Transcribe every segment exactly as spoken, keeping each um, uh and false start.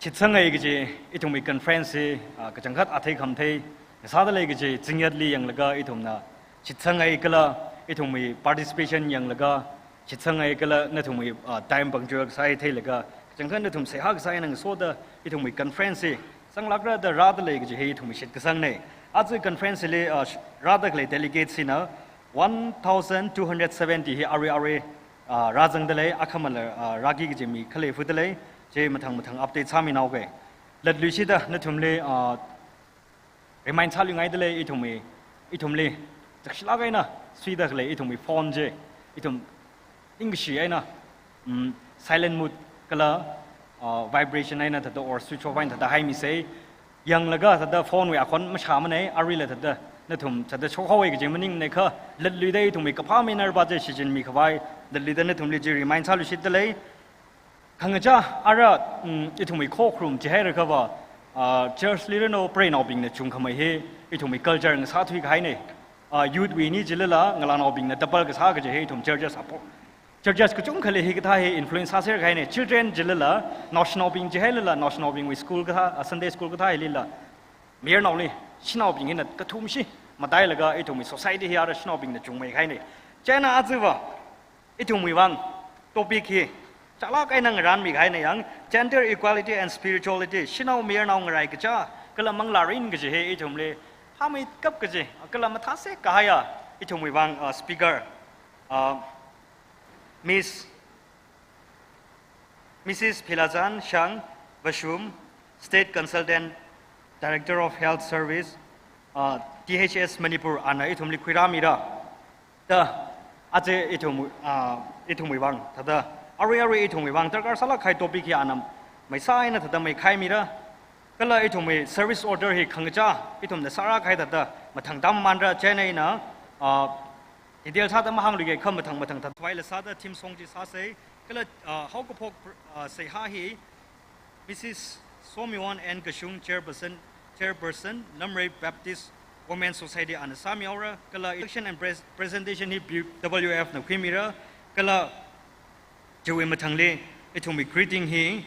Shitsangai kaji ithumwui conference hi, ah, kachangkhat athei khamthei ngasāda lei kaji zingyatli yanglaga ithumna shitsangai kala ithumwui participation yanglaga shitsangai kala nathumwui, ah, time punctual kasā hi theilaga kachangkhat nathum seihā kasā eina ngasoda ithumwui conference hi zanglākra da rāda lei kaji hi ithumwui shitkasangnei. Aja conference li, ah, sh-, rāda khalei delegates hina one thousand two hundred seventy hi arui arui, ah, rāzangda lei, akhamala, ah, rāki kaji mi khalei fuda lei, chi mathang mathang update sāminaoke. Latluishida nathumli, ah, remind sāluingaida lei ithumwui, ithumli, zakshilāk eina, suida khalei ithumwui phone chi, ithum ningkashi eina, mm, silent mode kala, ah, vibration eina thāda or switch off eina thāda haimisei, yanglaga thāda phone wui akhon mashāmanei, aruila thāda nathum thāda shokhaowei kaji maningnei kha, latluida ithumwui kaphā minar ba chi shichinmi khavai, latluida nathumli chi remind sāluishitda lei. Khangachā ara, mm, ithumwui khokharum chihaira khava, ah, church li rano preinaobingna chungkhamei hi ithumwui culture ngasāthui kahainei. Ah, youth wui ni chilala, ngalānaobingna double kasā kaji hi ithum churches apo. Churches kachungkhali hikathā hi influence sāser kahainei. Children chilala, naoshinaobing chihailala, naoshinaobingwui school kathā, ah, Sunday school kathā hilila, mayarnaoli, shanaobing hina kathumshi matailaga ithumwui society hi ara shanaobingna chungmei kahainei. Chieina ajava, ithumwui vang topic hi chālāk eina ngaranmi kahainei yang, gender equality and spirituality, shanao mayarnao ngarai kachā kala manglārin kaji hi ithumli hāmeikap kaji kala mathāsek kahaiya ithumwui vang, uh, speaker, uh, Miss Missus Philazan Shang Vashum, State Consultant, Director of Health Service, uh, D H S Manipur, ana ithumli khuirāmira. Da, aja ithum, ah, ithumwui vang, thāda, arui arui ithumwui vang darkar sālāk kahai topic hi ana maisā eina thāda maikhaimira. Kala ithumwui service order hi khangachā ithumna sārā kahai thāda mathang tammanra, chieina ina, ah, detail sāda mahāngluike kha mathang mathang thāda thaila sāda theme song chi sāsei. Kala, ah, haokaphok, ah, seihā hi Missus Somiwon N Kashung, Chairperson, Chairperson, Lamrei Baptist Women Society ana sāmihaora, kala introduction and pres-, presentation hi B W F na khuimira, kala chiwui mathangli ithumwui greeting hi,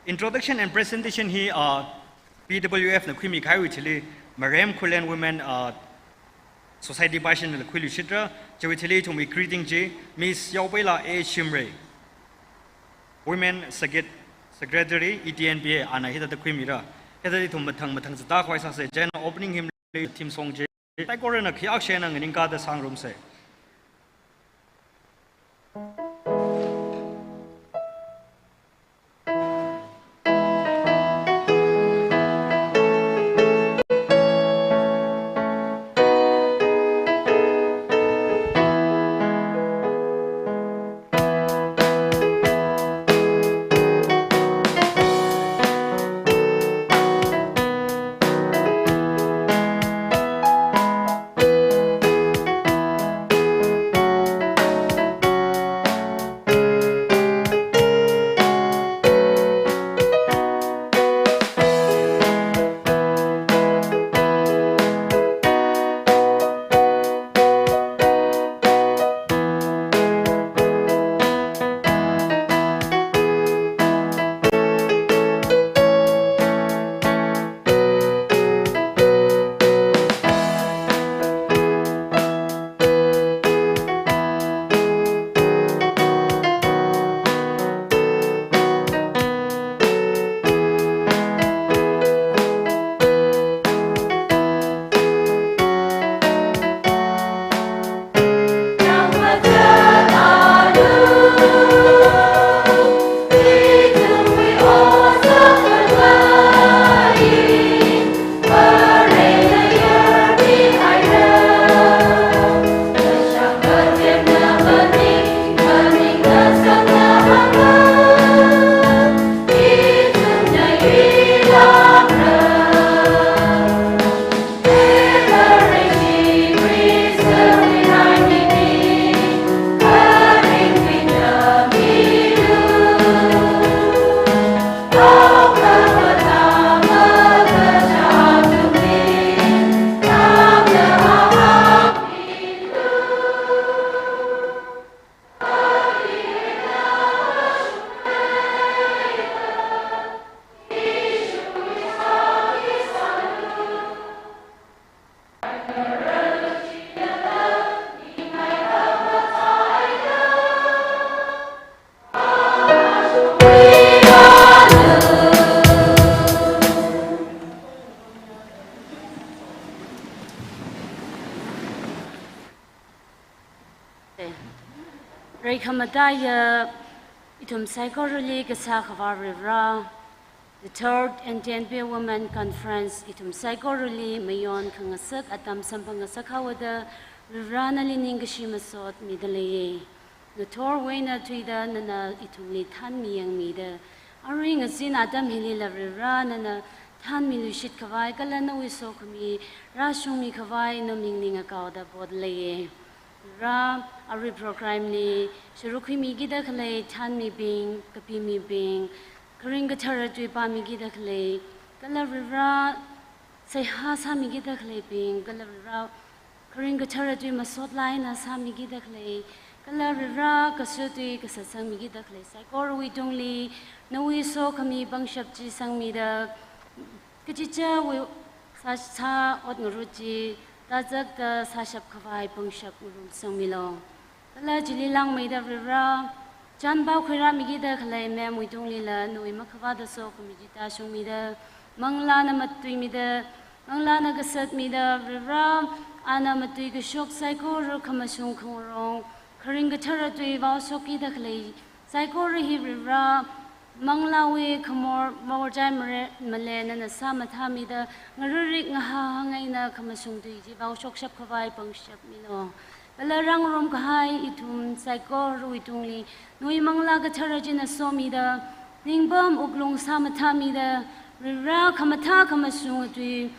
introduction and presentation hi, uh, B W F na khuimi kahaiwui thili, Marem Khullen Women, uh, Society paishinla khuiluishitra, chiwui thili ithumwui greeting chi, Miss Yaopeila A Shimray, Women Secret-, Secretary, E T N P A, ana hithāda khuimira. Hithāda ithum mathang mathang zatda khavai sāsei, chieina opening hymn li theme song chi, taikorana khayākshina nganingkāda sāngarumsei. Reikhamataiya ithum saikorali kasā Akhava Varivara, the third N T N P Women Conference ithum saikorali mayon khangasak atam samphangngasak haoda Varivara nali ningkashi masot mida leiya. Ngathorwui eina thuida nana ithumli thanmi yangmida, arui ngazin atam hilila Varivara nana thanmiluishit khavai kala nawui sokhami rāshungmi khavai naming ningakaoda bot leiya. Varivara, arui program li sharuk khuimikida khalei thanmibing, kapimibing, kharing kathara tui pāmikida khalei, kala Varivara seihā sāmikida khaleibing, kala Varivara kharing kathara tui masot eina sāmikida khalei, kala Varivara kasā tui kasatsangmikida khalei saikorawui tungli nawui sokhami pangshap chi sangmida, kachichāwui sā, sā ot ngarut chi tazakta sāshap khavai pangshap ngarumsangmilu. Kala chili langmeida Varivara, chānpao khuirāmikida khalei ma'am wui tunglila nawui makhavāta sokhami chi tāshungmida, manglāna matuimida, manglāna kasatmida, Varivara, ana matui kashok saikora khamashung khangarong, kharing kathara tui vaoshokkida khalei saikora hi Varivara, manglāwui khamor morchai mare, male nana sāmathāmida, ngararik ngahāhāng eina khamashung tui chi vaoshokshap khavai pangshap milu. Kala rāngarum kahai ithum saikorawui tungli nawui manglā kathara china somida, ningpam wuklung sāmathāmida, Varivara khamathā khamashung tui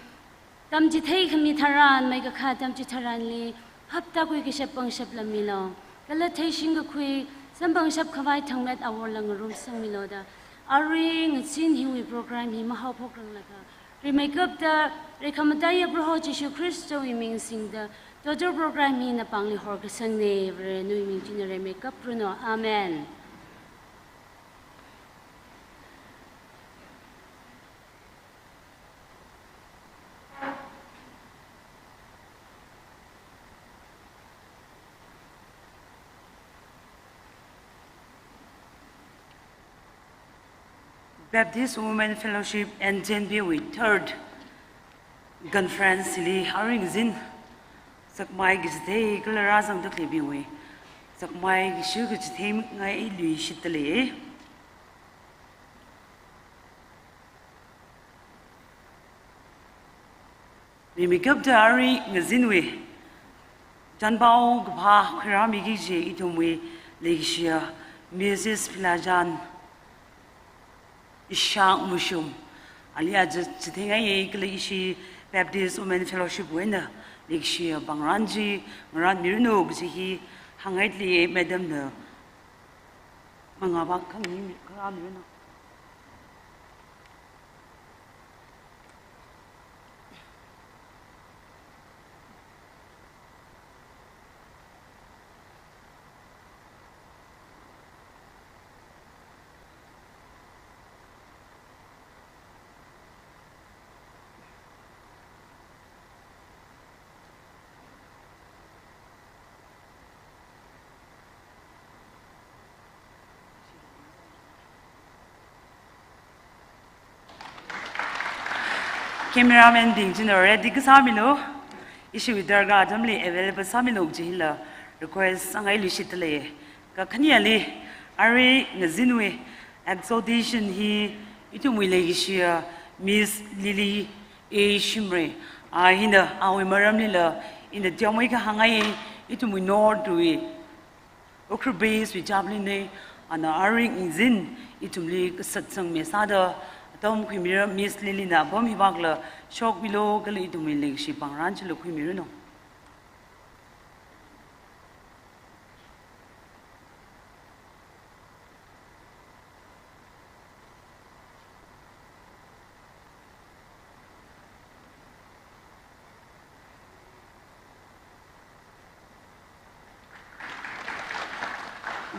tamchithei khami tharan, meikakha tamchithei tharanli phaptākhui kashap pangshap lammilu. Kala theishing kakhui samphangshap khavai thangmet aworla ngarumsangmilu da, arui ngazin hiwui program hi mahaophokranglakha, rimeikapta reikhamataiya Proho Jishu Khristawui ming singda, total program hi napāngli horkasangna. Vare nawui ming china rimeikap ranu. Amen. Baptist Women Fellowship N T N P wui third conference li arui ngazin sakmai kachithei kala rāzangda khaleibingwui sakmai kashu kachithei ngailuishitda lei. Rimeikapta arui ngazinwui chānpao kaphā khuirāmiki kaji ithumwui leikashiya Missus Philajan Ishak Mushum, ali aja chitheingai kala ishi Baptist Women Fellowship wui eina leikashiya pangran chi ngaranmiranu kaji hi hāngngaili madam na mangāvak khangni kharā miranu. Cameraman bing china ready kasā milu. Ishiwui darkar atamli available sāmilu kaji hila request sāngailuishitda lei. Kakhaneli, arui ngazinwui exaltation hi ithumwui leikashiya Miss Lily A Shimray, a hina awui maramlila ina teomeikha hāngngai, ithumwui North wui Ukhrul Base wui chaplain na, ana arui ngazin ithumli kasatsangmi sāda atam khuimira. Miss Lily na apam hivakla shokmilu kala ithumwui leikashi pangran chila khuimiranu.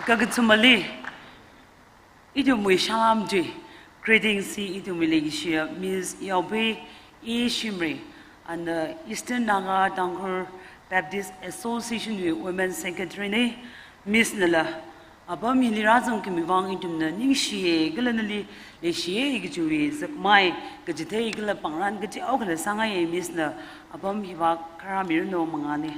Kakathumali, ithumwui salam chi, greetings chi ithumwui leikashiya Miss Yaobei A Shimray, Ana Eastern Naga Tangkhul Baptist Association wui Women Secretary ne, Miss nala apam hili rāzangkhami vang ithumna ningshiya kala nali leishiya kajiwui zakmai, kachithei kala pāngran kateokha sāngaiya. Miss na apam hiva kharā miranu mangāli.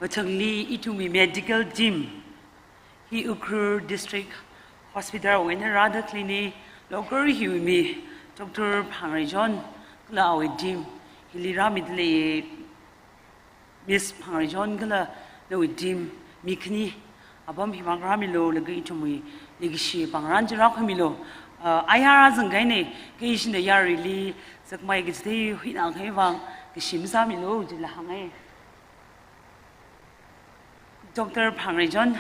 Mathangli ithumwui medical team hi Ukhrul District Hospital wui eina rāda khalei ne, local hiwui mi Doctor Phangreichon kala awui team hili rāmida leiya. Miss Phangreichon kala nawui team mi khani apam hiva kharā milu, laga ithumwui leikashi pāngran chi rākhuimilu. Uh, ayar rāzangkahai ne, kha ishina yaruili zakmai kachithei huina kahai vang kashi masāmilu jila hāngngai. Doctor Phangreichon.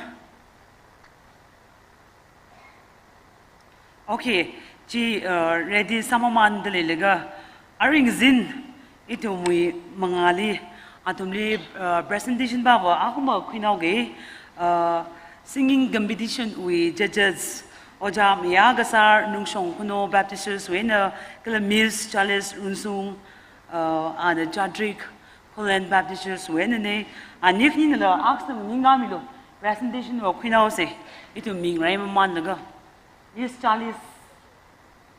Okay, chi, uh, ready sāmamanda leilaga, aringzin ithumwui mangāli, athumli, uh, presentation pava akhama khuinaoga, uh, singing competition wui judges, Ojā Mayā Kasar Nungshong Khunou Baptist Church wui eina, kala Miss Charles Runsung, uh, ana Chadrik Khullen Baptist Church wui eina ne, ani khaninala aksang ningkamilu, presentation va khuinaosa, ithum ming raimamanlaga. Miss Charles.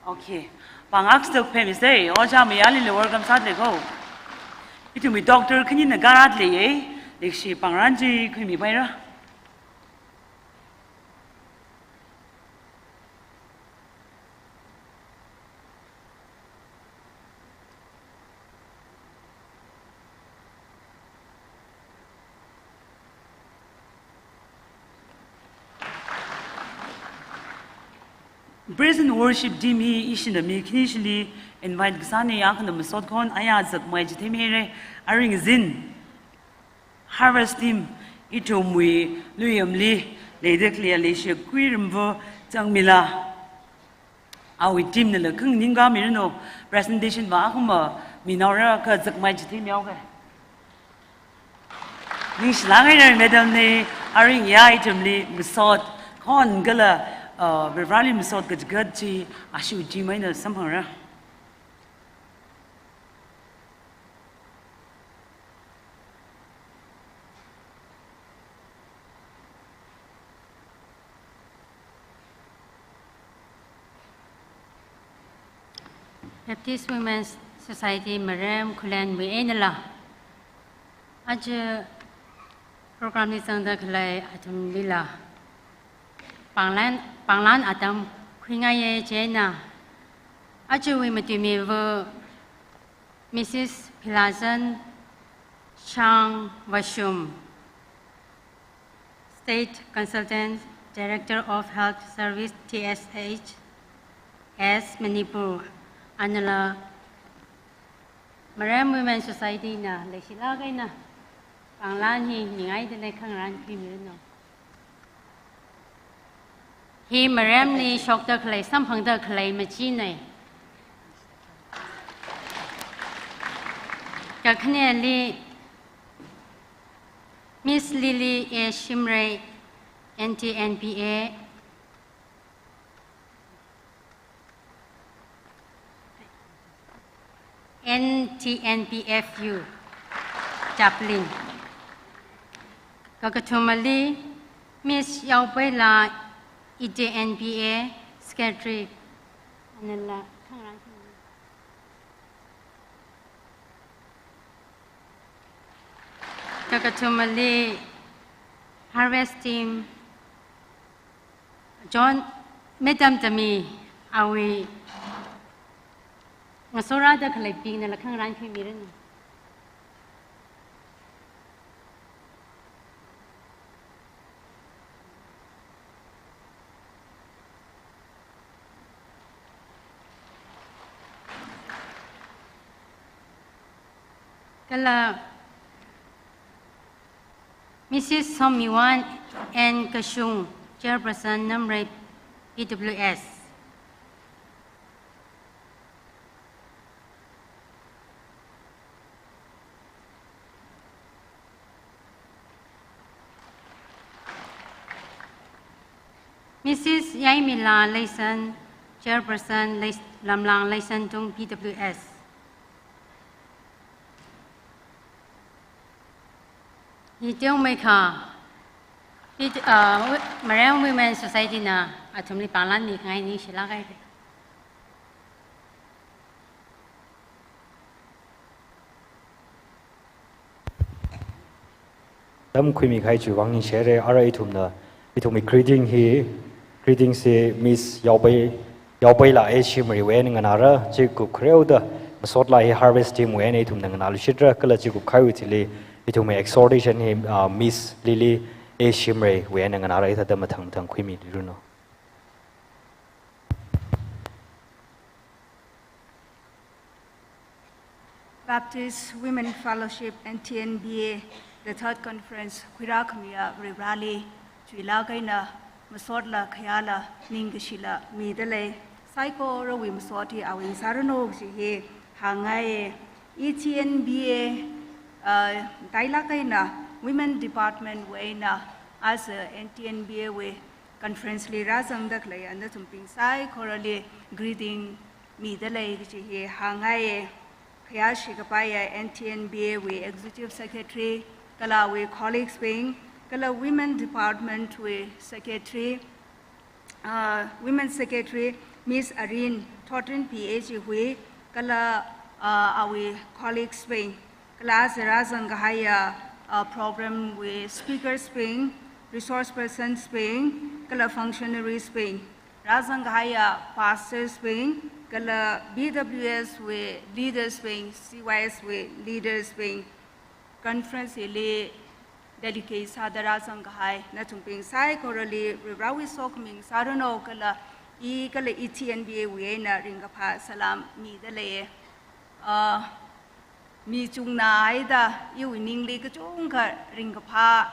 Okay. Pāng aksa phāmisei, Ojā Mayālila welcome sādalei ko. Ithumwui doctor khanina kharāda leiya, leikashi pāngran chi khuimipaira. Praise and worship team hi ishina mi khani shili invite kasāna, akhana masot khon aya zakmai chithei mihaira. Aringzin harvest team, ithumwui Luiyamli leida khalei Leisha Kuiramva Changmila, awui team nala khanganing khuimiranu, presentation va akhama minaora, kha zakmai chithei mihaoka. Ningshilāk haira madam ne, aring ya ithumli masot khon kala, uh, Varivarāli masot kachikath chi ashiwui team eina samphangra. Baptist Women's Society Marem Khullenwui einala, aja program li zangda khalei athumlila pānglan, pānglan atam khuingaiya. Chieina ajawui matuimiva Missus Philazan Shangvashum, State Consultant, Director of Health Service, T S H S Manipur, anala Marem Women Society na leishilāk eina pānglan hi ningai dalei khangarān khuimiranu. Hi Maremli shokda khalei, samphangda khalei machina. Kakhaneli Miss Lily A Shimray, N T N P A, N T N P F U, Chaplain. Kakathumali Miss Yaopeila, E T N P A, Secretary. Anala khangarān. Kakathumali Harvest Team, John, Madam Tami, awui ngasorāda khaleibingnala khangarān khuimiranu. Kala Missus Sommiwan N Kashung, Chairperson Namrei P W S. Missus Yaimila Leishon, Chairperson, Leish-, Lamlang Leishon Tung, P W S. Hi teomeikha, P-, uh, Wi-, Marang Women Society na athumli pānglan mikhangai ningshilāka. Tamkhuimi kahai chiwui vang ningshire. Ara ithumna, ithumwui greeting hi, greeting hi Miss Yaopai, Yaopaila A Shimreiwui eina nganāra, chikup khareoda masotla hi Harvest Team wui eina ithumna nganāluishitra, kala chikup kahaiwui thili ithumwui exhortation hi, ah, Miss Lily A Shimreiwui eina nganāra, hithāda mathang mathang khuimilui ranu. Baptist Women Fellowship, N T N B A, the third conference, khuirākhamiya Varivarāli chuilāk eina masotla khayāla ningkashila midalei. Saikorawui masot hi awui ngasāranu kaji hi hāngngaiye. E T N B A, uh, tailāk eina Women Department wui eina as a N T N B A wui conference li rāzangda khaleiya nathumbing saikorali greeting midalei kaji hi hāngngaiye. Khayāshi kapaiya N T N B A wui Executive Secretary, kala awui colleagues bing, kala Women Department wui Secretary, uh, Women Secretary Miss Arin Thotrin P A G hui, kala, uh, awui colleagues bing, kala aja rāzang kahaiya, uh, program wui speakers bing, resource persons bing, kala functionaries bing, rāzang kahaiya pastors bing, kala B W S wui leaders bing, C Y S wui leaders bing, conference hili delegate sāda rāzang kahai nathumbing saikorali Varivarāwui sokhami ngasāranu kala i kala E T N B A wui eina ringkaphā salam midaleiye. Ah, mi chungna haida iwui ningli kachungkha ringkaphā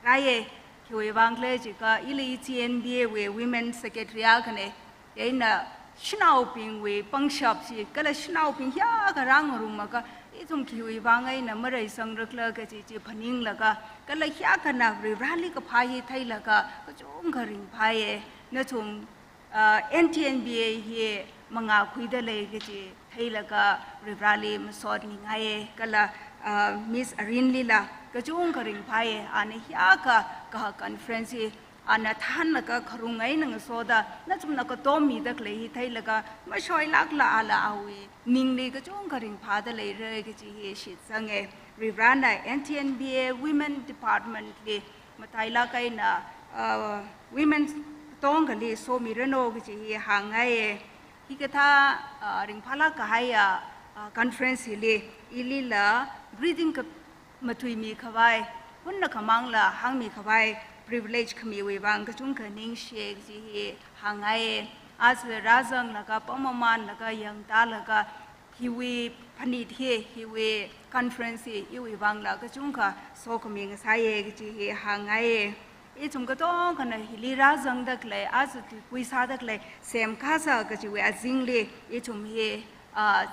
rāye, khiwui vang khala jiakha, ila E T N B A wui Women Secretary akhane, chieina shanaobingwui pangshap chi, kala shanaobing hiyākha rāngarumlaga, ithum khiwui vang eina mareisangra khala kaji chi phaninglaga, kala hiyākhana Varivarāli kaphā hi theilaga, kachungkha ringphāye. Nathum, ah, N T N B A hi mangā khuidalei kaji theilaga Varivarāli masot mingaiye, kala, ah, Miss Arinlila kachungkha ringphāye, ana hiyākha kaha conference hi ana thānlaga kharung eina ngasoda, nathumna katom mida khalei hi theilaga, mashoilākla ala awui ningli kachungkha ringphāda leira kaji hi shitsange. Varivarāna N T N B A Women Department li matailāk eina, uh, women katongali somiranu kaji hi hāngngaiye. Hikathā, uh, ringphālāk kahaiya, uh, conference hili, ilila greeting ka- matuimi khavai, hunna khamangla hāngmi khavai privilege khamiwui vang kachungkha ningshiye kaji hi hāngngaiye. Aja rāzanglaga, pamamānlaga, yangtālaga, hiwui phanit hi, hiwui conference hi iwui vangla kachungkha sokhami ngasāye kaji hi hāngngaiye. Ithum katongkhana hili rāzangda khalei, aja tuikui sāda khalei, semkasā kajiwui azingli, ithum hi, ah,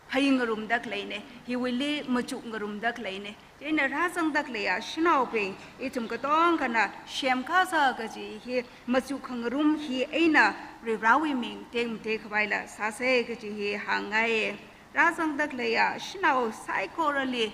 phāying ngarumda khaleine, hiwuili machuk ngarumda khaleine. Chieina rāzangda khaleiya shanaobing, ithum katongkhana semkasā kaji hi machuk khangarum hi eina Varivarāwui ming tekmatei khavaila sāsa kaji hi hāngngaiye. Rāzangda khaleiya shanao saikorali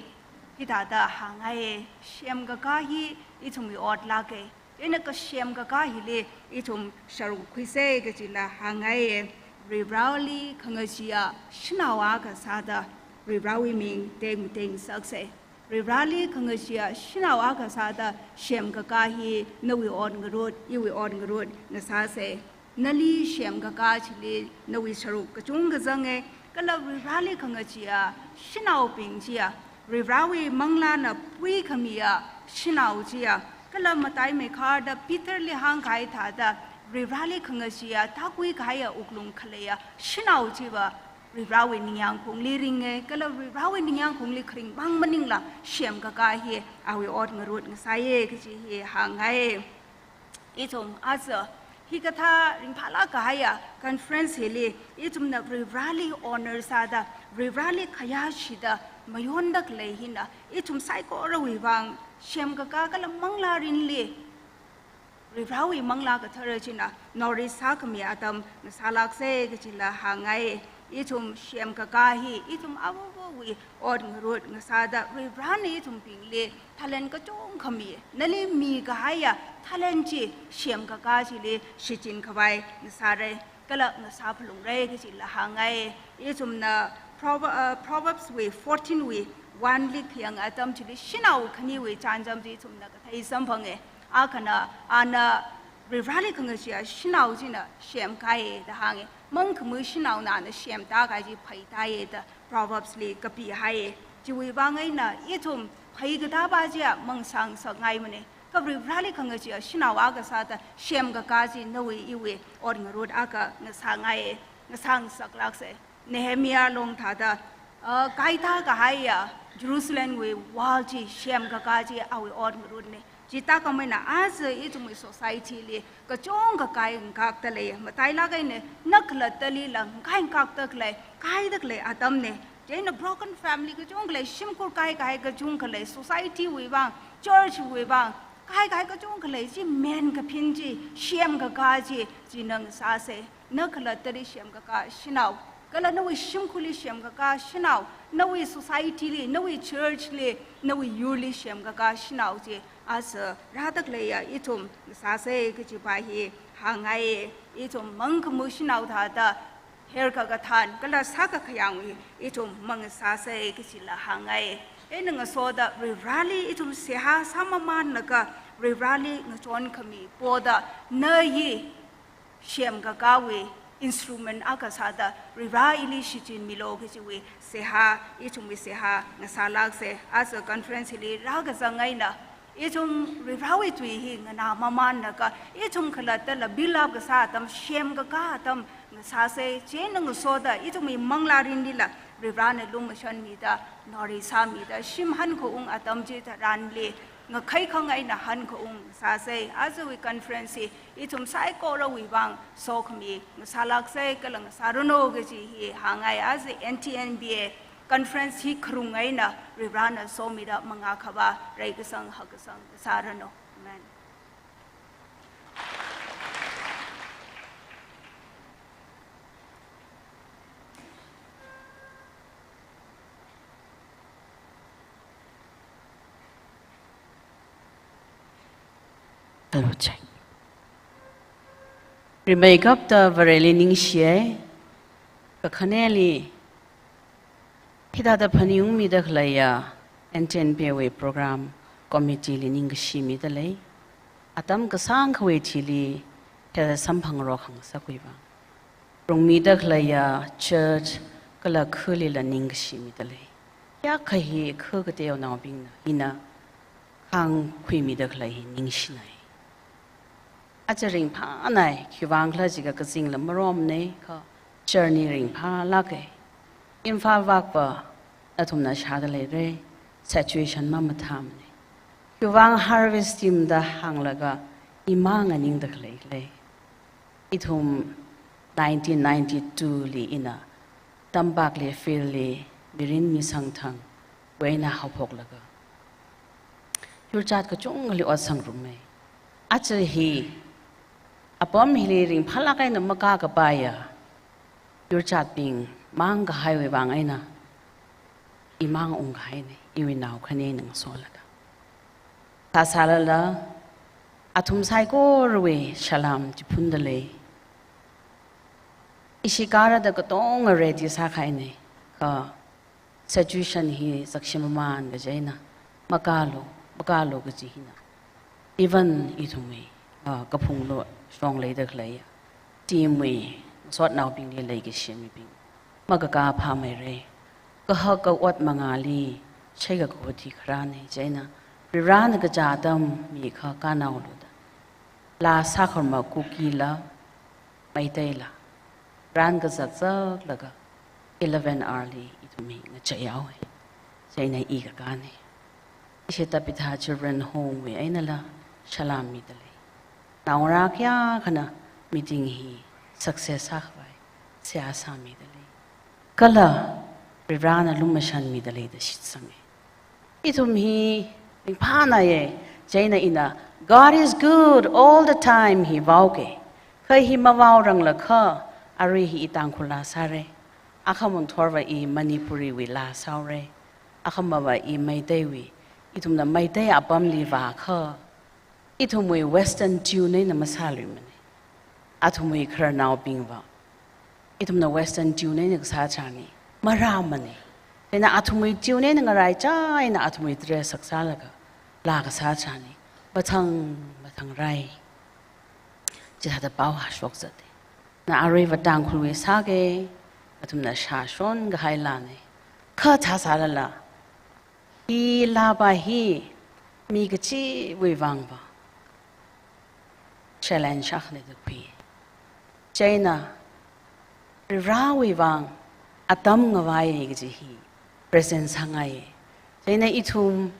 hithāda hāngngaiye, semkakā hi ithumwui ot lāke. Chieina kasemkakā hili ithum sharuk khuisa kajila hāngngaiye. Varivarāli khangacheeya shanao akha sāda Varivarāwui ming tekmatei ngasaksa. Varivarāli khangacheeya shanao akha sāda semkakā hi nawui ot ngarut, iwui ot ngarut ngasāsa. Nali semkakā chili nawui sharuk kachungkha zange, kala Varivarāli khangacheeya shanaobing chiya, Varivarāwui manglāna puikhamiya shanao chiya, kala mataimeikharda Peterli hāngkahai thāda, Varivarāli khangacheeya tākhui kahaiya wuklung khaleiya shanao chiva Varivarāwui ningyāngkhongli ringe, kala Varivarāwui ningyāngkhongli kharing mang maningla semkakā hi awui ot ngarut ngasāye kaji hi hāngngaiye. Ithum aja Hikathā ringphālāk kahaiya conference hili, ithumna Varivarāli honor sāda, Varivarāli khayāshida mayonda khalei hina, ithum saikorawui vang semkakā kala manglārinli Varivarāwui Manglā Kathara china nourish sākhami atam ngasālāksa kajila hāngngai. Ithum semkakā hi ithum avāvawui ot ngarut ngasāda Varivarāna ithumbingli talent kachungkha mi, nali mikahaiya talent chi semkakā chili shichinkhavai ngasāra kala ngasāphalungra kajila hāngngai. Ithumna Prover-, uh, Proverbs wui fourteen wui one li khayang atam chili shanao khaniwui chānjam chi ithumna kathei samphanga. Akhana, ana Varivarāli khangacheeya shanao china semkāya da hānga. Mangkhamā shanaona ana semda kahai chi phaitāya da Proverbs li kapihaiya. Chiwui vang eina ithum phaikatāva chiya mangasāngasakngaimana. Kha Varivarāli khangacheeya shanao akha sāda semkakā chi nawui iwui ot ngarut akha ngasāngaiya, ngasāngasaklāksa. Nehemiah long thāda, uh, kaitā kahaiya Jerusalemwui wall chi semkakā chi awui ot ngarutna. Chithākhamei eina aja ithumwui society li kachungkha kai ngakda lei, matailāk eina na khalattali la kai ngakda khalei, kaida khalei atamna. Chieina broken family kachungkha lei, shimkhur kai kahai kachungkha lei, society wui vang, church wui vang, kai kahai kachungkha lei, chi main kaphin chi semkakā chi, chi ngasāsa. Na khalattali semkakā shanao, kala nawui shimkhurli semkakā shanao, nawui society li, nawui church li, nawui yurli semkakā shanao chi aja rāda khaleiya ithum ngasāsa kajiva hi hāngngaiya. Ithum mangkhamā shanao thāda herkakathan kala sākakhayangi ithum mangasāsa kajila hāngngai. Eina ngasoda Varivarāli ithum seihā sāmamānlaga Varivarāli ngachonkhami poda na hi semkakāwui instrument akha sāda Varivarā ili shichinmilu kajiwui seihā, ithumwui seihā ngasālāksa. Aja conference hili rākazang eina ithum Varivarāwui tui hi nganāmamānlaga ithum khalattala build up kasā atam, semkakā atam ngasāsa. Chieina ngasoda ithumwui manglārinlila Varivarāna lumashanmida, nourish sāmida, shim hankhaung atam chitharanli ngakhai khangai eina hankhaung sāsa. Ajawui conference hi ithum saikorawui vang sokhami ngasālāksa kala ngasāranu kaji hi hāngngai. Aja N T N B A conference hi kharung eina Varivarāna somida mangā khavā reikasang hakkasang ngasāranu. Amen. Hello, check. Rimeikapta Vareli ningshiya, kakhaneli hithāda phaningungmida khaleiya N T N B A wui program committee li ningkashi midalei. Atam kasāngkhawui thili hithāda samphangrok hāngsakwui vang. Rungmida khaleiya church kala khalila ningkashi midalei. Kayākha hi kha kateonaobingna hina khāngkhuimida khalei hi ningshinai. Aja ringphānai, khiwuivang khala jiakha kazingla maromna, kha journey ringphālāka. Imphal vakva nathumna shāda leira, situation mamathāmana. Khiwuivang harvest team da hānglaga imang nganingda khalei khala. Ithum nineteen ninety-two li ina Tampakli field li mirin misangthangwui eina haophoklaga yurchat kachungkhali ot sangruma. Aja hi apam hili ringphālāk eina makā kapaiya yurchatbing mang kahaiwui vang eina imang ungkahaina, iwui nao khani eina ngasolaga. Sāsālala athum saikorawui salam chiphundalei. Ishi karada katonga ready sākahaina, kha situation hi zakshimamān kaji eina makālu, makālu kaji hina. Even ithumwui, ah, kaphunglu shongleida khaleiya team wui sotnaobingli leikashi mibing makakā phāmeira. Kahaka ot mangāli shaikakhuthi kharāna, chieina Varivarāna kachā atam mikha kānaolu da. Laa sākharma Kukila, Meiteila rānkazak zaklaga eleven hour li ithum hi ngacheihaowa. Chieina i kakāna. Ishi Tabitha Children Home wui einala salam midalei. Naongarā kayākhana meeting hi success sākhavai seihā sāmida lei. Kala Varivarana lumashanmida lei da shitsanga. Ithum hi ringphānāya, chieina ina "God is good all the time" hi vaoga. Kha hi mavaoranglakha, arui hi i Tangkhul laa sāra. Akhamang thorva i Manipuri wui laa sāhaora. Akhamava i Meitei wui. Ithumna Meitei apamli vākha, ithumwui Western tune eina masāluimana. Athumwui khararnaobingva ithumna Western tune eina kasā tharan hi marāmana. Chieina athumwui tune eina ngaraichā eina athumwui dress saksālaga laa kasā tharan hi mathang mathang rai. Chithāda pao hāshok zata. Na aruiva Tangkhulwui sāga, athumna shāshon kahai laana. Kha thāsālala, hi laapa hi mi kachiwui vangva challenge akhana da khui. Chieina Varivarawui vang atam ngavai kaji hi present sāngai. Chieina ithum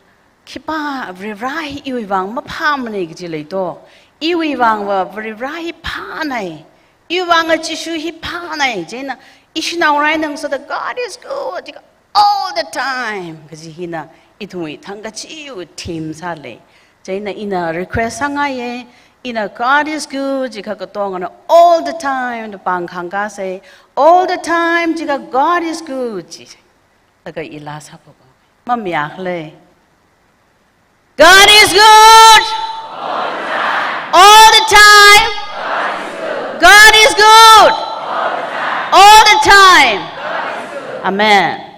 khipā Varivara hi iwui vang maphāmana kaji leito. Iwui vangva Varivara hi phānai. Iwui vangva Jishu hi phānai. Chieina ishinao raina ngasoda "God is good" jiakha all the time kaji hina ithumwui thangkachee theme sālei. Chieina ina request sāngaiya, ina "God is good" jiakha katongana "all the time" da pāng khangkāsa. "All the time" jiakha "God is good" ji. Laga i laa sāphok. Mamayākhala. God is good. All the time. God is good. All the time. Amen.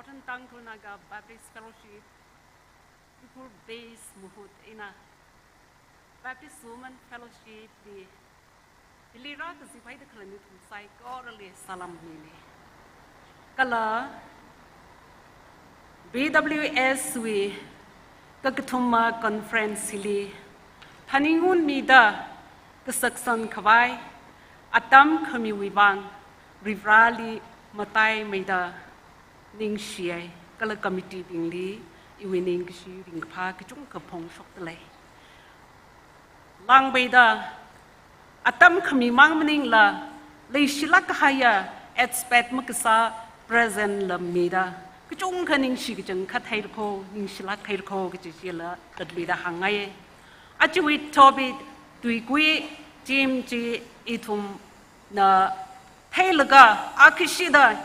Tangkhul Naga Baptist Fellowship, Ukhrul base muhut eina Baptist Women Fellowship li, hili rākazip haida khalei nathum saikorali salam mili. Kala B W S wui kakathuma conference hili phaningunmida kasaksan khavai atam khamiwui vang Varivarali mataimeida ningshiya, kala committee bingli iwui ningkashi ringkaphā kachungkha phongshokdalei. Langmeida atam khamimang maningla leishilāk kahaiya expect makasā present la mida kachungkha ningshi kachangkhat haira kho, ningshilāk haira kho kaji chila tatluida hāngngaiya. Ajawui topic tuikui theme chi ithumna theilaga akhashida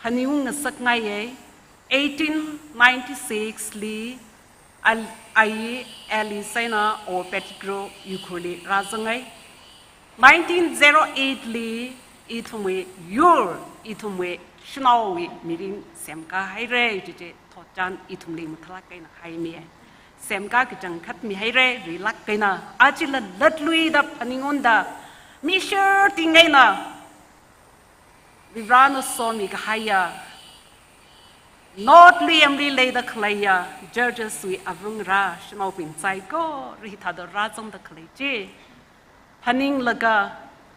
phaningung ngasakngaiya. Eighteen ninety-six li al-, ayi Alice eina Awo Pettigrew Ukhrulli rāzangngai. Nineteen zero eight li ithumwui yur, ithumwui shanaowui mirin semkā haira, chichi thotchan ithumli mathālāk eina haimiya. Semkā kachangkhat mihaira, rilāk eina. Achila latluida phaningungda, mishar ting eina Varivarana somi kahaiya, North Liyamli leida khaleiya churches wui avangarā shanaobing saikora hithāda rāzangda khalei chi phaninglaga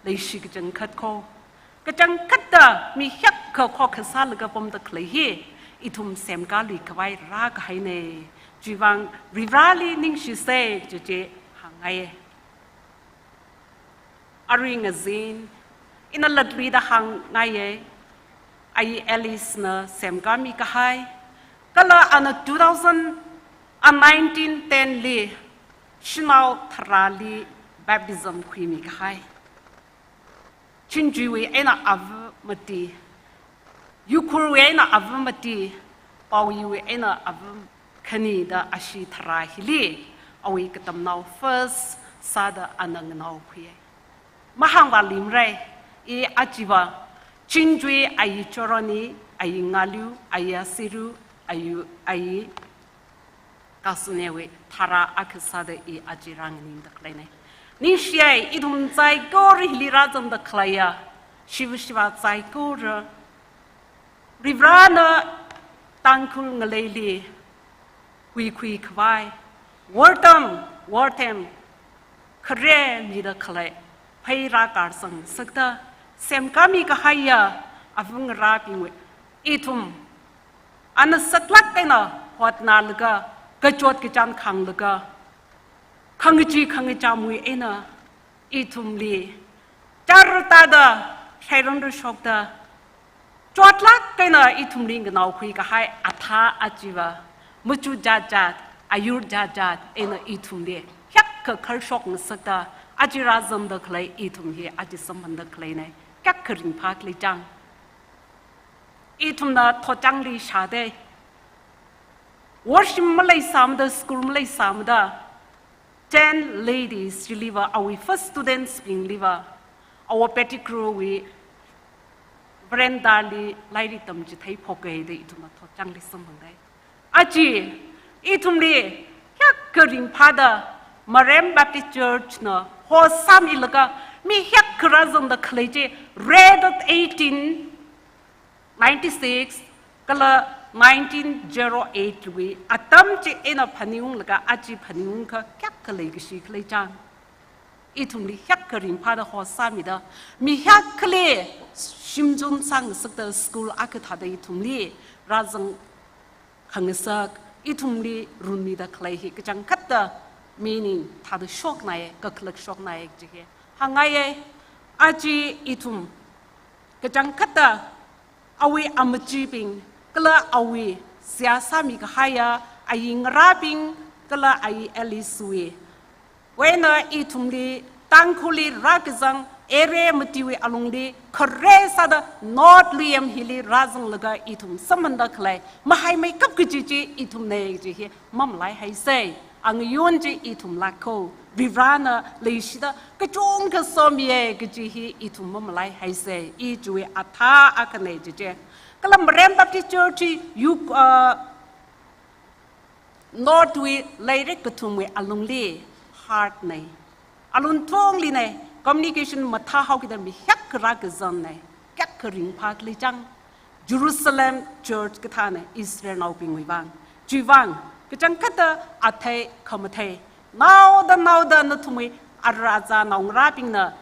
leishi kachangkhat kho, kachangkhatta mi hiyākha khokkha sālaga pamda khalei hi ithum semkālui khavai rākahaina. Chiwui vang Varivarali ningshisa, chichi hāngngaiya. Arui ngazin ina latluida hāngngaiya, ayi Alice na semkāmi kahai, kala ana two thousand, a nineteen ten li shanao tharāli baptism khuimi kahai. Chinjuiwui eina ava mati, Ukhrulwui eina ava mati, Paoyiwui eina ava khani da ashee tharā hili awui katamnao first sāda ana nganaokhuiya. Mahāngvāluimara, i achiva Chinjui ayi Choroni, ayi Ngalu, ayi Asiru, ayi, ayi Kasunewui tharā akha sāda i achi rānganingda khaleina. Ningshiya, ithum saikora hili rāzangda khaleiya shiva shiva saikora, Varivarana Tangkhul ngaleili huikhui khavai, wortam, wortam khare mida khalei, phei rākarsang sakta semkāmi kahaiya avangarābingwui ithum ana saklāk eina hotnalaga, kachot kachāng khānglaga, khangachee khangachāmwui eina ithumli char tāda, shairan rashokta, chotlāk eina ithumli nganaokhui kahai athā achiva, machu jat jat, ayur jat jat eina ithumli hiyākha kharshok ngasakta achi rāzangda khalei ithum hi achi samphangda khaleina. Kayākha ringphā khalei chang. Ithumna thotchāngli shāda, worship maleisāmada, school maleisāmada, ten ladies chiliva, awui first students bingliva, Awo Pettigrewwui veranda li lairik tamchithei phokhai da ithumna thotchāngli samphangda. Achi ithumli hiyākha ringphāda Marem Baptist Church na hosāmilaga mi hiyākha rāzangda khalei chi, red eighteen ninety-six kala nineteen zero eight wui atam chi eina phaningunglaga achi phaningungkha kayākha leikashi khalei chang. Ithumli hiyākha ringphāda hosāmida, mi hiyākhali shimzun sāngasakta school akha thāda ithumli rāzang khangasak, ithumli runmida khalei hi kachangkhatta meaning thāda shoknai, kakhalat shoknai kaji hi hāngngaiya. Achi ithum kachangkhatta awui amachibing, kala awui seihā sāmi kahaiya ayi ngarābing, kala ayi Alice wui wui eina ithumli Tangkhulli rākazang area matiwui alungli khare sāda North Liyam hili rāzanglaga ithum samphangda khalei mahaimeikap kaji chi ithumna kaji hi mamalaihaisa. Angayun chi ithum lākho, Varivarana leishida kachungkha somiya kaji hi ithum mamalaihaisa. I chiwui athā akhana chichi. Kala Marem Baptist Church hi yuk, uh, North wui leirik kathumwui alungli hard nei. Alun thongli nei, communication mathāhaokida mi hiyākha rākazang nei, kayākha ringphā khalei chang. Jerusalem Church kathā nei, Israelnaobingwui vang. Chiwui vang, kachangkhatta athei khamathei, naoda naoda nathumwui ara azā naongarābingna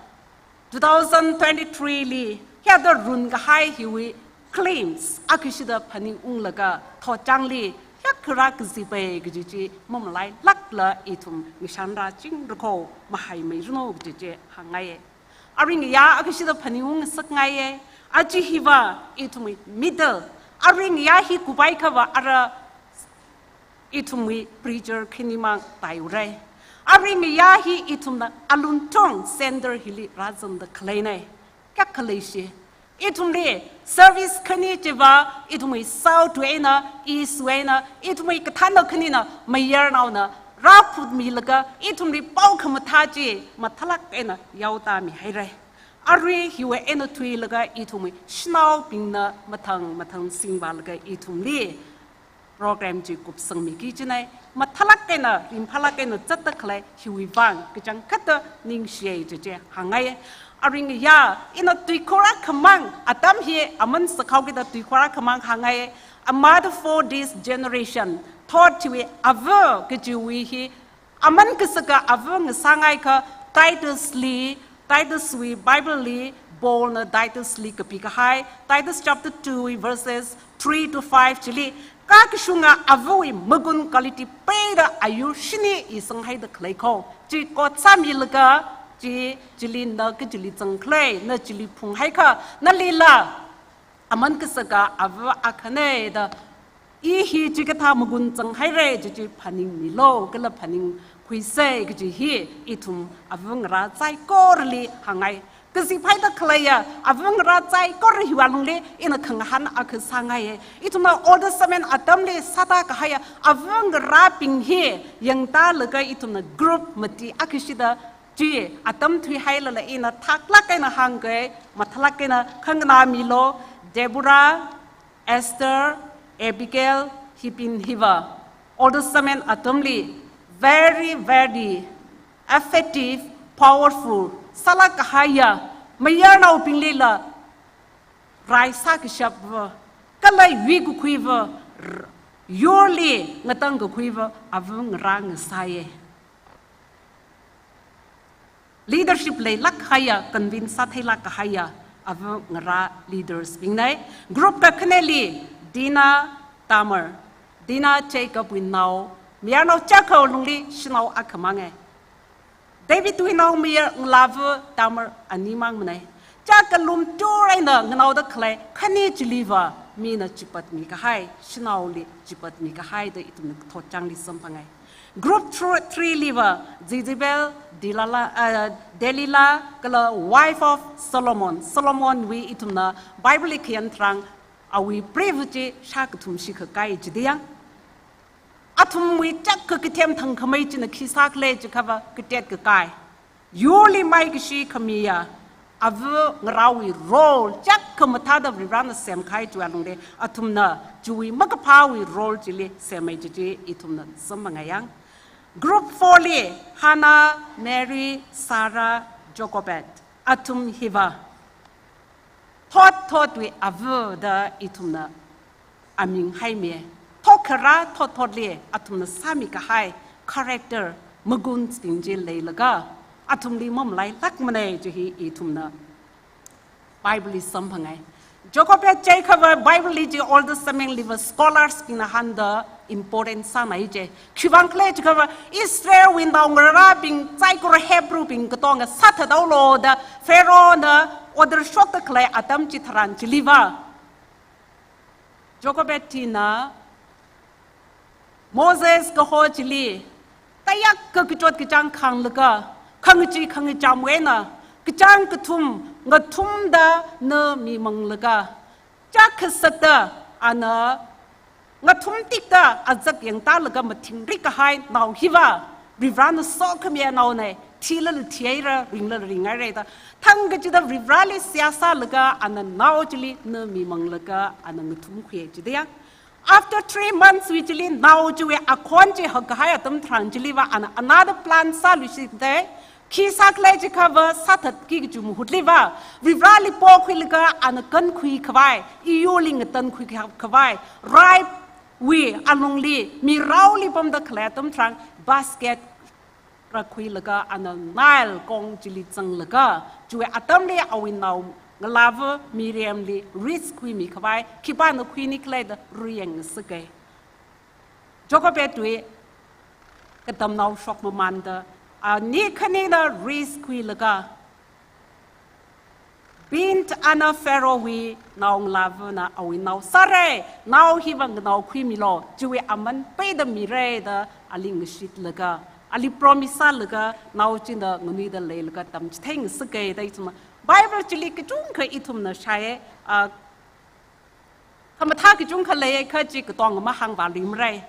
two thousand twenty-three li hithāda run kahai hiwui claims akhashida phaningunglaga thotchangli hiyākha rākazipai kaji chi mamalailākla ithum ngashan rāchingra kho, mahaimeiranu kaji chi hāngngaiye. Aring ya akhashida phaningung ngasakngaiye. Aja hiva ithumwui middle. Aring ya hi kuphaiakhava ara ithumwui preacher khanimang taiurai. Aring ya hi ithumna alungthong center hili rāzangda khalei nei. Kayākha leishi. Ithumli service khani chiva, ithumwui south wui eina, east wui eina, ithumwui kathānao khanina, mayarnaona rāphutmilaga, ithumli pao khamathā chi mathālāk eina yaotā mihairai. Arui hiwui eina thuilaga ithumwui shanaobingna mathang mathang singvālaga ithumli program chi kupsangmiki jinei, mathālāk eina, ringphālāk eina zatda khalei hiwui vang kachangkhatta ningshiye kaji chi hāngngaiye. Aring ya, ina tuikhur akhamang, atam hi aman sakhaokida tuikhur akhamang hāngngaiye. A mother for this generation, thot chiwui ava kajiwui hi, aman kasaka ava ngasāngaiakha Titus li, Titus wui Bible li, Paulna Titus li kapi kahai, Titus chapter two wui verses three to five chili, kakashunga avawui magun quality peida ayur shini isanghaida khalei kho. Chi kot sāmilaga, chi, chili na kachili zangkhalei, na chili phunghaiakha, nalila aman kasaka ava akha nei da, i hi chikathā magun zanghaire kaji chi phaningmilu, kala phaningkhuise kaji hi ithum ava ngarā saikorali hāngngai. Kaziphaida khaleiya ava ngarā saikora hiwui alungli ina khangahān akha sāngaiye. Ithumna Old Testament atamli sāda kahaiya ava ngarābing hi yangtālaga ithumna group mati akhashida chi atam thuihailala ina thaklāk eina hāngkei, mathālāk eina khanganāmilu. Deborah, Esther, Abigail, hibing hiva Old Testament atamli very, very effective, powerful sālāk kahaiya, mayarnaobinglila rai sākashapva, kala yuikakhuiva, r-, yurli ngatangkakhuiva ava ngarā ngasāye. Leadership leilāk haiya, convince sātheilāk kahaiya ava ngarā leaders bing nei. Group kakhaneli Dinah, Tamar. Dinah Jacob wui nao, mayarnao chakha lungli shanao akhamange. David wui nao mayar ngalāva Tamar animang manei. Chakha lumtur eina nganaoda khalei khani chiliva mina chipatmi kahai, shanaoli chipatmi kahai da ithumna thotchangli samphangai. Group thro-, three liva Jezebel, Delilah, uh, Delilah, kala wife of Solomon. Solomon wui ithumna Bible li khayan tharan awui prevu chi shākathum shikhakai jidiyang. Athumwui chakha kathem thangkhamei china khi sākhalei jikhava katet kakai. Yurli maikashi khamiya, ava ngarāwui role chakha mathāda Varivarana semkahai chiwui alungli, athumna chiwui makaphāwui role chili semhai kaji chi ithumna samphangai yang. Group four li Hannah, Mary, Sarah, Jochebed. Athum hiva thot thotwui ava da ithumna aming haimi. Thot kharā thot thotli athumna sāmi kahai character magun sting chi leilaga athumli mamalailāk manei kaji hi ithumna Bible li samphangai. Jochebed chikhava Bible li chi Old Testament liva scholars bingna hāngda important sānai je. Khiwuivang khala jikhava Israel wui naongarābing saikora Hebrew bing katonga sāthathaolu da Pharaohna order shokda khalei atam chitharan chiliva Jochebed china Moses kaho chili kayākha kachot kachāng khānglaga, khangachee khangacham wui eina, kachāng kathum ngathumda na mimanglaga, chākha sāda ana ngathum tikda azak yangtālaga mathingrik kahai nao hiva Varivarana sokhamiya naonei, thilala thihaira, ringlala ringhaira da. Thang kachida Varivarali seihā sālaga ana nao chili na mimanglaga ana ngathumkhui jida ya. After three months wui chili nao chiwui akhon chi hakkahai atam tharan chiliva ana another plan sāluishitda, khi sākhala jiakhava sāthatki kachi mahutliva Varivarali pokhuilaga ana kankhui khavai, iyurli ngatankhui khavai, raipwui alungli, miraoli pamda khalei atam tharan basket rākhuilaga ana Nile kong chili zanglaga, chiwui atamli awui naongalāva Miriamli risk khuimi khavai, khipāna khuini khala da ruyang ngasaka. Jochebedwui katamnao shokmamānda, ani khanina risk khuilaga, bint ana Pharaohwui naongalāvana awui nao sāra, nao hiva nganaokhuimilu, chiwui aman peida mira da ali ngashitlaga, ali promise sālaga, nao china nganuida leilaga tamchithei ngasaka da ithum Bible chili kachungkha ithumna shāya, ah, khamathā kachungkha lei, kha chi katonga mahāngvāluimara.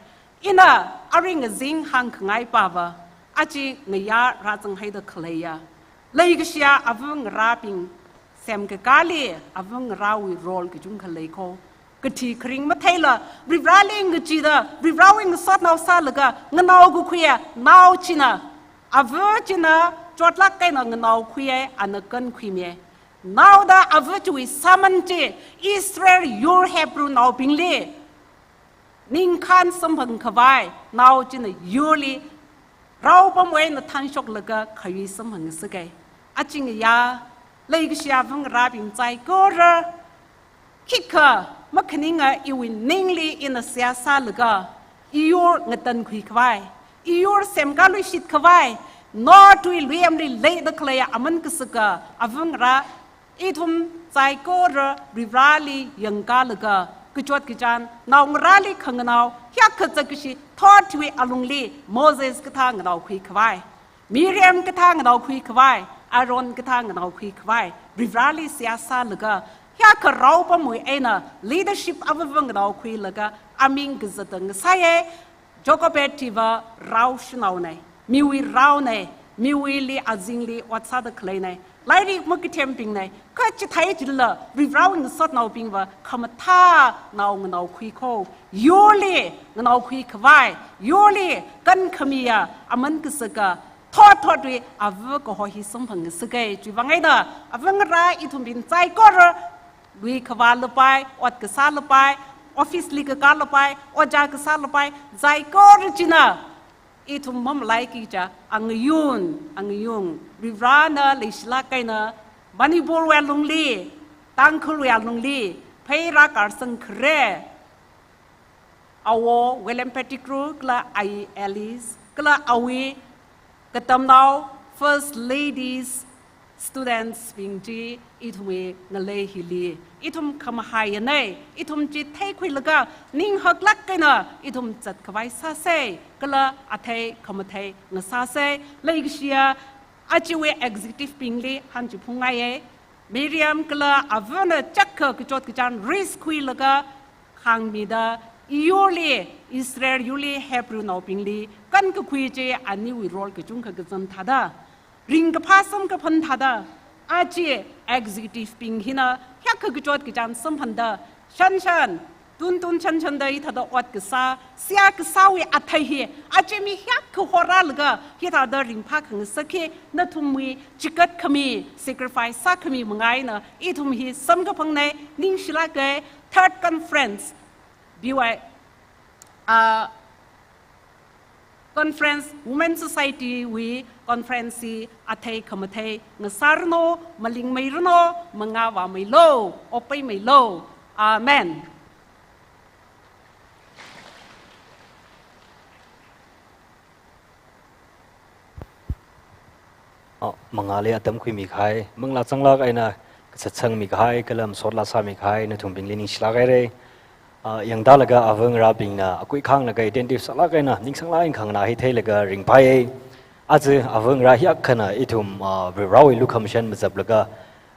Ina arui ngazin hāngkhangai pava, aja ngayā rāzanghaida khaleiya, leikashiya avangarābing semkakāli avangarāwui role kachungkha lei kho. Kathi kharing matheila, Varivarali ngachida, Varivarawui ngasotnao sālaga nganaokakhuiya nao china, ava china chotlāk eina nganaokhuiya, ana kankhuimiya. Naoda ava chiwui sāman chi Israel yur Hebrewnaobingli ningkhān samphang khavai, nao china yurli raopamwui eina thanshoklaga khayui samphang ngasaka. Aja ngayā, leikashiya avangarābing saikora, khikha makhaninga iwui ningli ina seihā sālaga, iyur ngatankhui khavai, iyur semkāluishit khavai, north wui luiyamli leida khaleiya aman kasaka avangarā, ithum saikora Varivarali yangkālaga, kachot kachān, naongarāli khanganao hiyākha zakkashi thotwui alungli Moses kathā nganaokhui khavai, Miriam kathā nganaokhui khavai, Aaron kathā nganaokhui khavai, Varivarali seihā sālaga, hiyākha raopamwui eina leadership avava nganaokhuilaga aming kazata ngasāya. Jochebed chiva rao shanaona, miwui raona, miwuili azingli ot sāda khaleina, lairik makathembingna, kha chithei chilila Varivarawui ngasotnaobingva khamathā nao nganaokhui kho, yurli nganaokhui khavai, yurli kankhamiya aman kasaka thot thotwui ava kaho hi samphang ngasaka. Chiwuivang eina avangarā ithumbing saikora lui khavā lapai, ot kasā lapai, office li kakā lapai, ojā kasā lapai, saikora china ithum mamalaiki kaja angayun, angayung, Varivarana leishilāk eina Manipurwui alungli, Tangkhulwui alungli phei rākarsang khare. Awo William Pettigrew kala ayi Alice, kala awui katamnao First Ladies, students bing chi ithumwui ngalei hili ithum khamahaiya nei, ithum chi theikhuilaga ning haklāk eina ithum zat khavai sāsa, kala athei khamathei ngasāsa. Leikashiya ajawui executive bingli hāngchiphungngaiya. Miriam kala avana chakka kachot kachān risk khuilaga khāngmida, iyurli, Israel yurli Hebrewnaobingli kankakhui chi aniwui role kachungkha kazang thāda, ringkaphā samkaphang thāda, aja executive bing hina hiyākha kachot kachān samphangda, shanshan, tuntun shanshanda hithāda ot kasā, seihā kasāwui athei hi, aja mi hiyākha horalaga hithāda ringphā khangasak hi nathumwui chikat khami, sacrifice sākhami manga eina ithum hi samkaphangna, ningshilāka. Third conference, B Y, ah, conference, Women Society wui conference hi athei khamathei ngasāranu, malingmeiranu, mangā vāmeilu, okpaimeilu. Amen. Oh, mangāli atam khuimi kahai, manglā zanglāk eina kasatsangmi kahai, kala masotlā sāmi kahai, nathumbingli ningshilāk haira. Ah, yangdalaga avangarābingna akuikhanglaga identify sālāk eina, ningsanglāk eina khanganā hi theilaga ringphāya. Aja avangarā hiyākhana ithum, ah, Varivarawui lukhamashan mazaplaga,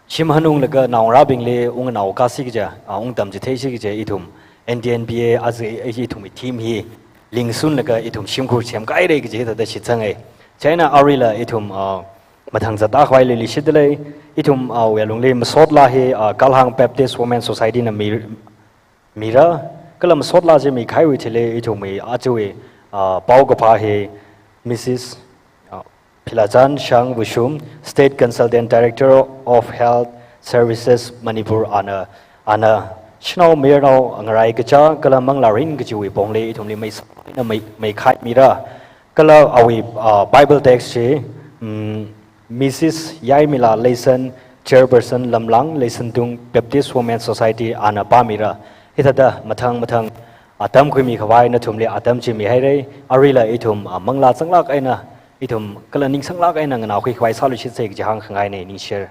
shim hanunglaga naongarābingli ungnaokāsi kaja, ah, ungtamchitheisi kaja ithum N D N B A aja ithumwui team hi lingsunlaga ithum shimkhur semkāhaira kaji hithāda shitsanga. Chieina aruila ithum, ah, mathang zatda khavai leilishit dalei, ithum, ah, awui alungli masotla hi, ah, Kalhang Baptist Women Society na mi, mira, kala masotla chi mikahaiwui thili ithumwui ajawui, ah, paokaphā hi Missus, ah, Philachan Shang Vushum, State Consultant Director of Health Services Manipur ana, ana shanao mayarnao ngaraikacha kala manglārin kajiwui pongli ithumli mei, mei, meikhai mira. Kala awui, ah, Bible text chi, mm, Missus Yaimila Leison, Chairperson Lamlang Leisontung Baptist Women Society ana pāmira. Hithāda mathang mathang atam khuimi khavai nathumli atam chi mihaira. Aruila ithum, ah, manglā zanglāk eina, ithum kala ning zanglāk eina nganaokhui khavai sāluishitsa kaji hāngkhangaina, ningshir.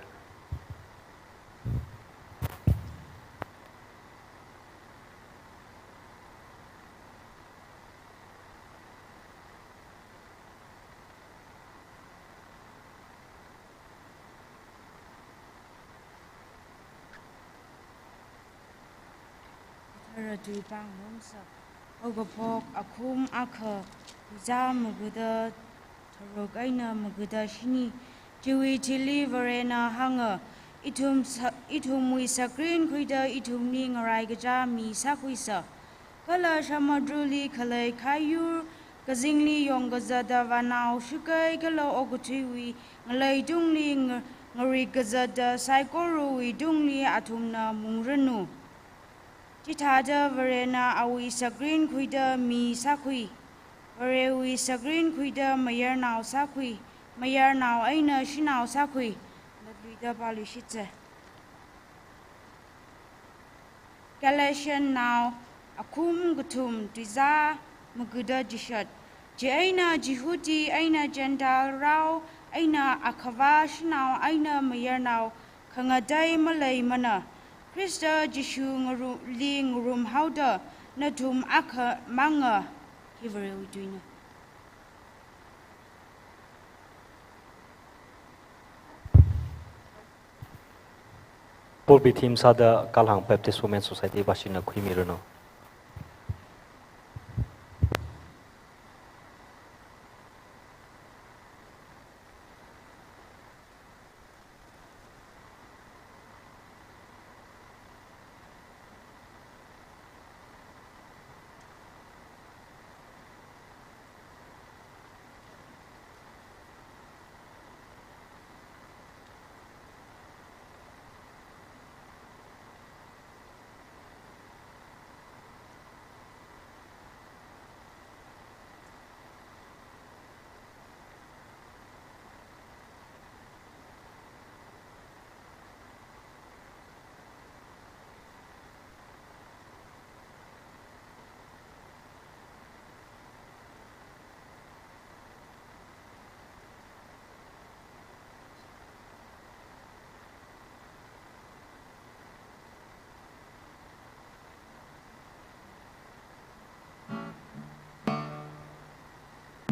Tharatu pāngarumsa. Haokaphok akhum akha, tuizā magada tharuk eina magada shini. Chiwui thili Varena hānga, ithum sa-, ithumwui sakrin khuida ithumli ngaraikacha mi sākhuisa. Kala samudruli khalei khaiyur kazingli yongkazata vānao shakai kala okathuiwui ngalei tungli nga-, ngarik kazata saikorawui tungli athumna mungranu. Chithāda Varena awui sakrin khuida mi sākhui, Varewui sakrin khuida mayarnao sākhui, mayarnao eina shanao sākhui. Latluida pāluishitsa. Galatiannao akhum kathum, tuizā magada chishat. Chieina Jihudi eina Gentile rao eina akhava shanao eina mayarnao khangatei maleimana. Khrista Jishu ngaru-, li ngarumhaoda nathum akhamanga. Hi Varewui tuina. Pulpit theme sāda Kalhang Baptist Women Society vāshina khuimiranu.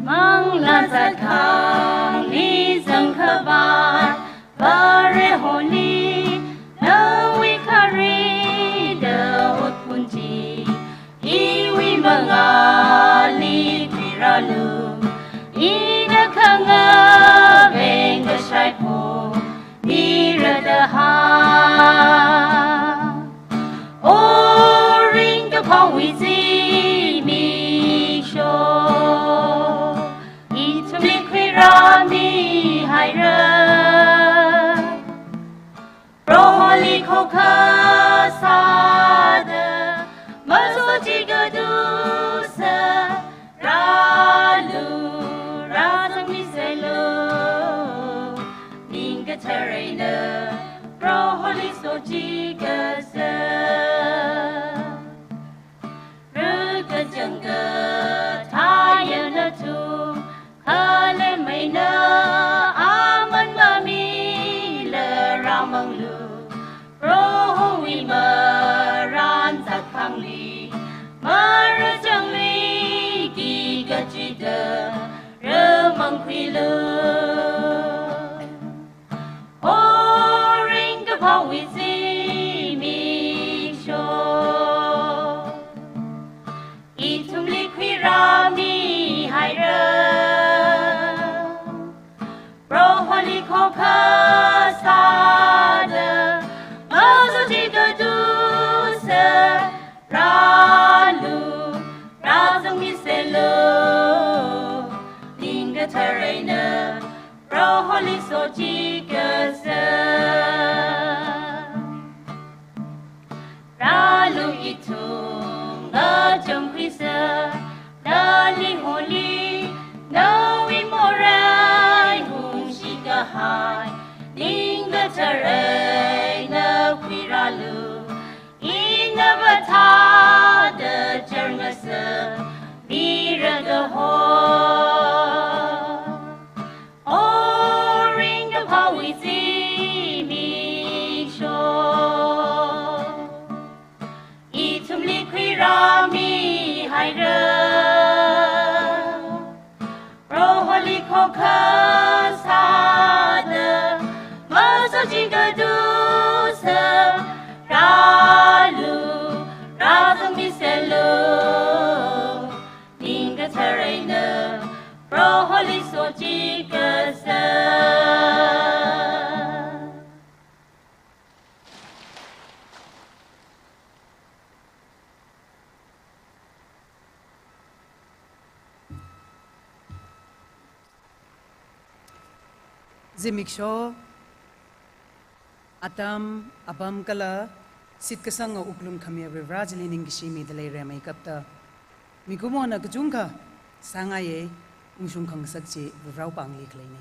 Manglā zatkhanganing zangkhavai Vareholi, nawui kharida otphun chi, iwui mangāli khuirālu, ina khangaveng kashai pho, mirada hai. O ringkaphāwui zimiksho, ithumli khuirāmihaira. Proholi khokkha sāda, masochi kadusa, rālu, rāzangmiselu, ning kathar eina, Proholi sochi kasa. Rukajang kathāya nathum, khalemmeina aman mamila rāmanglu, Prohowui marān zatkhangli, marachangli ki kachida rāmangkhuilu. O ringkaphāwui zimiksho, ithumli khuirāmihaira. Proholi sochikasā. Rālu ithum ngachonkhisa, nali holi, nawui morei hungshikahai, ning kathar eina khuirālu, ina va thāda char ngasā, mira kaho. O ringkaphāwui zimiksho, ithumli khuirāmihaira. Proholi khokha sāda, masochikathusa, rālu, rāzangmiserlu, ning kathar eina, Proholi sochikasā. Zimiksho, atam, apam kala shitkasanga wuklung khami Varivarā chili ningkashi mida leira. Meikapta mikumona kachungkha sāngaiya, ungshung khangasak chi Varivarāwui pāngli khaleina.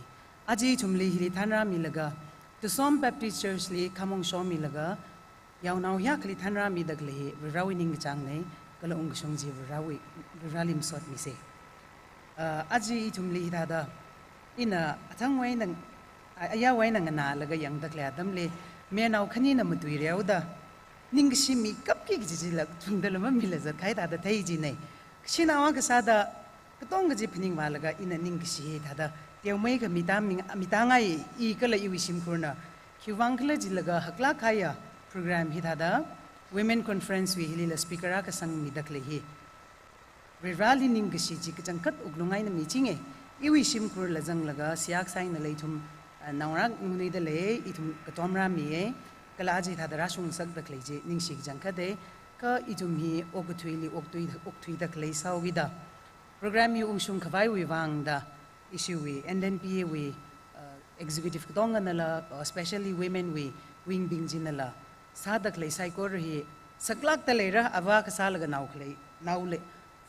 Aja ithumli hili thanrāmilaga, Tusom Baptist Church li khamong shomilaga, yaonao hiyākhali thanrāmida khalei hi Varivarāwui ningkachāngna, kala ungkashung chi Varivarāwui, Varivarāli masotmisa. Ah, aja ithumli hithāda, ina athangwui eina, a-, ayāwui eina nganālaga yangda khalei atamli, mayarnao khanina matuireoda, ningkashi mikapki kaji chila tungda lamamila zatkahai thāda thei jina. Shanao akha sāda, katonga chi phaningvālaga ina ningkashi thāda teomeikha mitā ming-, mitāngai. I kala iwui shimkhurna, khiwuivang khala jilaga haklāk kahaiya program hithāda Women Conference wui hilila speaker akha sangmida khalei hi Varivarāli ningkashi chi kachangkhat wuklung eina michinga. Iwui shimkhurla zanglaga seihā kasā eina ithum, ah, naongarā nganingda lei, ithum katom rāmiya, kala aja thāda rāshungasakda khalei chi ningshi kachangkhata. Kha ithum hi okathuili okthui, okthuida khalei sāhaokida, program hi ungshung khavaiwui vangda, ishiwui N N P A wui, uh, executive katonganala, uh, especially women wui wing bing chinala, sāda khalei saikora hi saklākda leira, avā kasālaga nao khalei, naole,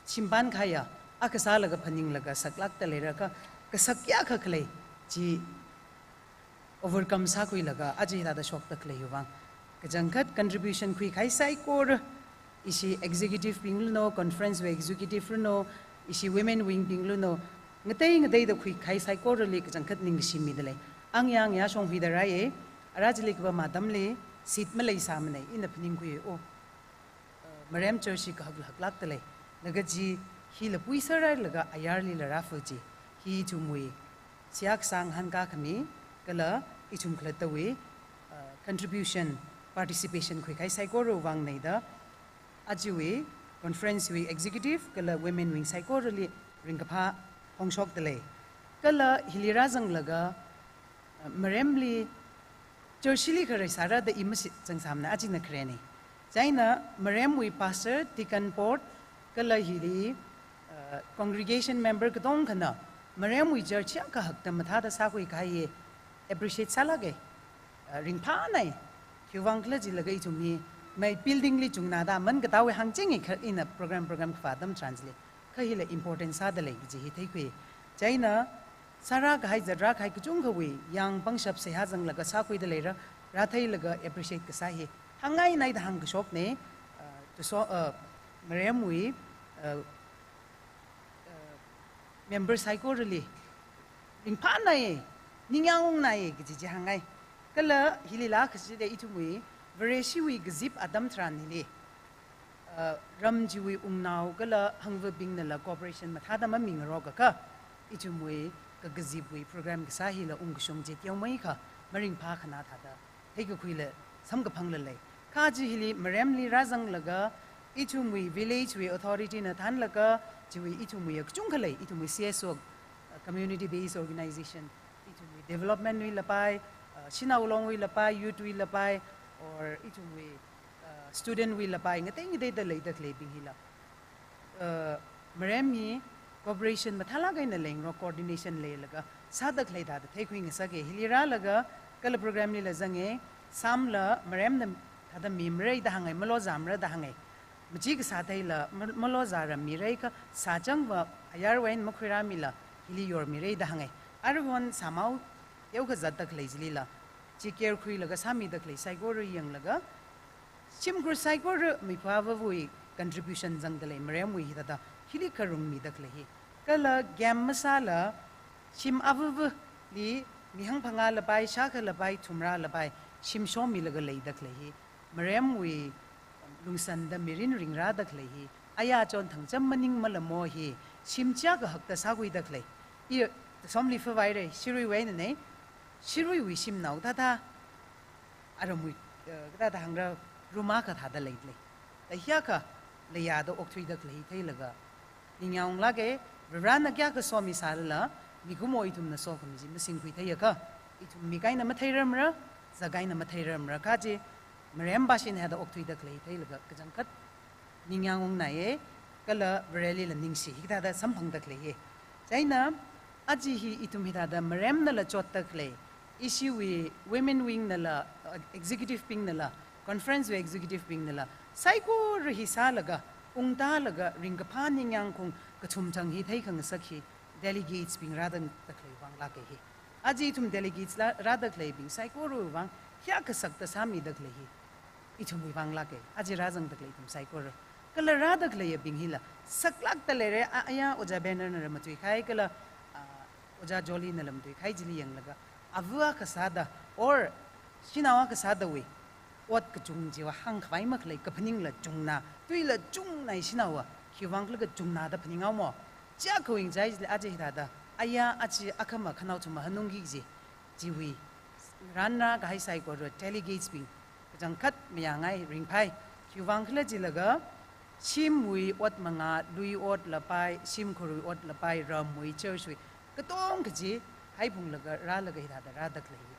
shimpan kahaiya akha sālaga phaninglaga saklākda leira, kha kasak kayākha khalei chi overcome sākhuilaga aja hithāda shokda khaleiwui vang. Kachangkhat contribution khuikahai saikora, ishi executive bing luno, conference wui executive luno, ishi women wing bing luno, ngatei ngateida khuikahai saikorali kachangkhat ningkashi mida lei. Ang yang ya shonghuida rāya, ara chili kapam atamli seat maleisāmana, ina phaningkhui, oh, uh, Marem Church hi kahak haklākda lei. Laga chi hila puiserhailaga ayarlila rāfa chi. Hi ithumwui seihā kasā ngahānkā khami, kala ithum khalattawui, uh, contribution, participation khuikahai saikorawui vangna da, ajawui conference wui executive kala women wing saikorali ringkaphā phongshokda lei. Kala hili rāzanglaga, uh, Maremli church li kharei sāra da i mashitzangsāmana, ajana kharena. Chieina Maremwui pastor, deacon board, kala hili, uh, congregation member katongkhana Maremwui church hi kahakta mathāda sākhuikahai hi appreciate sālāka. Uh, ringphāna. Khiwuivang khala jilaga ithum hi mai building li chungna da man katāwui hāngchinga kha ina program, program kavā atam tharanli. Kha hila important sāda lei kaji hi theikhui. Chieina sārākahai, zatrākahai kachungkhawui yang pangshap seihā zanglaga sākhuida leira, rātheilaga appreciate kasā hi hāngngaina da hāngkashokna, uh, Tuso-, uh, Maremwui, uh, uh, member saikorali. Ringphāna, ningyāng ungna kaji chi hāngngai. Kala hilila kachida ithumwui Vareshiwui kazip atam tharan hili, uh, ram chiwui wungnao kala hangvabingnala cooperation mathāda mamingarokakha, ithumwui kakazipwui program kasā hila ungkashung chi teomeikha maringphākhana thāda theikakhuila samkaphangla lei. Kha chi hili Maremli rāzanglaga, ithumwui village wui authority na thānlaga, chiwui ithumwui kachungkha lei, ithumwui C S O, uh, community based organization, ithumwui development wui lapai, uh, shanao longwui lapai, youth wui lapai, or ithumwui, uh, student wui lapai, ngatei ngateida leida khaleibing hila, uh, Marem hi cooperation mathālāk eina leingarok, coordination leilaga, sāda khalei thāda theikhui ngasaka. Hili rālaga kala program lila zange, sāmla maremna thāda mimarei da hānge, malozamra da hānge. Machi kasā theila mal-, malozaram mirei kha sāchangva ayarwui eina makhuirāmila hili yormirei da hānge. Aruihon sāmao teokha zatda khalei chilila, chi care khuilaga sāmida khalei saikora yanglaga, shimkhur saikora mipha avāvawui contribution zangda lei, maremwui hithāda hili kharungmida khalei hi. Kala game masāla, shim avāvali mi hangphangā lapai, shākha lapai, thumrā lapai, shim shomilaga leida khalei hi, maremwui lungsānda mirin ringrāda khalei hi, aya chon thangcham maning malamo hi, shim chiyākha hakta sākhuida khalei. I somli phavairei, shiruiwui einanei, shiruiwui shimnao thāthā, aramwui, eh, kathāda hāngra, rumā kathāda leilei. Da hiyākha leiya da okthuida khalei theilaga, ningyāng unglāke, Varena kayākha somisālala, mikumo ithumna sokhami chi masingkhui theiakha, ithum mik eina matheirarmara, zak eina matheirarmara kaji, marem bashin heda okthuida khalei theilaga, kachangkhat ningyāng ungnaiye, kala Varelila ningshi, hikathāda samphangda khaleiye. Chieina, aja hi ithum hithāda maremnala chotda khalei, ishiwui women wing nala, uh, executive bing nala, conference wui executive bing nala, saikora hi sālaga, ungtālaga, ringkaphā ningyāng khaung kathum thang hi theikhangasak hi, delegates bing rāda khalei vang lāke hi. Aja ithum delegates la, rāda khaleibing saikorawui vang, hiyākha sakta sāmida khalei hi, ithumwui vang lāke, aja rāzangda khalei ithum saikora. Kala rāda khaleiyabing hila, saklākda leire, a, aya, Ojā Banner nala matuikhai, kala, ah, Ojā Jolly nala matuikhai chili yanglaga, ava akha sāda, or, shanao akha sādawui, ot kachung chiva hāngkhavai makhalei kaphaningla chungna, tuila chungna ishinaova, khiwui vang khala kachungna da phaninghaomo. Chiyākhawui ngachaili aja hithāda, aya aja akhama khanao chuma hanungki kaji, chiwui, ranna kahai saikora delegates bing, kachangkhat mayāngai ringphai, khiwui vang khala jilaga, shimwui ot mangā, lui ot lapai, shimkhurwui ot lapai, ramwui, church wui, katong kaji, haiphunglaga, rālaga hithāda rāda khalei.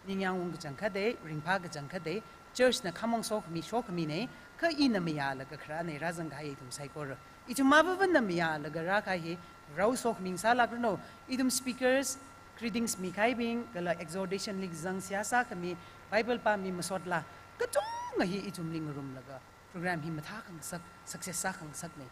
Ningyāng ung kachangkhatei, ringphā kachangkhatei, church na khamong sokhami, sokhaminei, kha ina mayālaga kharānei rāzang kahai ithum saikora. Ithum avāvana mayālaga rākahai hi, rao sokhami sālākranu, ithum speakers, greetings mikahaibing, kala exhortation li kazang seihā sākhami, Bible pāmi masotla, katonga hi ithumli ngarumlaga, program hi mathākhangasak, success sākhangasaknei.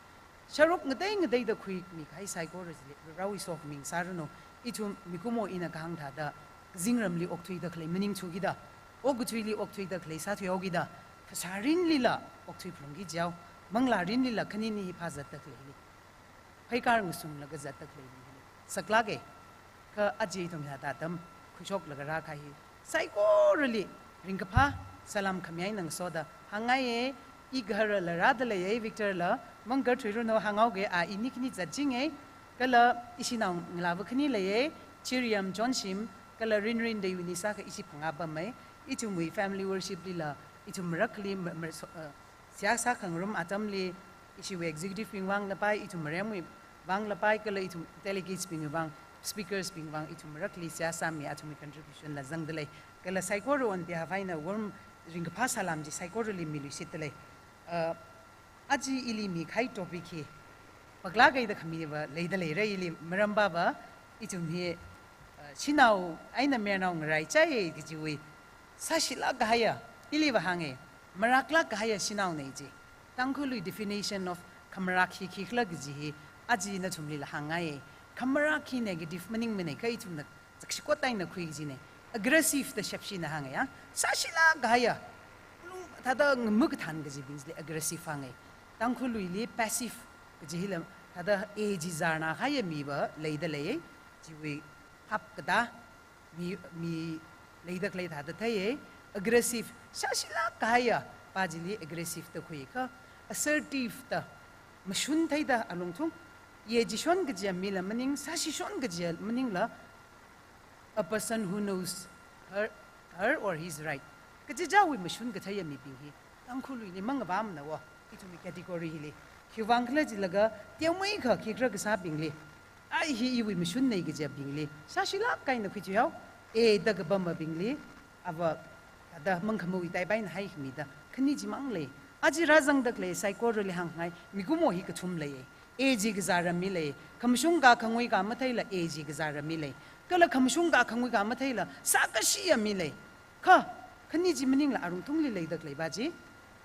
Sharuk ngatei ngateida khuimikahai saikora chili, raowui sokhami sāranu, ithum mikumo ina kahāng thāda, kazingramli okthuida khalei maningchukida, okathuili okthuida khalei sāthuihaokida, phasā rinlila okthui phalungki jihaowa, manglā rinlila khanini hi phāzatda khaleili, pheikar ngasunglaga zatda khaleili, saklāke, kha aja ithum hithāda atam khuishoklaga rākahai hi, saikorali ringkaphā, salam khami eina ngasoda hāngngaiye. Igaharala rāda leiye, Victor la, mangkathuiranu hānghaoke, a ini khani zatchinge, kala ishinao ngalāva khani leiye, Chiriyam Chonshim, kala Rinrin da Eunice akha ishi phangā pamme, ithumwui family worship lila, ithum marakhali ma-, ma-, so-, uh, seihā sākhangarum atamli, ishiwui executive bing vang lapai, ithum maremwui vang lapai, kala ithum delegates bing vang, speakers bing vang, ithum marakhali seihā sāmi athumwui contribution la zangda lei. Kala saikora on behalf eina warm ringkaphā salam chi saikorali miluishitda lei. Uh, aja ili mikahai topic hi, paklākei da khamiva leida leire ili maram pava, ithum hi, uh, shanao eina mayarnao ngaraichai kajiwui, sāshilāk kahaiya, iliva hānge, marāklāk kahaiya shanaonei ji. Tangkhulwui definition of khamarāk hi khikhala kaji hi, aja nathumlila hāngngaiye. Khamarāk hi negative maningmanei kha ithumna zakshikot eina khui kajinei. Aggressive da Shepshina hānge ya. Sāshilāk kahaiya, lung thāda ngamuk kathān kajibing chili aggressive hānge. Tangkhulwuili passive kaji hila, thāda e ji zārna kahaiya miva leida lei. Chiwui hap katā, mi, mi leida khalei thāda theiye, aggressive, sāshilāk kahaiya, pa chili aggressive da khuikha, assertive da, mashun theida alungthung, ye ji shon kajiya mila maning, sāshi shon kajiya maningla, a person who knows her, her or his right. Kachichāwui mashun katheiya mibing hi, Tangkhulwuili mangavamnawo, ithumwui category hili. Khiwui vang khala jilaga, teomeikha khikhala kasābingli, ai hi iwui mashunnei kajibingli, sāshilāk eina khuithuihao, e da kapamabingli, ava, thāda mangkhamawui taipaina haikhamida, khani chimang lei. Aja rāzangda khalei saikorali hāngngai, mikumo hi kathum leiye. E ji kazāra mi lei, khamashung ka khangui ka matheila e ji kazāra mi lei. Kala khamashung ka khangui ka matheila, sākashiya mi lei. Kha, khani chi maningla arungtungli leida khaleiva chi,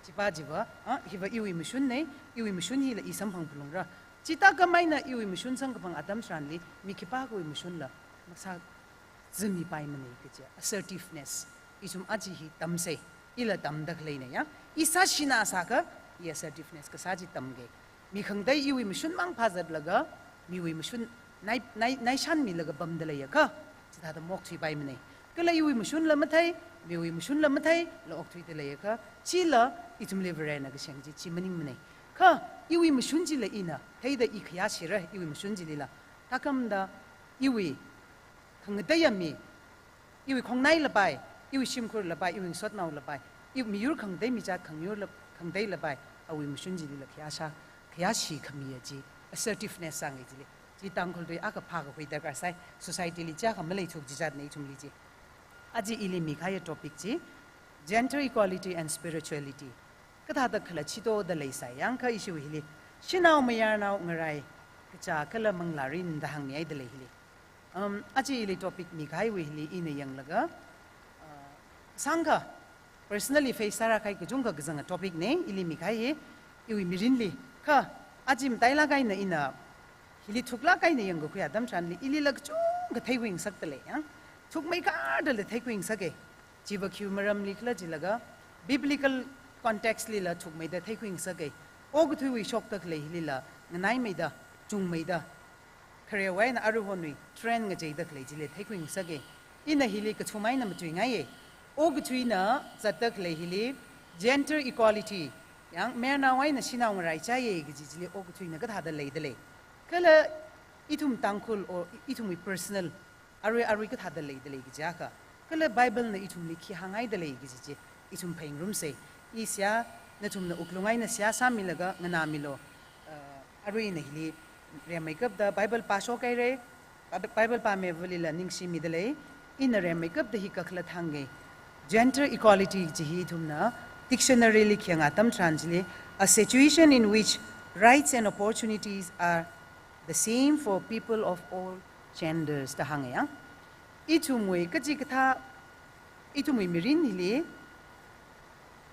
chiva chiva, ah, hiva iwui mashunna, iwui mashun hila i samphang phalungra. Chithākhameina iwui mashun samkaphang atam tharanli, mi khipākhawui mashunla masāzimipaimana kaji, assertiveness. Ithum aja hi tamsa, ila tamda khaleina ya. I sāshina sākha, i assertiveness kasā chi tamga. Mi khangatei iwui mashun mang phāzatlaga, miwui mashun nai, nai, naishanmilaga pamda leiakha, chithāda maokthuipaimana. Kala iwui mashunla mathei, miwui mashunla matheila okthuida leiakha, chila ithumli Varena kaseng chi, chi maningmana. Kha, iwui mashun chila ina theida i khayāshira, iwui mashun chilila. Thākhamda, iwui khangateiya mi, iwui khongnai lapai, iwui shimkhur lapai, iwui ngasotnao lapai, i miyur khangatei, mizat khangyur la-, khangatei lapai, awui mashun chilila khayāshā, khayāshi khamiya chi, assertiveness sāngai chili. Chi Tangkhul tui akha phākakhui darkar sai, society li chiyākha maleithuk chizatna ithumli chi. Aja ili mikahaiya topic chi, gender equality and spirituality. Kathāda khala chitoda leisai, yangkha issue hili. Shanao mayarnao ngarai, kachā kala manglārin da hāngmihaida lei hili. Um, aja ili topic mikahaiwui hili ina yanglaga, uh, sangkha, personally face sāra kahai kachungkha kazanga topic na, ili mikahai hi, iwui mirinli. Kha, aja matailāk eina ina, hili thuklāk eina yangkakhui atam tharanli, ilila kachungkha theikhuingasakda lei, ya. Thukmeikharda lei theikhuingasaka. Chiva khiwui maramli khala jilaga, biblical context lila thukmeida theikhuingasaka. Okathuiwui shokda khalei hilila, nganaimeida, chungmeida, kharewui eina aruihonwui trend ngacheida khalei chili theikhuingasaka. Ina hili kathum eina matuingaiya. Okathuina zatda khalei hili gender equality, yang mayarnao eina shanao ngarai chāya kaji chili okathuina kathāda leida lei. Kala ithum Tangkhul or ithumwui personal, arui arui kathāda leida lei kajiakha. Kala Bible na ithumli khi hānghaida lei kaji chi, ithum phāngarumsa. I seihā, nathumna wuklung eina seihā sāmilaga nganāmilu. Uh, arui ina hili rimeikapta Bible pāshokhaira, Bi-, Bible pāmivalila ningshimida lei, ina rimeikapta hi kakhalat hānga. Gender equality chi hi ithumna dictionary li khayang atam tharan chili, a situation in which rights and opportunities are the same for people of all genders da hānga ya. Ithumwui kachikathā, ithumwui mirin hili,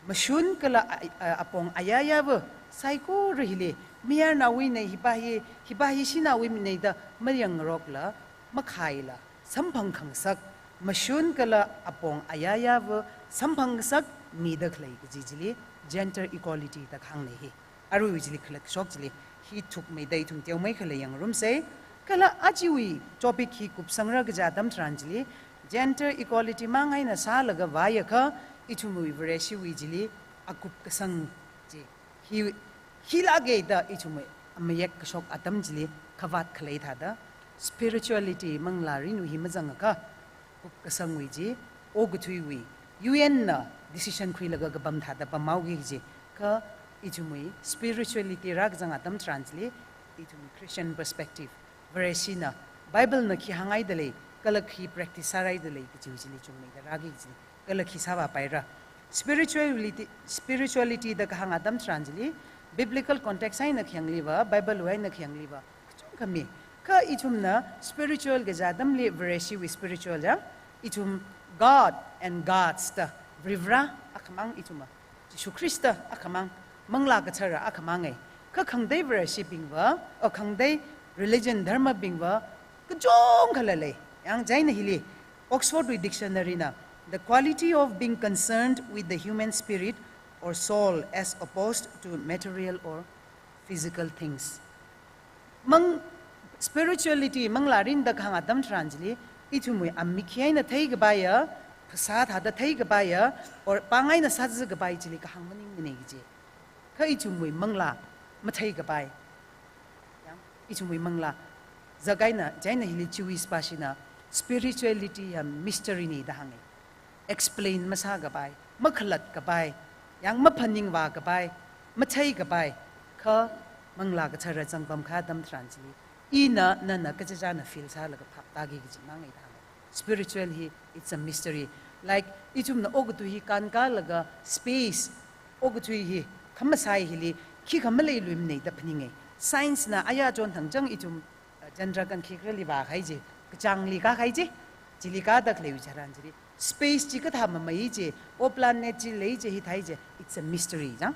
mashun kala a, a, apong ayāyāva saikora hili, mayarnaowuina hiva hi, hiva hi shanaowuina da mayangrokla, makhaila, samphang khangasak, mashun kala apong ayāyāva samphang khangasak mida khalei kaji chili, gender equality da kahāngna hi. Aruiwui chili khalat kashok chili, hi thukmeida ithum teomeikha lei yangngarumsa. Kala ajawui topic hi kupsangra kaja atam tharan chili, gender equality mang eina sālaga vāyakha, ithumwui Vareshiwui chili akup kasang chi. Hi, hilāka da ithumwui amayek kashok atam chili khavāt khalei thāda, spirituality manglārinwui hi mazangakha, kup kasangwui chi, okathuiwui, U N na decision khuilaga kapam thāda pamhaoki kaji, kha ithumwui spirituality rākazang atam tharan chili, ithumwui Christian perspective, Vareshina, Bible na khi hānghaida lei, kala khi practice sāhaida lei kajiwui chili chungmeida rāki kaji, kala khi sāvāpaira. Spirituality, spirituality da kahāng atam tharan chili, biblical context eina khayangliva, Bible wui eina khayangliva, kachungkha mi. Kha ithumna spiritual kaja atamli Vareshiwui spiritual ya, ithum God and gods da, Varivara akhamang ithum, Jishu Khrista akhamang, Manglā Kathara akhamanga. Kha khangatei Vareshibingva, o khangatei religion dharmabingva, kachungkhala lei. Yang chieina hili, Oxford wui dictionary na, the quality of being concerned with the human spirit or soul as opposed to material or physical things. Mang spirituality, manglārin da kahāng atam tharan chili, ithumwui amik eina theikapaiya, phasā thāda theikapaiya, or pāng eina sāzakapai chili kahāng maningmana kaji. Kha ithumwui manglā matheikapai. Yang, ithumwui manglā. Zak eina, chieina hili Jewish pāshina, spirituality ya mystery na da hānga. Explain masākapai, makhalatkapai, yang maphaningvākapai, matheikapai, kha Manglā Kathara zangpam kahai atam tharan chili, ina, nana, kachichāna feel sālaga phaptāki kaji mang eina da hānga. Spiritual hi, it's a mystery. Like, ithumna okathui hi kānkālaga space, okathui hi, khamasai hili, khikha maleiluimana da phaninga. Science na aya chon thangchang ithum, uh, Chandrakant khikharali vākahai chi, kachāngli kākahai chi, chili kāda khaleiwui tharan chili space chi kathā mamei chi, o planet chi lei chi hithāi chi, it's a mystery, chang.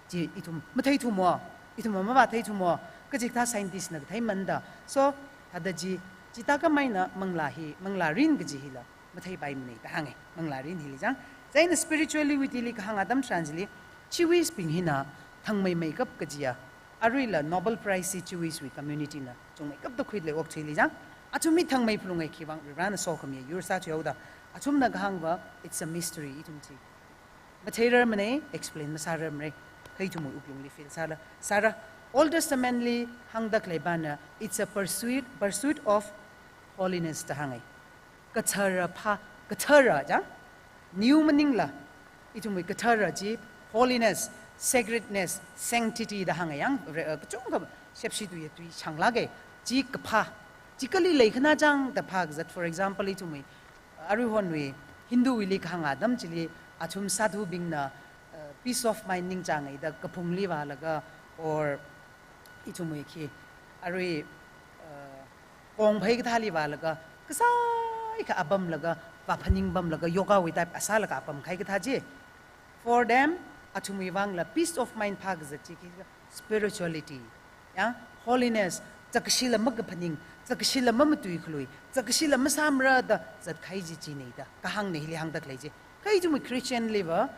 Chi ithum matheithumo, ithum mavātheithumo, kaji kathā scientist na kathei manda. So, thāda chi, chithākhamei eina manglā hi, manglārin kaji hila matheipaimanei da hānga, manglārin hili chang. Chieina spirituality li kahāng atam tharan chili, Jewish bing hina thangmeimeikap kajiya, aruila Nobel Prize chi Jewish wui community na chungmeikapda khuida lei okathuili chang. Athum mi thangmei phalunga khiwuivang Varivarana sokhamiya yur sāthuihaoda. Athumna kahāngva, it's a mystery, ithum chi matheirarmanei, explain masārarmanei. Kha ithumwui wuklungli feel sāla, sāra. Old Testament li hāngda khalei pana, it's a pursuit, pursuit of holiness da hānga. Kathara phā, kathara chang. New maningla, ithumwui kathara chi, holiness, sacredness, sanctity da hānga yang, re-, uh, kachungkha shepshi tuiya tui shānglāka. Chi kaphā, chi kali leikhana chang da phākazat, for example, ithumwui, aruihonwui, Hindu wuili kahāng atam chili, athum sadhu bingna, uh, peace of mind ningchāngaida kaphungli vālaga, or ithumwui khi, arui, uh, kongphei kathāli vālaga, kasāikha apamlaga, vāphaning pamlaga, yoga wui type a sālaga apamkahai kathā chi. For them, athumwui vangla peace of mind phākazat chi khi spirituality, ya, holiness, zakashila makaphaning, zakashila mamatuikhalui, zakashila masāmara da zatkahai chi chinei da kahāngnei hili hāngda khalei chi. Kha ithumwui Christian liva,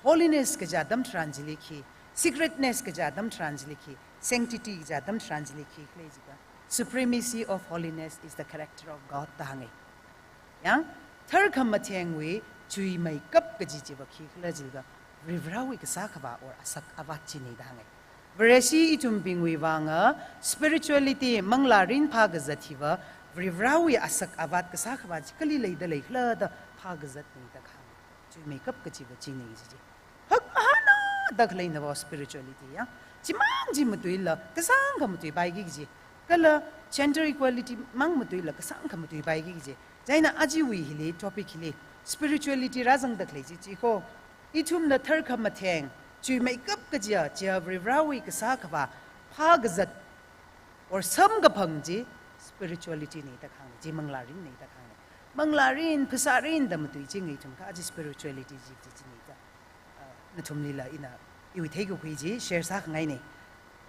holiness kaja atam tharan chili khi, sacredness kaja atam tharan chili khi, sanctity kaja atam tharan chili khi khalei jiakha, supremacy of holiness is the character of God da hānga. Yang, tharkhamathengwui chuimeikap kaji chiva khikhala jiakha, Varivarawui kasā khavā or asak avāt chinei da hānga. Vareshi ithumbingwui vanga, spirituality manglārin phākazat hiva, Varivarawui asak avāt kasā khavā chi kali leida leikhala da phākazatnei da kahāng. Chuimeikap kajiva chinei chi chi. Hakmahāna da khaleinava spirituality ya. Chimang chi matuila, kasāngkha matuipaiki kaji. Kala gender equality mang matuila, kasāngkha matuipaiki kaji. Chieina ajawui hili, topic hili, spirituality rāzangda khalei chi chi kho. Ithumna tharkhamatheng, chuimeikap kajiya, chiya Varivarawui kasā khavā, phākazat, or samkaphang chi, spirituality nei da kahāng, chi manglārin nei da kahāng. Manglārin, phasārin da matuichinga ithum kha, aja spirituality chi, chi, chinei da. Uh, nathumlila ina, iwui theikakhui chi, share sākhangainei.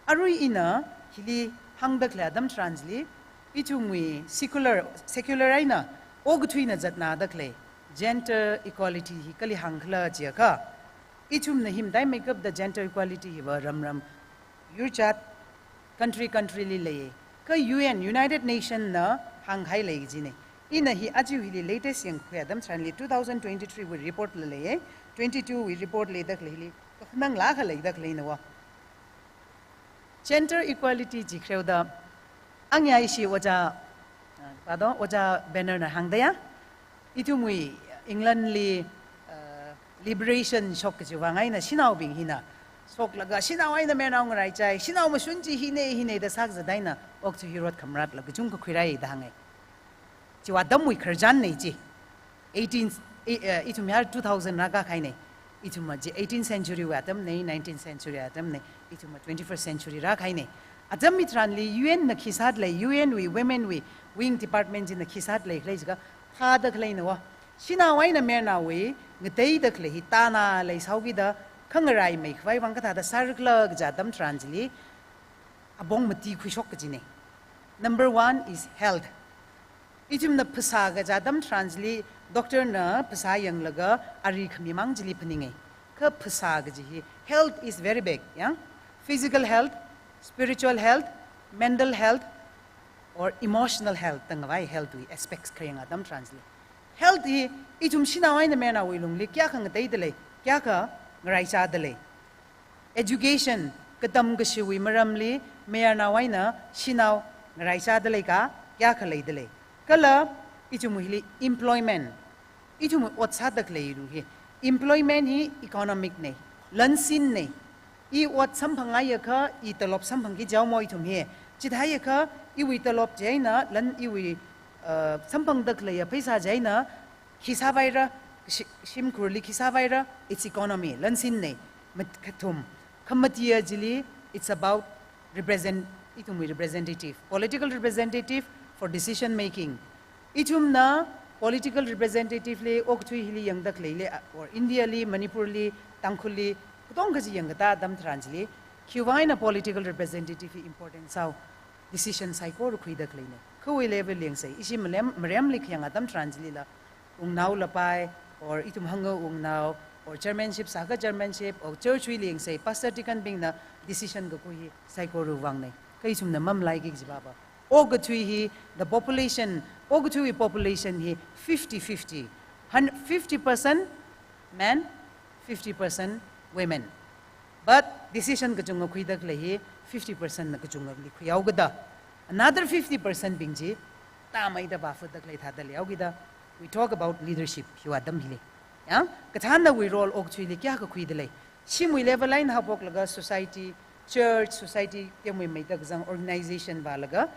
Arui ina, hili hāngda khalei atam tharan chili, ithumwui secular, secular eina, okathuina zatnada khalei, gender equality hi kali hāngkhala jiakha, ithumna hi mataimeikapda gender equality hiva ramram, yurchat, country country li lei. Kha U N, United Nation na hāngkahai lei kajinei. Ina hi aja hili latest yangkhui atam tharanli two thousand twenty-three wui report la lei, twenty-two wui report leida khalei hili, kakhanang lākha leida khaleinava. Gender equality chi khareoda, angyai shi ojā, ah, pardon, ojā Banner na hāngda ya. Ithumwui England li, uh, liberation shok kajiwui vang eina shanaobing hina shoklaga shanao eina mayarnao ngaraichai, shanao mashun chi hinei, hinei da sākazat eina, okathui hi rot khamratlaga kachungkha khuirai da hānga. Chiwui atamwui khararchannei chi. Eighteen, eh, eh, ithum ya two thousand rākākahainei. Ithumva chi eighteenth century wui atamnei, nineteenth century atamnei. Ithumva twenty-first century rākahainei. Atam hitharanli U N na khi sāda lei, U N wui, women wui, wing department china khi sāda lei khalei jiakha, phāda khaleinava. Shanao eina mayarnaowui, ngateida khalei hi tāna leisāhaokida, khangaraimeikhavai vang kathāda sārakhala kaja atam tharan chili, apong mati khuishok kajinei. Number one is health. Ithumna phasā kaja atam tharan chili, doctor na phasā yanglaga, ari khami mang chili phaninga. Kha phasā kaji hi, health is very big, ya. Physical health, spiritual health, mental health, or emotional health, da ngavai health wui aspects kayang atam tharan chili. Health hi, ithum shanao eina mayarnaowui lungli, kayākha ngateida lei, kayākha ngaraichada lei. Education, katam kashiwui maramli, mayarnao eina shanao ngaraichada lei ka, kayākha leida lei. Kala, ithumwui hili employment, ithumwui ot sāda khaleilu hi. Employment hi economic nei, lansinnei. I ot samphangngaiakha, i talop samphangki jihaomo ithum hi. Chithāhaiakha, iwui talop chieina, lan iwui, uh, samphangda khaleiya pheisā chieina, khi sāvaira, shi-, shimkhurli khi sāvaira, it's economy, lansinnei, mat-, kathum. Khamatiya chili, it's about represent, ithumwui representative, political representative for decision making. Ithumna political representative li okathui hili yangda khaleili, or India li, Manipur li, Tangkhul li, katonga kaji yangkatā atam tharan chili, khiwuivang eina political representative hi important sāo, decision saikora khuida khaleina. Khawui level yangsei, ishi malem, maremli khayang atam tharan chilila, wungnao lapai, or ithum hangwungnao, or chairmanship sākha chairmanship, or church wui yangsei, pastor deacon bingna decision kakhui hi saikora wuivangna. Kha ithumna mamalaiki kaji baba. Okathui hi, the population, okathuiwui population hi fifty fifty. Hun-, fifty percent men, fifty percent women. But decision kachunga khuida khalei hi fifty percent na kachungali khuihaokida, another fifty percent bing chi tāmeida vāfutda khalei thāda leihaokida. We talk about leadership hiwui atam hili. Ya? Kathānawui role okathuili kayākha khuida lei. Shimwui level eina haophoklaga society, church, society, temwui meida kazang organization vālaga,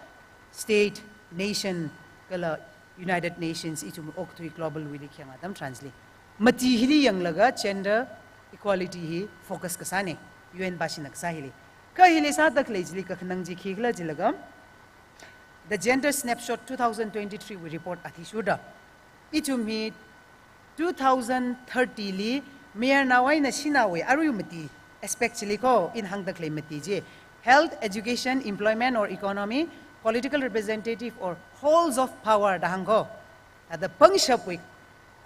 state, nation, kala United Nations, ithum okathui global wuili khayang atam tharan chili, mati hili yanglaga gender equality hi focus kasāna, U N bashina kasā hili. Kha hili sāda khalei chili kakhanang chi khikhala jilaga, the Gender Snapshot two thousand twenty-three wui report athishurda, ithum hi two thousand thirty li mayarnao eina shanaowui arui mati aspect chili ko, ina hāngda khalei mati chi, health, education, employment or economy, political representative or halls of power da hāng ko. Thāda pangshapwui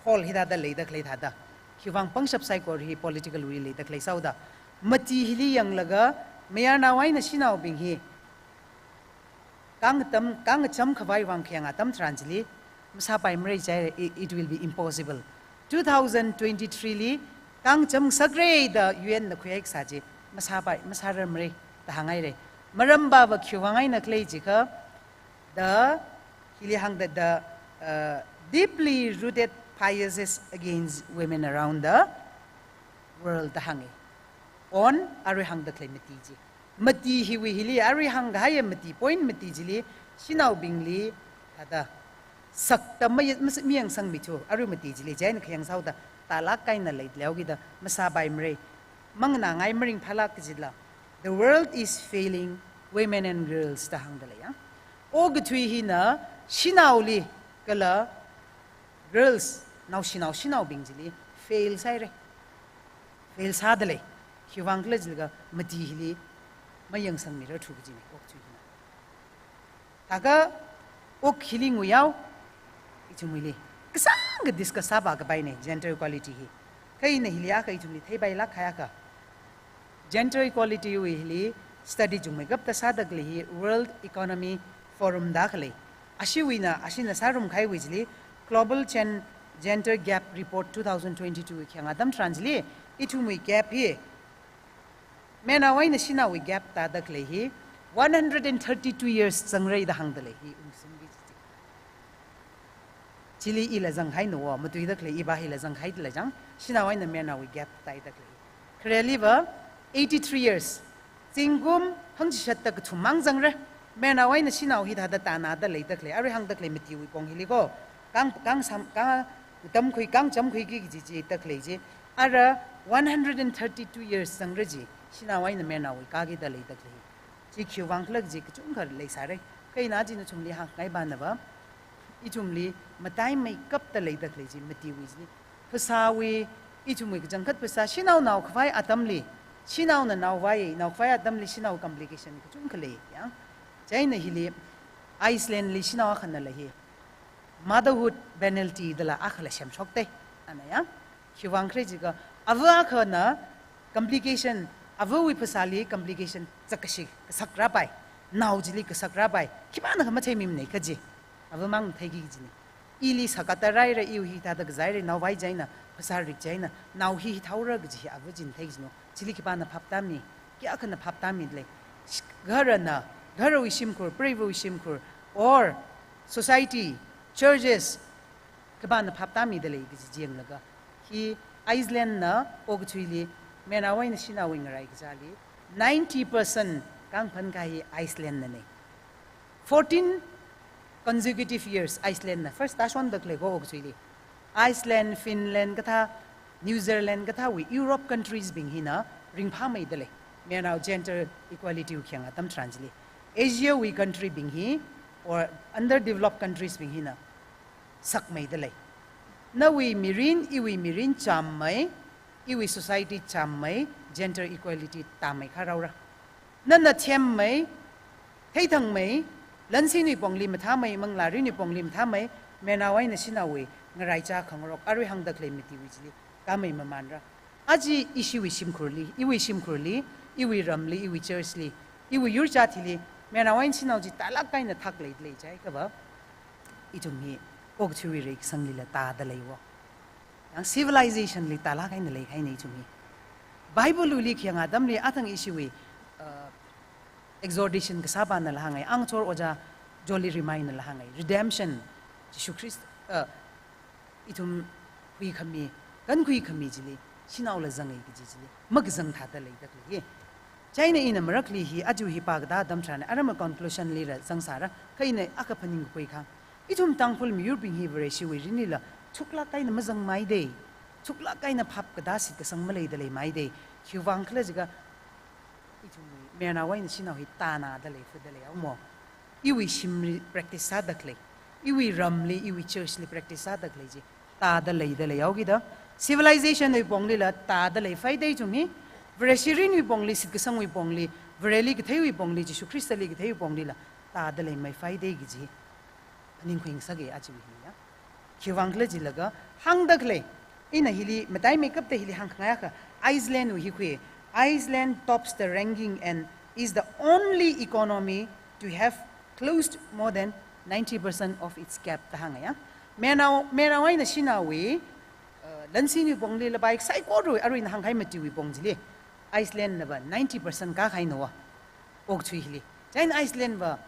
hall hithāda leida khalei thāda. Khiwuivang pangshap saikora hi political wui leida khalei sāhaoda. Mati hili yanglaga, mayarnao eina shanaobing hi kang tam, kangacham khavai vang khayang atam tharan chili, masāpaimara jihaira, it, it will be impossible. Two thousand twenty-three li, kangacham ngasakra da U N na khuihai kasā chi, masāpai, masārarmara da hānghaira. Maram baba khiwuivang eina khalei jiakha, the, hili hāngda the, uh, deeply rooted biases against women around the world da hānga. On, arui hāngda khalei mati chi. Mati hiwui hili, arui hāngkahaiya mati, point mati chili, shanaobingli, thāda, sakta maya-, mas-, mayangsangmithu, arui mati chili, chieina khayang sāhaoda, tālāk eina leida leihao kida, masāpaimara. Manganāngai maringphālāk kajila, the world is failing women and girls da hāngda lei ya. Okathui hina, shanaoli, kala girls, naoshinao shanaobing chili, fail sāhaira. Fail sāda lei. Khiwuivang khala jilaga mati hili mayangsangmirarthu kajina, okathui hina. Thākha, ok hili nguihao, ithumwuili kasāngkha discuss sāvākapaina, gender equality hi. Kha ina hili akha ithumli theipailāk kahai akha, gender equality wui hili study chungmeikapta sāda khalei hi World Economy Forum da khalei. Ashiwuina, ashina sārumkahaiwui chili, Global Gen-, Gender Gap Report two thousand twenty-two khayang atam tharan chili, ithumwui gap hi, mayarnao eina shanaowui gap tāda khalei hi, one hundred and thirty-two years zangra da hāngda lei hi, ungshungki chi. Chili ila zanghaina wo, matuida khalei iva hila zanghaida lei chang, shanao eina mayarnaowui gap tāda khalei. Khareliva, eighty-three years. Zingkum hangchishat da kathum mang zangra. Mayarnao eina shanao hithāda tānada leida khalei. Arui hāngda khalei matiwui kong hili ko. Kang, kang sam, kang tamkhui, kangchamkhuiki kaji chida khalei chi. Ara one hundred and thirty-two years zangra chi. Shanao eina mayarnaowui kākida leida khalei. Chi khiwuivang khala kaji kachungkha leisāra. Kha ina chi nathumli hāngngai banava, ithumli mataimeikapta leida khalei chi matiwui chi. Phasāwui, ithumwui kachangkhat phasā, shanao naokhavai atamli, shanaona naovai, naokhavai atamli shanao complication kachungkha lei, ya. Chieina hili, Iceland li shanao akhana lei hi, motherhood penalty dala akhala semshokta, ana ya. Khiwuivang khala jiakha, ava akhana complication, avawui phasāli complication zakkashi kasak rāpai, nao chili kasak rāpai, khipānakha matheimimana kaji, avamang theiki kajina. Ili sakata raira, iwui hithāda kazāhaira, naovai chieina, phasā rik chieina, nao hi hithāhaora kaji hi ava china theiki kajina. Chili khipāna phap tāmi, kayākhana phap tāmida lei. Sh-, gharana, gharawui shimkhur, preivawui shimkhur, or society, churches, khipāna phap tāmida lei kaji yanglaga. Hi Iceland na okathuili, mayarnao eina shanaowui ngaraikachāli, ninety percent kāngphan kahai hi Iceland nana. Fourteen consecutive years Iceland na first tāshonda khalei ko okathuili. Iceland, Finland kathā, New Zealand kathāwui Europe countries bing hina ringphāmeida lei. Mayarnao gender equality wui khayang atam tharan chili. Asia wui country bing hi, or underdeveloped countries bing hina, sakmeida lei. Nawui mirin, iwui mirin chāmmei, iwui society chāmmei, gender equality tāmei kharāora. Nana themmei, theithangmei, lansinwui pongli mathāmei, manglārinwui pongli mathāmei, mayarnao eina shanaowui ngaraichā khangarok, arui hāngda khalei matiwui chili, kāmei mamānra. Aja ishiwui shimkhurli, iwui shimkhurli, iwui ramli, iwui church li, iwui yur chithāli, mayarnao eina shanao chi tālāk eina thak leida lei jiakha va, ithum hi okathuiwui reikasangli la tāda leiwo. Yang civilization li tālāk eina leikahaina ithum hi. Bible wui li khayang atamli athang ishiwui, uh, exhortation kasāpana la hāngai, angachor ojā Jolly Rima na la hāngai, redemption, Jishu Christ, uh, ithum huikhami, kankhuikhami chili, shanao la zangai kaji chili, makazang thāda leida khalei hi. Chieina ina marakli hi, aja hi pākatā atam tharan, aram conclusion lila zangsāra, kha ina akha phaningkhui kahāng. Ithum Tangkhul miyurbing hi Vareshiwui mirinlila, thuklāk eina mazangmei dei, thuklāk eina phap katā shitkasang maleida leimei dei, khiwuivang khala jiakha, ithumwui mayarnao eina shanao hi tānada lei, fuda leihaomo. Iwui shimli practice sāda khalei, iwui ramli, iwui church li practice sāda khalei chi, tāda leida leihaokida, civilization wui ponglila tāda leiphaida ithum hi, Vareshi mirinwui pongli, shitkasangwui pongli, Vareli katheiwui pongli, Jishu Khristali katheiwui ponglila, tāda leimei phaida kaji, phaningkhui ngasaka aja hili ya. Khiwuivang khala jilaga, hāngda khalei, ina hili, mataimeikapta hili hāngkhangai akha, Iceland wui hi khui, Iceland tops the ranking and is the only economy to have closed more than ninety percent of its gap da hānga ya. Mayarnao, mayarnao eina shanaowui, uh, lansinwui pongli lapai saikora arui ina hāngkahai matiwui pong chili, Iceland na va ninety percent kākahainawa, okathui hili. Chieina Iceland va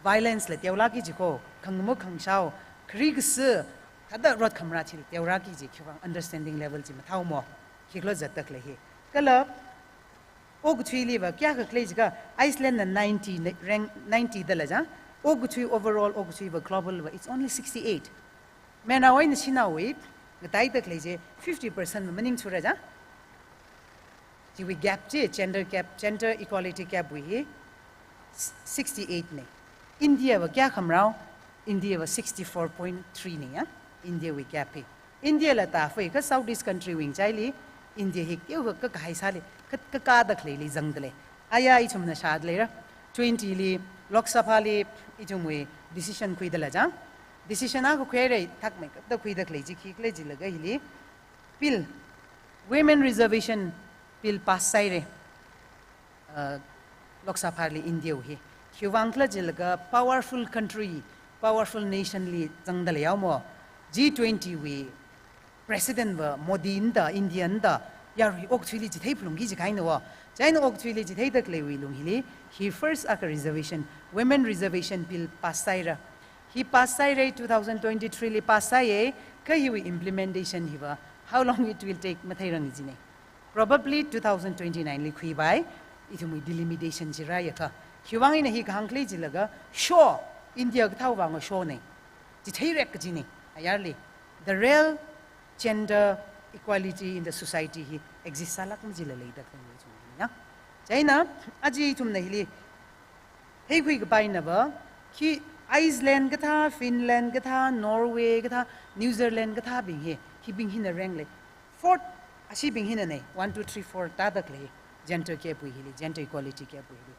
violence la teolāka jiko, khangamuk khangashao, khari kasi, thāda rot khamra chili teolāka ji, khiwuivang understanding level chi mathāomo, khikhala zatda khalei hi. Kala, okathuili va kayākha khalei jiakha, Iceland na ninety, na-, rank ninety da lei chang, okathui overall, okathui va global va, it's only sixty-eight. Mayarnao eina shanaowui, ngataida khalei chi fifty percent va maningthura chang. Chiwui gap chi, gender gap, gender equality gap wui hi, s-, sixty-eight na. India va kayākha marao, India va sixty-four point three na ya, India wui gap hi. India la tāphei kha Southeast country wui ngachaili, India hi teokha kakahai sāli, ka, kakāda khaleili zangda lei. Aya ithumna shāda leira, twenty li, Lok Sabha li, ithumwui decision khuida lei chang. Decision akha khuihaira, thakmeikapta khuida khalei chi khikhala jilaga hili, bill, Women Reservation Bill pass sāhaira, uh, Lok Sabha li India wui hi. Khiwuivang khala jilaga powerful country, powerful nation li zangda leihaomo. G twenty wui president va Modi na da, India na da, yarui okathuili chithei phalungki jikahainawo. Chieina okathuili chitheida khaleiwui lung hili, hi first akha reservation, Women Reservation Bill pass sāhaira. Hi pass sāhaira, two thousand twenty-three li pass sāya, kha hiwui implementation hi va, how long it will take matheiranga jina. Probably two thousand twenty-nine li khuipai, ithumwui delimitation chi rāya kha. Khiwuivang ina hi kahāng khala jilaga, show, India kathāwui vang show na. Chitheirek kajina, ayarli. The real gender equality in the society hi exist sālāk majila leida khalei chi na. Chieina, aja ithumna hili, theikhui kapaina va, khi Iceland kathā, Finland kathā, Norway kathā, New Zealand kathābing hi, hibing hina rank lei. Fourth, ashibing hina na, one, two, three, four tāda khalei, gender gap wui hili, gender equality gap wui hili.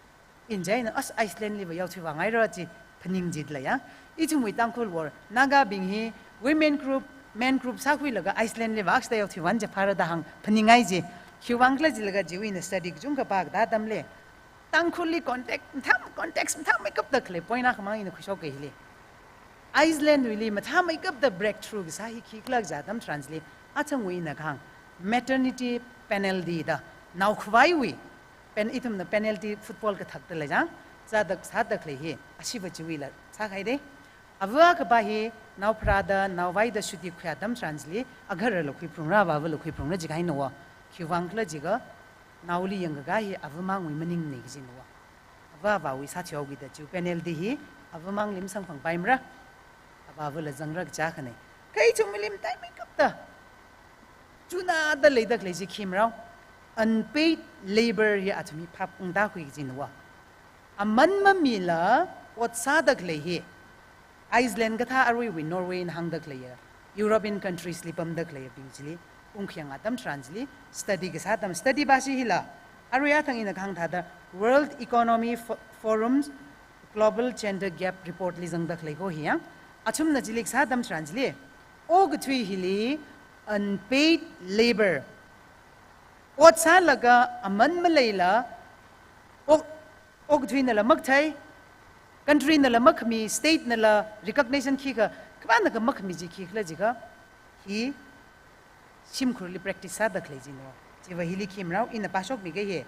Ina chieina, as Iceland li va yaothui vāngaira chi phaning jida lei ya. Ithumwui Tangkhul war, Nagabing hi, women group, men group sākhuilaga Iceland li va akshida yaothui vān chi phāra da hāng phaningngai ji. Khiwuivang khala jilaga chiwui ina study kachungkha pākatā atamli, Tangkhulli context, mathā, context mathāmeikapta khalei point akhamang ina khuishoka hili. Iceland wuili mathāmeikapta breakthrough kasā hi khikhala jiakha atam tharanli, athangwui ina kahāng, maternity penalty da, naokhavaiwui, pen-, ithumna penalty football kathakta lei chang, sāda, sāda khalei hi, ashiva chiwuila sākahaida. Ava kaphā hi, naopharāda, naovaida shuti khuiya atam tharanli, agarala khuiphalungra, avāvala khuiphalungra jikahainawo. Khiwuivang khala jiakha, naoli yangkakā hi avamangwui maningna kajinawo. Avāvawui sāthuihaokida chiwui penalty hi avamangli masangphangpaimara. Avāvala zangra kaja khana. Kha ithumli mataimeikapta chunada leida khalei chi khi marao. Unpaid labor hi athumwui phap ungda khui kajinawo. Aman mamila ot sāda khalei hi. Iceland kathā aruiwui Norway na hāngda khaleiya, European countries li pamda khaleiyabing chili, ungkhayang atam tharan chili, study kasā atam, study bashi hila, arui athang ina kahāng thāda World Economy Fo-, Forum's Global Gender Gap Report li zangda khalei ko hi yang, athumna chili kasā atam tharan chili, okathui hili unpaid labor, ot sālaga aman maleila, ok, okathuinala makathei, country nala makhami, state nala recognition khikha, khamānakha makhami chi khikhala jiakha, hi shimkhurli practice sāda khalei jino. Chiva hili khi marao, ina pāshokmi kahai.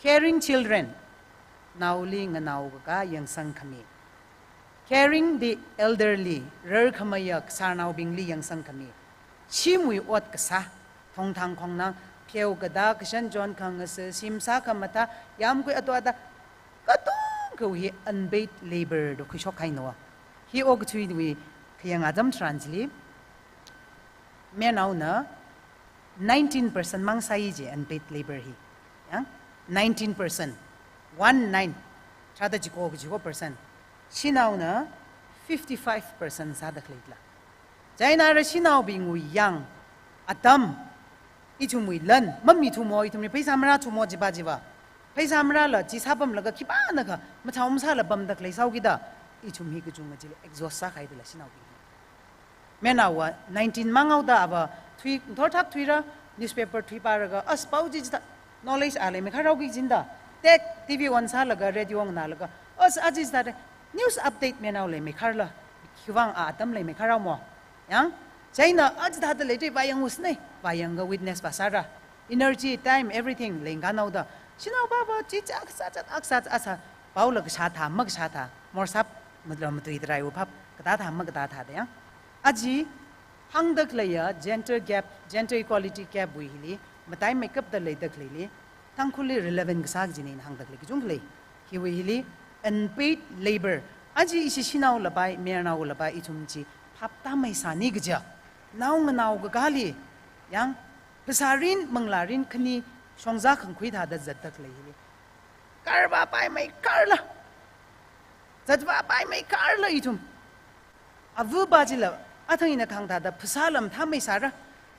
Caring children, naoli nganao kakā yangsang khami. Caring the elderly, rarkhameiya kasarnaobingli yangsang khami. Shimwui ot kasā, thongthang khongnang, pheo kada, kashan jon khangasa, shim sā khamathā, yamkui atu ada, katongkhawui hi unpaid labor da khuishok haino. Hi okathuiwui khayang atam tharan chili, mayarnaona nineteen percent mang sāi je unpaid labor hi. Yang, nineteen percent, one nine, tharāda chiko kachiko percent. Shanaona fifty-five percent sāda khaleila. Chieina ara shanaobingwui yang atam, ithumwui lan mamithumo, ithumli pheisā marāthumo jiva jiva. Pheisā marāla chi sāpamlaga khipānakha mathao masāla pamda khalei sāhaokida, ithum hi kachungkha chili exhaust sākahai dala shanaobing. Mayarnaova nineteen mang haoda ava thui, thorthak thuira, newspaper thuipālaga, as pao chi chithā, knowledge a leimeikharhaoki kajina da. Tek T V on sālaga, radio nganālaga, as aja chithāda, news update mayarnao leimeikharla, khiwuivang a atam leimeikharhaomo. Yang, chieina aja thāda leida vāyangusei, vāyanglaga witness vāsāra. Energy, time, everything leikhanao da. Shanao pāva, chicha kasā chat, aksa, asa, paola kashā thā, makashā thā, morsap, matlo matui taraiwui phap, katā thā, makatā thā da yang. Aja, hāngda khaleiya, gender gap, gender equality gap wui hili, mataimeikapda leida khaleili, Tangkhulli relevant kasā kajina ina hāngda khalei kachungkha lei. Hiwui hili, unpaid labor. Aja ishi shanaola pai, mayarnaola pai, ithum chi, phap tāmeisāni kaja. Nao nganao kakāli, yang, phasārin, manglārin, khani, shongza khangkhui thāda zatda khalei hili. Karvā paimeikharla. Zatvā paimeikharla ithum. Ava pā chila, athang ina kahāng thāda, phasāla mathāmeisāra,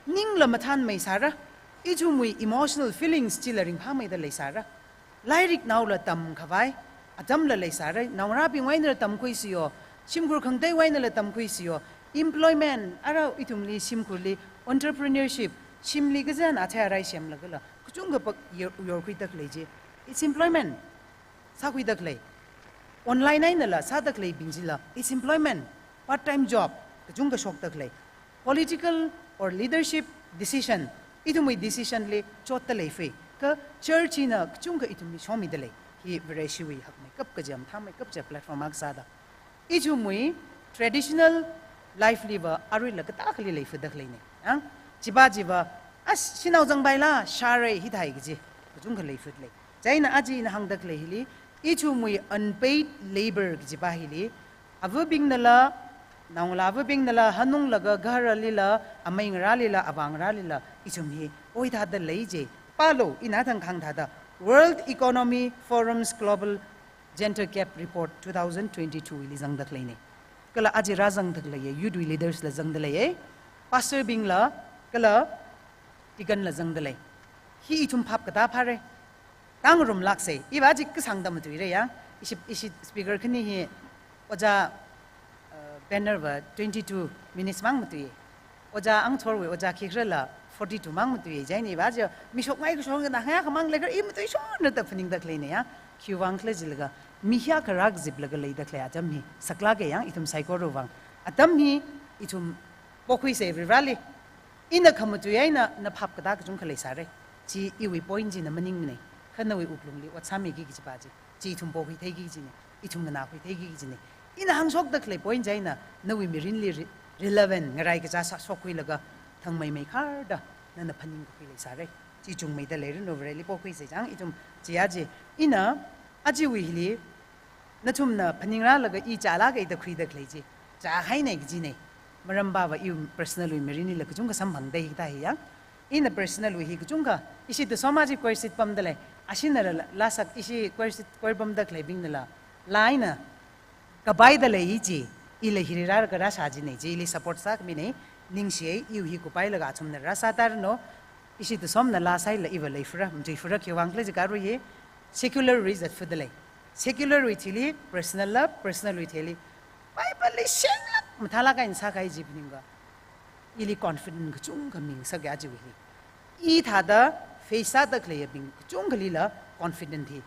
ningla mathānmeisāra, ithumwui emotional feelings chila ringphāmeida leisāra. Lairiknaola tamkhavai, atamla leisāra, naongarābingwui einala tamkhuisiyo, shimkhur khangateiwui einala tamkhuisiyo, employment, ara ithumli shimkhurli, entrepreneurship, shimli kazan athei arai semlagala, kachungkha pak yor-, yorkhuida khalei chi. It's employment. Sākhuida khalei. Online einala sāda khaleibing chila, it's employment, part-time job, kachungkha shokda khalei. Political or leadership decision, ithumwui decision li chotda leifei. Kha church na kachungkha ithumli shomida lei. Hi Vareshiwui hakmeikap kaja, mathāmeikap kaja platform akha sāda. Ithumwui traditional life liva aruila katākhali leifada khaleina. Ang, chiva chiva, as shanao zangpaila, shāra hithāi kaji, kachungkha leifada lei. Chieina aja ina hāngda khalei hili, ithumwui unpaid labor kajiva hili, avabingnala, naongalāvabingnala, hanunglaga gaharalila, amei ngarālila, avā ngarālila, ithum hi, oi thāda lei je, pālu, ina thang kahāng thāda, World Economy Forum's Global Gender Gap Report two thousand twenty-two li zangda khaleina. Kala aja rāzangda khaleiya, youth leaders la zangda leiya, pastor bingla, kala deacon la zangda lei. Hi ithum phap katā phāra. Tangrumlāksei, iva chik kasāngda matuira ya. Ishi, ishi speaker khani hi, ojā, uh, banner va twenty-two minutes mang matui. Ojā Angthorwui, ojā khikharala forty-two mang matui. Chieina iva chi, mi shokngai kashok na ngayā khamang leikha, i matuishonna da phaningda khaleina ya. Khiwuivang khala jilaga, mi hiyākha rākazip laga leida khalei atam hi, saklāka ya, ithum saikorawui vang. Atam hi, ithum pokhuisei Varivarāli. Ina khamatui eina, na phap katā kachungkha leisāra. Chi iwui point china maningmana. Kha nawui wuklungli ot sāmiki kajiva chi. Chi ithum pokhuitheiki kajina. Ithum nganākhuitheiki kajina. Ina hāngshokda khalei point chieina, nawui mirinli re-, relevant ngarai kachā sā shokkhuilaga, thangmeimeikharda, nana phaningkakhui leisāra. Chi chungmeida leiranu, Vareli pokhuisei chang, ithum chi ya chi. Ina, ajawui hili, nathumna phaningrālaga i chālāka da khuida khalei chi. Chāhaina kajina. Maram pava i personal wui mirinlila kachungkha samphangda hi kathā hi ya. Ina personal wui hi kachungkha, ishi Dosoma chi choir seat pamda lei. Ashina la, laa sak ishi choir seat, choir pamda khaleibingnala. Laa eina, kapaida lei chi. Ila hili rālaga rāsā jinei, chi ili support sākhamine, ningshiye, iwui hi kupailaga athumna rāsātaranu, ishi tusomna laa saila iva leifura, matuifura khiwuivang khala jiakha arui hi, secular wui zatfudalei. Secular wui thili, personal la, personal wui thili. Bible li shenglāk, mathālāk eina sākahai chi phaningakha. Ili confident kachungkha mingasaka aja hi. Ithāda face sāda khaleiyabing kachungkhalila confident hi.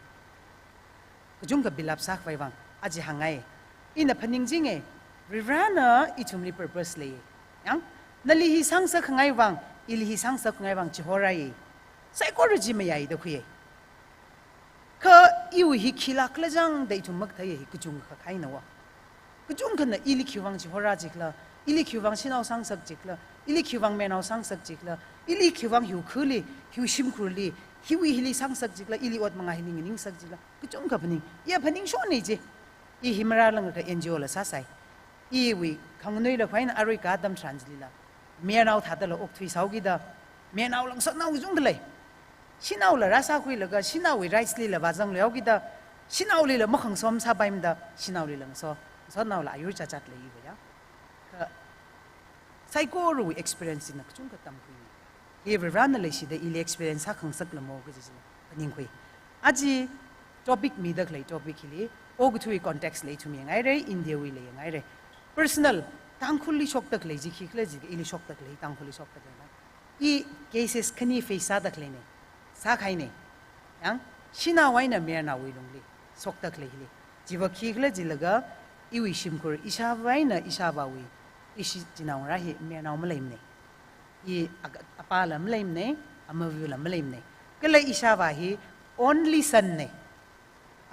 Kachungkha build up sākhavai vang, aja hāngngai. Ina phaningjinge, Varivarana ithumli purpose lei. Yang, nali hi sāngasakkhangai vang, ili hi sāngasakkhangai vang chihorai. Saikora chi mayai da khuiye. Kha iwui hi khilāk khala jang da ithum makathei hi kachungkha khaina wa. Kachungkhana ili khiwuivang chihora jikhala, ili khiwuivang shanao sāngasak jikhala, ili khiwuivang mayarnao sāngasak jikhala, ili khiwuivang hiwui khali, hiwui shimkhurli, hiwui hili sāngasak jikhala, ili ot manga hili nganingsak jikhala, kachungkha phaning, iya phaningshonei chi. I hi marālangakha N G O la sāsai. Iwui khanganuila khuina arui ka atam tharan chilila. Mayarnao thādala okthui sāhaokida, mayarnaola ngasotnao kachungkha lei. Shanaola rāsākhuilaga, shanaowui rights lila vāzangluihaokida, shanaolila makhangaso masāpaimada, shanaolila ngaso, ngasotnaola ayur chachat lei iva ya. Kha saikorawui experience na kachungkha tamkhui. Hi Varivarana leishida ili experience sākhangasak lamo kaji china phaningkhui. Aja topic mida khalei topic hili, okathuiwui context la ithum yangngaire, India wuila yangngaire. Personal, Tangkhulli shokda khalei chi khikhala jiakha ili shokda khalei, Tangkhulli shokda khalei na. I cases khani face sāda khaleine, sākahaine. Yang, shanao eina mayarnaowui lungli shokda khalei hili. Chiva khikhala jilaga, iwui shimkhur ishāva eina ishāvāwui, ishi chinaongarā hi mayarnao maleimane. I ag-, apāla maleimane, amavila maleimane. Kala ishāvā hi only son ne.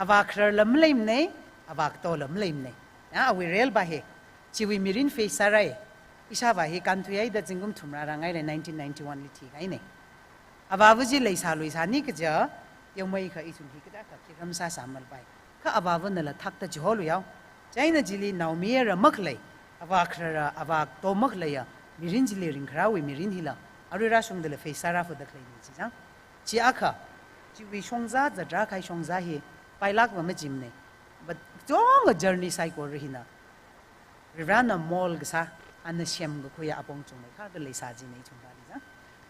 Avā khararla maleimane, avā katola maleimane. Ya, awui relva hi. Chiwui mirin face sārai. Ishāvā hi kānthuihaida zingkum thumrā rāngaire, nineteen ninety-one li thikahaine. Avāva chi leisāluisāni kaja, yangmeikha ithum hi kathāda khi ramsā sāmalpai. Kha avāvanala thakta chiholuihao. Chieina chili naomayara makhalei, avā kharara, avā kato makhaleiya, mirin chili ringkharāwui mirin hila, arui rāshungdala face sārāfada khaleine chi chang. Chi akha, chiwui shongzā, zatrā kahai shongzā hi, pailākva machimane. But chonga journey saikora hina, Varivarana mold kasā, ana semkakhuiya apong chungmeikharda leisā jinei chungda li chang.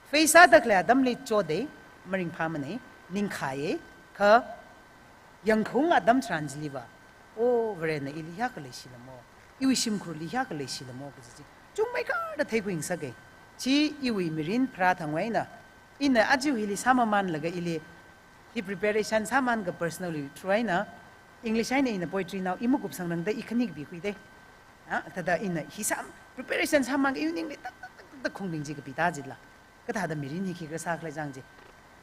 Face sāda khalei atamli chodei, maringphāmanei, ningkhaiye, kha yangkhaung atam tharan chiliva, o, Varena ili hiyākha leishilamo, iwui shimkhurli hiyākha leishilamo kaji chi chungmeikharda theikhuingasake. Chi iwui mirin pharā thangwui eina, ina aja hili sāmamanlaga ili, hi preparation sāmānakha personally through eina, English eina ina poetry nao i makupsangrangda i khani kapikhuidei. Ha, thāda ina hi sā, preparation sāmānakha i ningli tak, tak, tak, tak, tak khungbing chi kapita jitla. Kathāda mirin hi khikha sākhala jang chi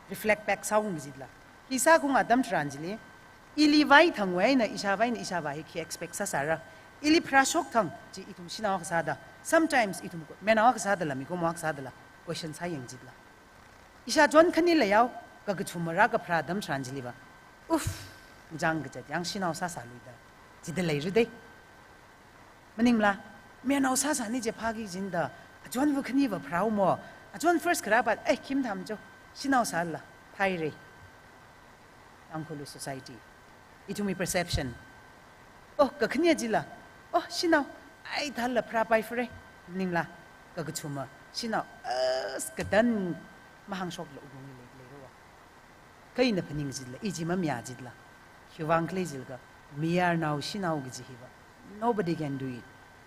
reflect back sāung jitla. Hi sākhaung atam tharan chili, ili vāi thangwui eina, ishāvā eina, ishāvā hi khi expect sāsāra. Ili pharāshok thang chi ithum shanao akha sāda. Sometimes ithum mayarnao akha sādala, mikumo akha sādala question sāyang jitla. Ishāchon khani leihao, kakathuma rākapharā atam tharan chiliva. Uf, jang kachat yang shanao sāsāluida. Jida leiridei. Maningla, mayarnao sāsāni je phāki jinda, achonva khaniva pharāumo, achon first kharāpa, eh, khim tham cho, shanao sāla, phairei. Tangkhul society. Ithumwui perception. Oh, kakhane jila, oh, shanao, ai thāla pharāpai fare. Maningla, kakathuma, shanao, as, kadan, mahāngshokla ulung lei, leiro. Kha ina phaning jitla, i chi mamayā jitla. Khiwuivang khala jilaga, mayarnao shanao kaji hiva. Nobody can do it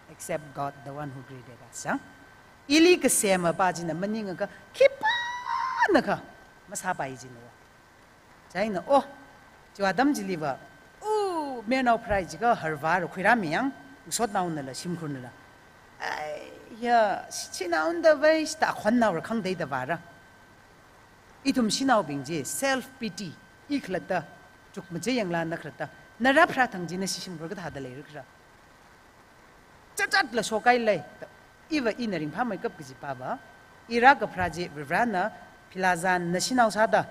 except God, the one who created us. Chang? Ili kasema pa china maningakha, khipānakha masāpai jina. Chieina, oh, chiwui atam chiliva, oh, mayarnao pharāi jiakha harvāra khuirāmi yang, ngasotnaonala, shimkhurnala. Ai, ya, shanaonda vai, shita khonnaora khangdeida vāra. Ithum shanaobing chi self pity, i khalatta, chukmaja yangla na khalatta, na rāpharā thang chi nashi shimkhur kathāda leira khala. Chachatla shokhai lei, iva ina ringphāmeikap kaji pava, i rākapharā chi Varivarana, philazan na shanao sāda,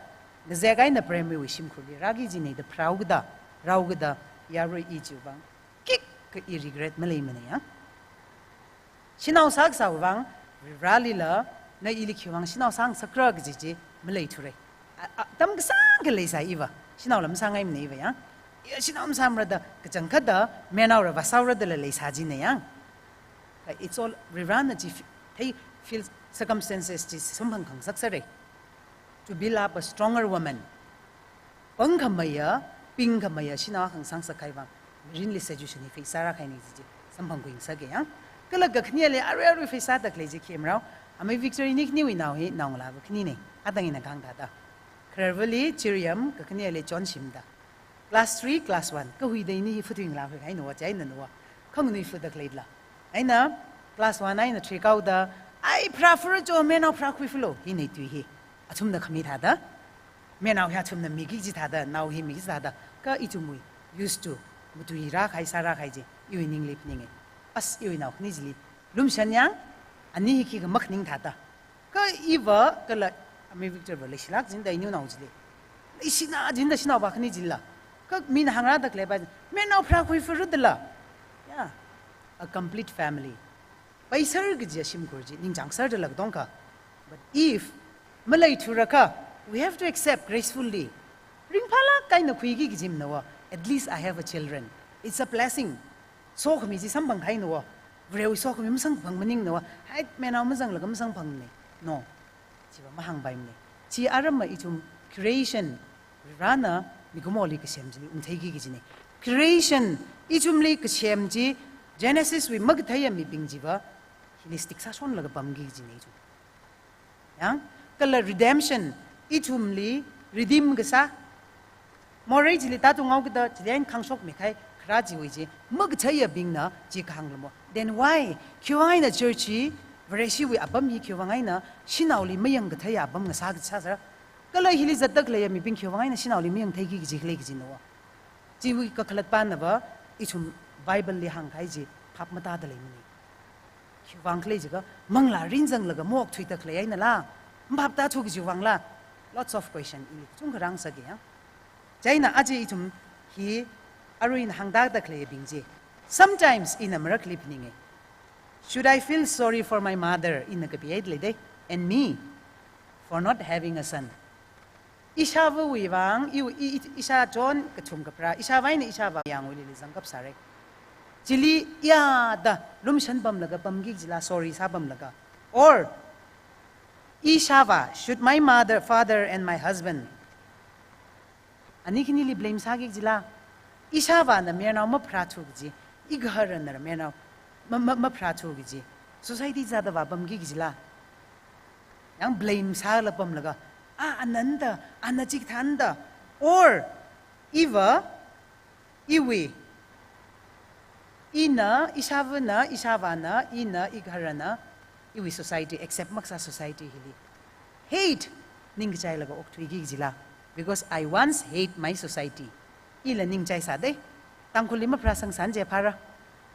ngazek eina premwui shimkhurli rāki jinei da pharāhaokida, rāhaokida, yarui i chiwuivang, khikha i regret maleimana ya. Shanao sākasāwui vang, Varivaralila, na ili khiwuivang shanao sāngasakra kaji chi maleithura. A, a, atam kasāngkha leisai iva, shanao lam sāngaimana iva ya. Ya, shanao masāmara da, kachangkhatta, mayarnaora vāsāura dala leisā jina yang. Ka it's all Varivarana chi fi-, thei feel circumstances chi samphang khangasaksera. To build up a stronger woman. Pangkhameiya, pingkhameiya, shanao akha ngasāngasak kahai vang, mirinli situation hi face sāra kahaina chi chi, samphang khuingasaka yang. Kala kakhaneli arui arui face sāda khalei chi khi marao, amei Victory ini khaniwui nao hi, naongalāva khanina, atang ina kahāng thāda. Khararvali Chiriyam, kakhaneli Chonshim da. Class three, class one, kahuida ini hi phutwui ngalā hui kahaina wa, chieina na wa. Khanganui fuda khaleila. Eina, class one eina three kaoda, ai pharā fura cho, mayarnao pharākhui fulu, hina tui hi. Athumna khami thāda. Mayarnao hi athumna miki kaji thāda, nao hi miki kaji thāda. Ka ithumwui, used to, matuirā kahai sārā kahai chi, iwui ningli phaninga. As iwui nao khani chili, lumshan yang, ani hi khikha makhaning thāda. Ka iva, kala, amei Victor va leishilāk jida iniu nao chili. Leishina jida shanao va khani chila. Ka mina hāngrāda khalei va, mayarnao pharākhui fura dala. Yeah, a complete family. Paiser kaji shimkhur chi, ningchāngser dala katongkha. But if maleithurakha, we have to accept gracefully. Ringphālāk eina khuiki kaji manava, at least I have a children. It's a blessing. Sokhami chi samphang kahaina wa. Varewui sokhami masamphang maningna wa. Hai, mayarnao mazanglaga masamphangna. No. Chiva mahāngpaimana. Chi aramma ithum creation, Varivarana mikumoli kasem chili ungtheiki kajina. Creation, ithumli kasem chi, Genesis wui makatheiya mibing chiva, hili stick sāshonlaga pamki kajina ithum. Yang, kala redemption, ithumli redeem kasā. Morei chili tātung ngao kada, chili eina khangshokmi kahai, kharā chiwui chi, makatheiyabingna chi kahāng lamo. Then why? Khiwui vang eina church hi, Vareshiwui apam hi khiwui vang eina, shanaoli mayang katheiya apam ngasā kasā sāra. Kala hili zatda khaleiya mibing khiwui vang eina shanaoli mayangtheiki kaji khalei kajina wa. Chiwui kakhalatpanava, ithum Bible li hāngkahai chi, phap matāda leimana. Khiwui vang khalei jiakha, manglā rin zanglaga maokthuida khalei einala, maphap tāthu kajiwui vangla, lots of question ili, kachungkha rāngasaka yang. Chieina aja ithum hi, arui ina hāngtāda khaleibing chi. Sometimes ina marakhali phaninga. Should I feel sorry for my mother? Ina kapihaida lei de, and me, for not having a son. Ishāvawui vang, i, i, i, ishāchon kathum kapharā, ishāvā eina ishāvā yangwuili zangkap sāra. Chili ya da lumshan pamlaga pamki kajila, sorry sāpamlaga. Or, ishāvā, should my mother, father and my husband. Ani khanili blame sāki kajila. Ishāvāna mayarnao mapharāthu kaji, igaharana mayarnao ma, ma, mapharāthu kaji. Society zada vāpamki kajila. Yang blame sāla pamlaga, a, ananda, ana chikathānda. Or, iva, iwui, ina, ishāvana, ishāvāna, ina, igaharana, iwui society, accept makasā society hili. Hate, ningkachailaga okthuiki kajila. Because I once hate my society. Ila ningchai sāda. Tangkhulli mapharāsang san je phara.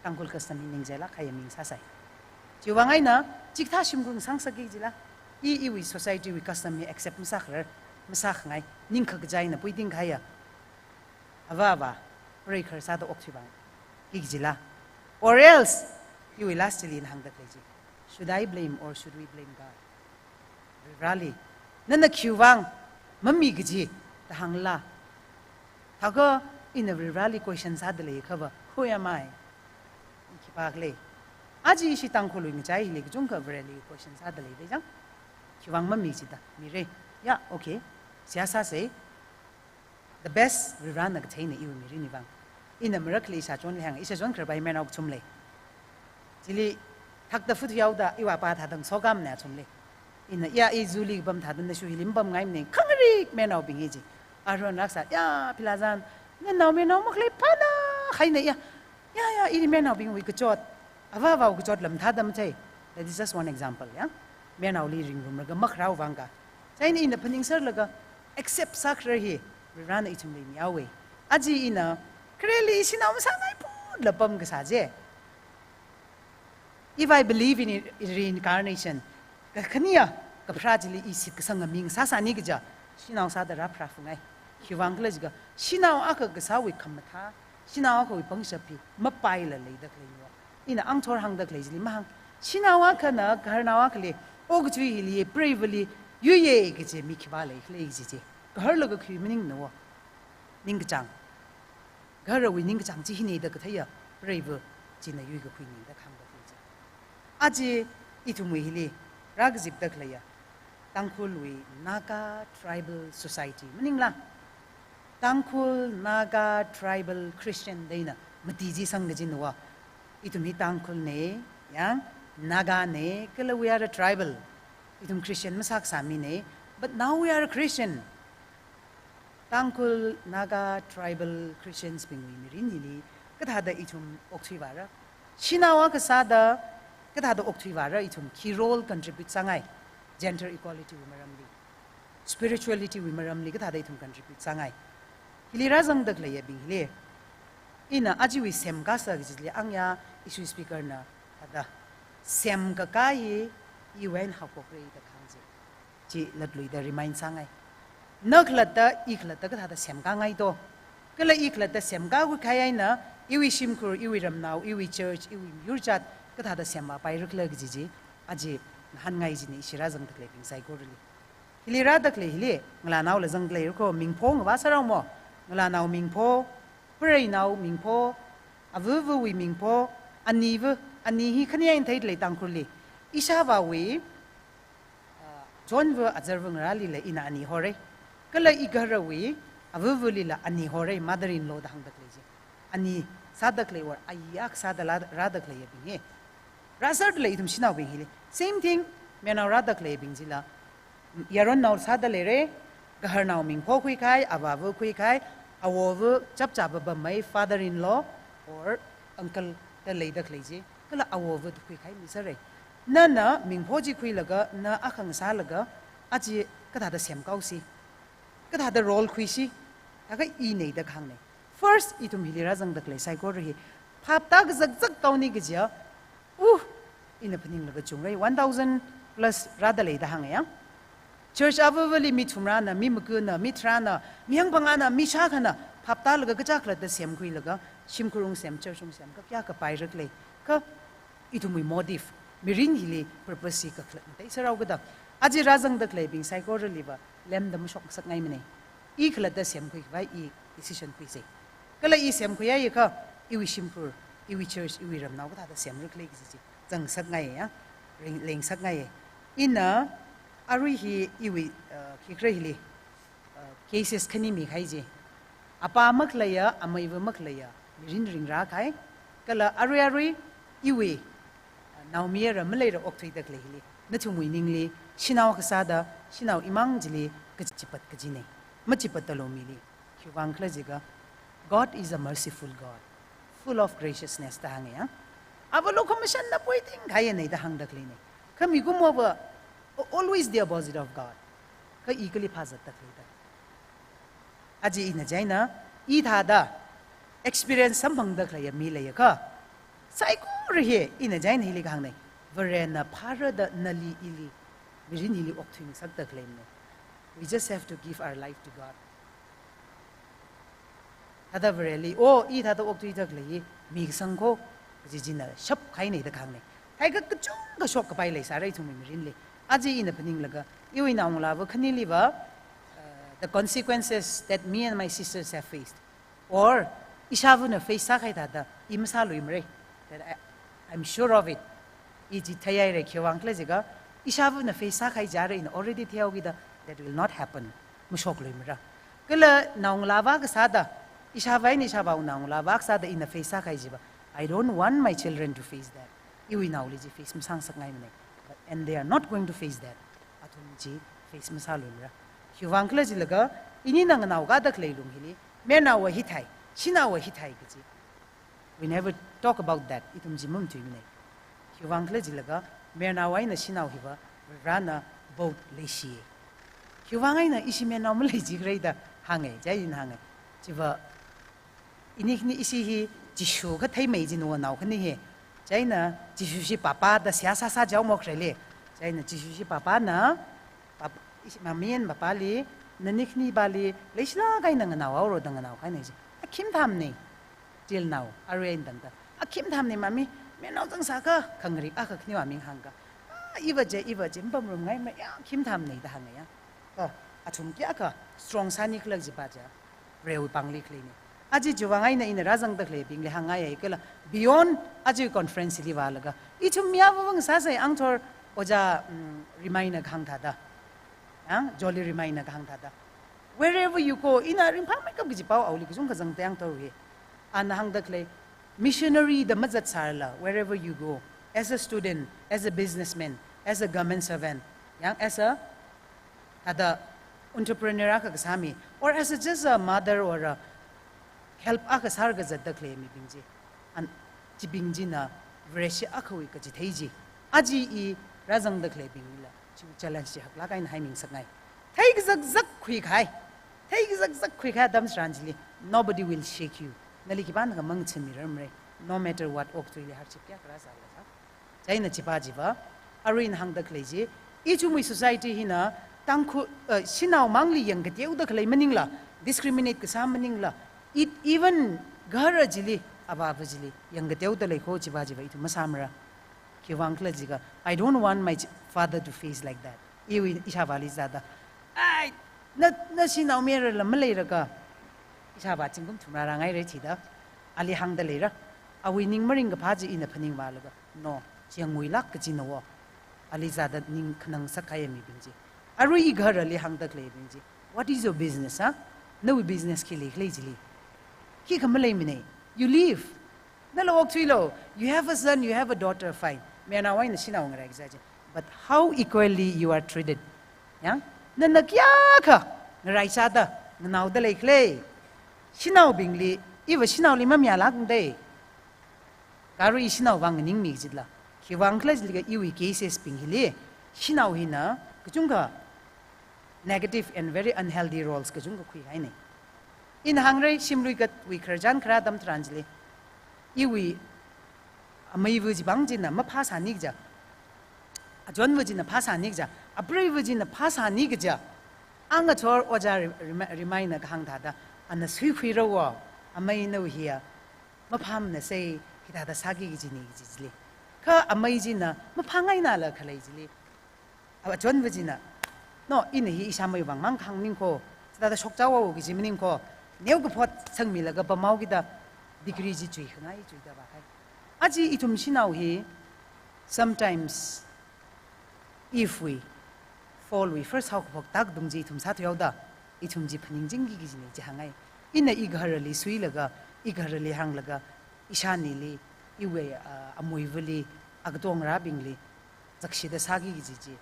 Tangkhul custom hi ningchailāk kahaiya mi ngasāsai. Chiwui vang eina, chikathā shimkhur ngasāngasakki kajila. I, iwui society wui custom hi accept masākharar, masākhangai, ningkhak kajaina puiting kahaiya. Avā avā, preikhar sāda okthui vang. Ki kajila. Or else, iwui last chili ina hāngda khalei chi. Should I blame or should we blame God? Varivarali, nana khiwui vang mami kaji da hāngla. Thākha ina Varivarali question sāda leikhava, who am I? I khipākhala? Aja ishi Tangkhulwui ngachai hili kachungkha Vareli question sāda lei de chang. Khiwui vang mami chida, mira. Ya, okay. Seihā sāsa. The best, Varivarana katheina iwui mirinwui vang. Ina marakhali ishāchonli hānga, ishāchon khararpai mayarnao kathum lei. Chili thakta phut yaoda, iwui apā thāda ngasokhami athum lei. Ina ya, i zuli kapam thāda nashu hili mapamngaimana, khangarik mayarnaobing hi ji. Aruirui ngarāksa, ya, philazan, nanao mayarnao makhalei phāna, haina ya. Ya, ya, ili mayarnaobingwui kachot. Avā avāwui kachot lam thāda mathei. That is just one example, ya. Mayarnaoli ringrumlaga makharāwui vang ka. Chieina ina phaningserlaga accept sākharar hi, Varivarana ithumli mihaowa. Aja ina, khareli shanao masāngai put la pamkasā je. If I believe in re-, reincarnation, kakhane ya, kapharā chili i shitkasanga mi ngasāsāni kaja, shanao sāda rāpharāphungai. Khiwui vang khala jiakha, shanao akha kasāwui khamathā, shanao akhawui pangshap hi mapaila leida khalei niwa. Ina angthor hāngda khalei chili mahāng. Shanao akhana gaharnao akhali, okathui hili, preivali yuiya kaji mi khipā leikhala kaji chi. Gaharlaga khui maningna wa. Ningkachāng. gaharawui ningkachāng chi hina da katheiya preiva china yuikakhuina da kahāng da khalei chi. Aja ithumwui hili rākazipda khaleiya Tangkhulwui Naga Tribal Society maningla, Tangkhul Naga Tribal Christian da ina mati chi sangkaji nava. Ithum hi Tangkhulna, yang, Nagana, kala we are a tribal. Ithum Christian masākasā mina, but now we are a Christian. Tangkhul Naga Tribal Christians bingwui mirin hili kathāda ithum okthuivāra, shanao akha sāda kathāda okthuivāra, ithum khi role contribute sāngai, gender equality wui maramli, spirituality wui maramli kathāda ithum contribute sāngai. Hili rāzangda khaleiyabing hili, ina ajawui semkasā kajili angya issue speaker na thāda, semkakā hi iwui eina haophokra da kahāng chi, chi latluida remind sāngai. Na khalatta, i khalatta kathāda semkāngai to. Kala i khalatta semkākhui kahai eina iwui shimkhur, iwui ramnao, iwui church, iwui miyur jat kathāda semvāpaira khala kaji chi aja ngahānngai jina ishi rāzangda khaleibing saikorali. Hili rāda khalei hili, ngalānaola zangda khalei rako, mingpho ngavā sārao mo. Ngalānao mingpho, preinao mingpho, avavawui mingpho, aniva, ani hi khani eina theida lei Tangkhulli. Ishāvāwui, ah, Johnva azarva ngarālila ina ani hora. Kala igaharawui avavali la ani hora, mother in law da hāngda khalei chi. Ani sāda khalei or ayi akha sāda la, rāda khaleiyabing hi. Rāsāda lei ithum shanaobing hili. Same thing, mayarnao rāda khaleibing chila, yaronnao sāda leira, gaharnao mingpho khuikahai, avāva khuikahai, awova chapchāva pammei, father in law or uncle da leida khalei chi, kala awova da khuikahai mi sāra. Nana mingpho chi khuilaga, na akha ngasālaga, aja kathāda semkāusi, kathāda role khuisi, thākha ina da kahāngna. First, ithum hili rāzangda khalei saikora hi phaptā kazakzak kauni kajiya, uh, ina phaninglaga chungra, one thousand plus rāda lei da hānga yang. Church avavali mi thumrāna, mi makana, mi tharāna, mi hangphangāna, mi shākhana phaptālaga kachā khalatta semkhuilaga, shimkhur ungsem, church ungsem, kakya kapaira khalei. Kha ithumwui motive, mirin hili purpose hi kakhalat matheisārao kajida, aja rāzangda khaleibing saikoraliva lemda mashokngasakngaimana. I khalatta semkhui khavai i decision khuisa. Kala i semkhuiakha, iwui shimkhur, iwui church, iwui ramnao kathāda semra khala kaji chi zangngasakngaiya, ring-, leingasakngaiya. Ina arui hi iwui, uh, khikhra hili, uh, cases khani mikahai chi. Apā makhaleiya, ameiva makhaleiya mirin ringrākahai, kala arui arui iwui, uh, naomayara maleira okthuida khalei hili, nathumwui ningli shanao akha sāda, shanao imang chili kachipat kajina. Machipatta lo mili. Khiwuivang khala jiakha, God is a merciful God, full of graciousness da hānga yang. Ava lokhamashanna poiting khaiyana da hāngda khaleina. Kha mikumova always the opposite of God. Kha i kali phāzatda khalei da. Aja ina chieina, i thāda experience samphangda khaleiya mi leiakha, saikora hi ina chieina hili kahāngna. Varena phāra da nali ili, mirin hili okthuingasakda khaleimana. We just have to give our life to God. Thāda Vareli, oh, i thāda okthuida khalei hi mikasang kho, kaji china shapkahaina da kahāngna. Thākha kachungkha shokkapai leisāra ithumwui mirinli. Aja ina phaninglaga, iwui naongalāva khaniliva, uh, the consequences that me and my sisters have faced, or ishāvana face sākahai thāda i masāluimara. That I, I'm sure of it. I chi theihaira, khiwuivang khala jiakha, ishāvana face sākahai chara ina already theihaokida, that will not happen. Mashokluimara. Kala naongalāva akha sāda, ishāva eina ishāvāwui naongalāva akha sāda ina face sākahai chiva, I don't want my children to face that. Iwui naoli chi face masāngasakngaimana. But, and they are not going to face that. Athum chi face masāluimara. Khiwuivang khala jilaga, inina nganaokada khalei lung hili, mayarnaova hithai, shanaova hithai kaji, we never talk about that. Ithum chi mamatuimana. Khiwuivang khala jilaga, mayarnao eina shanao hiva Varena both leishi. Khiwuivang eina ishi mayarnao malei jikhala da hānga, chieina hānga. Chiva, ini khani ishi hi Jishu kathei mei jin wonao khani hi. Chieina Jishu shi Papa da seihā sāsā jaomo khareli. Chieina Jishu shi Papana, Pap-, ishi mummy and Papali, nani khani pali leishilāk eina nganaohaoro da nganaokahaina ji. Akhim thāmana. Till now, arui eina tangda. Akhim thāmana mummy, mayarnao zangsākha, khangarik akha khaniwui aming hāngakha, ah, iva je, iva je, mapamrumngaimara, ya, akhim thāmana da hānga ya. Kha, athum kayākha strong sāni khala jiva je, Varewui pāngli khaleina. Aja chiwui vang eina ina rāzangda khaleibingli hāngngai kala, beyond aja conference li vālaga, ithum mi avāvā ngasāsei, angthor ojā, mm, Rimai na kahāng thāda. Ang, Jolly Rimai na kahāng thāda. Wherever you go, ina ringphāmeikap kaji pao awuli kachungkha zangda, angthor hi. Ana hāngda khalei, missionary da mazatsālala, wherever you go, as a student, as a businessman, as a government servant, yang as a thāda entrepreneur akha kasā mi, or as a just a mother or a help akha sālaga zatda khalei mibing chi. An, chibing china Vareshi akhawui kachithei chi. Aja i rāzangda khaleibingla, chi challenge chi haklāk eina haimingasakngai. Theikazakzak khuikahai. Theikazakzak khuikahai atam tharan chili, nobody will shake you. Nali khipānakha mangachānmirarmara. No matter what, okathuili hardship kayākha rāsālala. Chieina chipa chiva, arui ina hāngda khalei chi, ithumwui society hina Tangkhul, eh, shanao mangli yangkateoda khalei maningla, discriminate kasā maningla, it even gahara chili, avāva chili yangkateoda lei kho chipa chiva ithum masāmara. Khiwui vang khala jiakha, I don't want my ch-, father to face like that. Iwui ishāvāli zada, "Ai, na, na shanao mayarala maleilaga, ishāvā zingkum thumrā rāngaira," chida ali hāngda leira. Awui ning maringkaphā chi ina phaningvālaga, no, chiangwuilāk kajina wo. Ali zada ning khanang sakkahai mibing chi. Arui i gaharali hāngda khaleibing chi, "What is your business, ha? Nawui business khi leikhala chili? Khikha maleimanei. You leave. Nala okthuilu. You have a son, you have a daughter, fine. Mayarnao eina shanao ngarai kazā chi. But how equally you are treated? Yang, nana kayākha ngaraisāda, nganaoda leikhala? Shanaobingli, iva shanaoli mamayālākmada. Kha arui shanao vang nganingmi kajila. Khiwui vang khala jilaga iwui cases bing hili, shanao hina kachungkha negative and very unhealthy roles kachungkha khuihainei. Ina hāngra, shimlui katwui khararchan kharā atam tharan chili, iwui ameiva chibing china maphāsāni kaja, achonva china phāsāni kaja, apreiva china phāsāni kaja. Angachor ojā Ri-, Rimai, Rimai na kahāng thāda, ana suikhuira wo, amei nawui hiya maphāmana sei, hithāda sāki kajinei kaji chili. Kha amei china maphāngaināla khalei chili, achonva china, no, ina hi ishāmei vang mang kahāng maning kho, chithāda shokchao wo kaji maning kho, neokaphot sangmilaga pamhao kida degree chi chuikhangai chuida vāhai. Aja ithum shanao hi, sometimes, Eve wui fall wui first haokaphok tākadung chi ithum sāthuihaoda, ithum chi phaningchingki kajinei chi hāngngai. Ina igaharali suilaga, igaharali hānglaga, ishānili, iwui, ah, amuivali, agatongarābingli zakshida sāki kaji chi,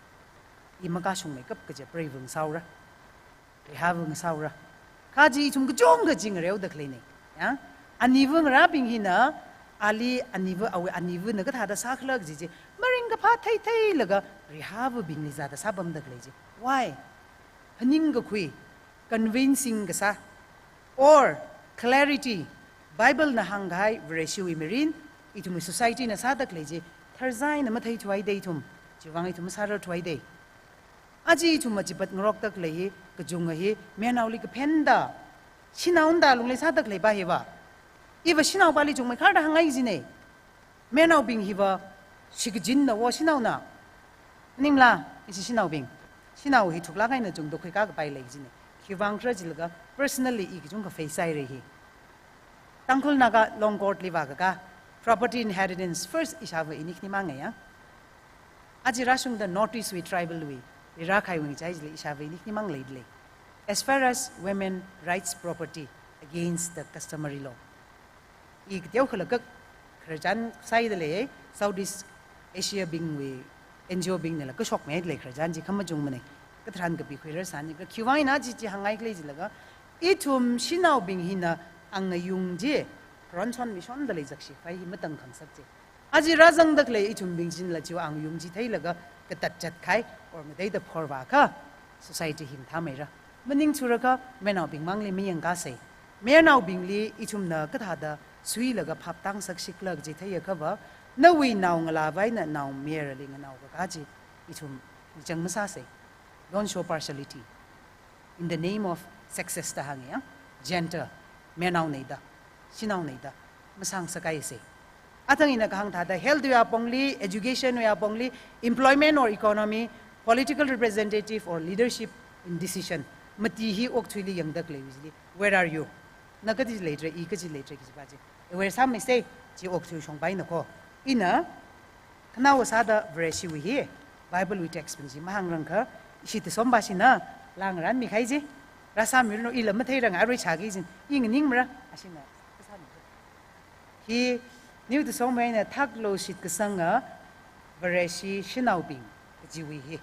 i makashungmeikap kaja preiva ngasāhaora, rihāva ngasāhaora. Kha chi ithum kachungkha chi ngareoda khaleinei. Ya? Aniva ngarābing hina, ali aniva, awui anivana kathāda sākhala kaji chi maringkaphā theitheilaga rihāvabingli zāda sāpamda khalei chi. Why? Phaningkakhui, convincing kasā, or clarity, Bible na hāngkahai Vareshiwui mirin, ithumwui society na sāda khalei chi tharzai eina matheithuihaida ithum, chiwui vang ithum masārarthuihaida. Aja ithum achipat ngarokda khalei hi, kachunga hi, mayarnaoli kaphenda, shanao nda lungli sāda khaleipa hiva, iva shanaopali chungmeikharda hāngngai kajinei. Mayarnaobing hiva shikachinna wo shanaona. Maningla, ishi shanaobing, shanao hi thuklāk eina chungda khuikā kapai lei kajinei. Khiwui vang khala jilaga, personally i kachungkha face sāhaira hi. Tangkhul Naga Long Court li vākakā, property inheritance first ishāva ini khani mang ya. Aja rāshungda North East wui tribal wui, i rākahaiwui ngachai chili ishāva ini khani mang leidalei. As far as women rights property against the customary law, i kateokhala kak khararchan sāhaida lei, Southeast Asia bingwui N G O bingnala kashokmeida lei khararchan chi khamachungmanei. Katharan kapi khuirarsāni, kha khiwui vang ina chi chi hāngngai khala jilaga, ithum shanaobing hina angayung chi ronson mishonda lei zakshikhavai hi matangkhangasak chi. Aja rāzangda khalei ithumbing chinala chiwui angayung chi theilaga katat chatkahai, or ngateida phorvākha, society hi mathāmeira. Maningthurakha, mayarnaobing mangli mayangkasei. Mayarnaobingli ithumna kathāda suilaga phap tāngasakshikhala kaji theiakhava, nawui naongalāva eina naomayarali nganaokakā chi ithum michang masāsei. Don't show partiality in the name of sexist da hānga ya, gender, mayarnaonei da, shanaonei da masāngasakhaisei. Athang ina kahāng thāda, health wui apongli, education wui apongli, employment or economy, political representative or leadership in decision, mati hi okathuili yangda khalei chili, where are you? Na kaji leidra, i kaji leidra kajiva chi aware sāmeisa, chi okathui shongpaina ko. Ina khanaowa sāda Vareshiwui hi Bible wui text bing chi mahāngrangakha, ishi Tasompa shina laa ngarānmi kahai chi. Rāsāmiranu, ila matheiranga, arui shāki jin, i nganingmara, ashina kasāmi. Hi New Tasompa eina thaklo shitkasanga Vareshi shanaobing kajiwui hi.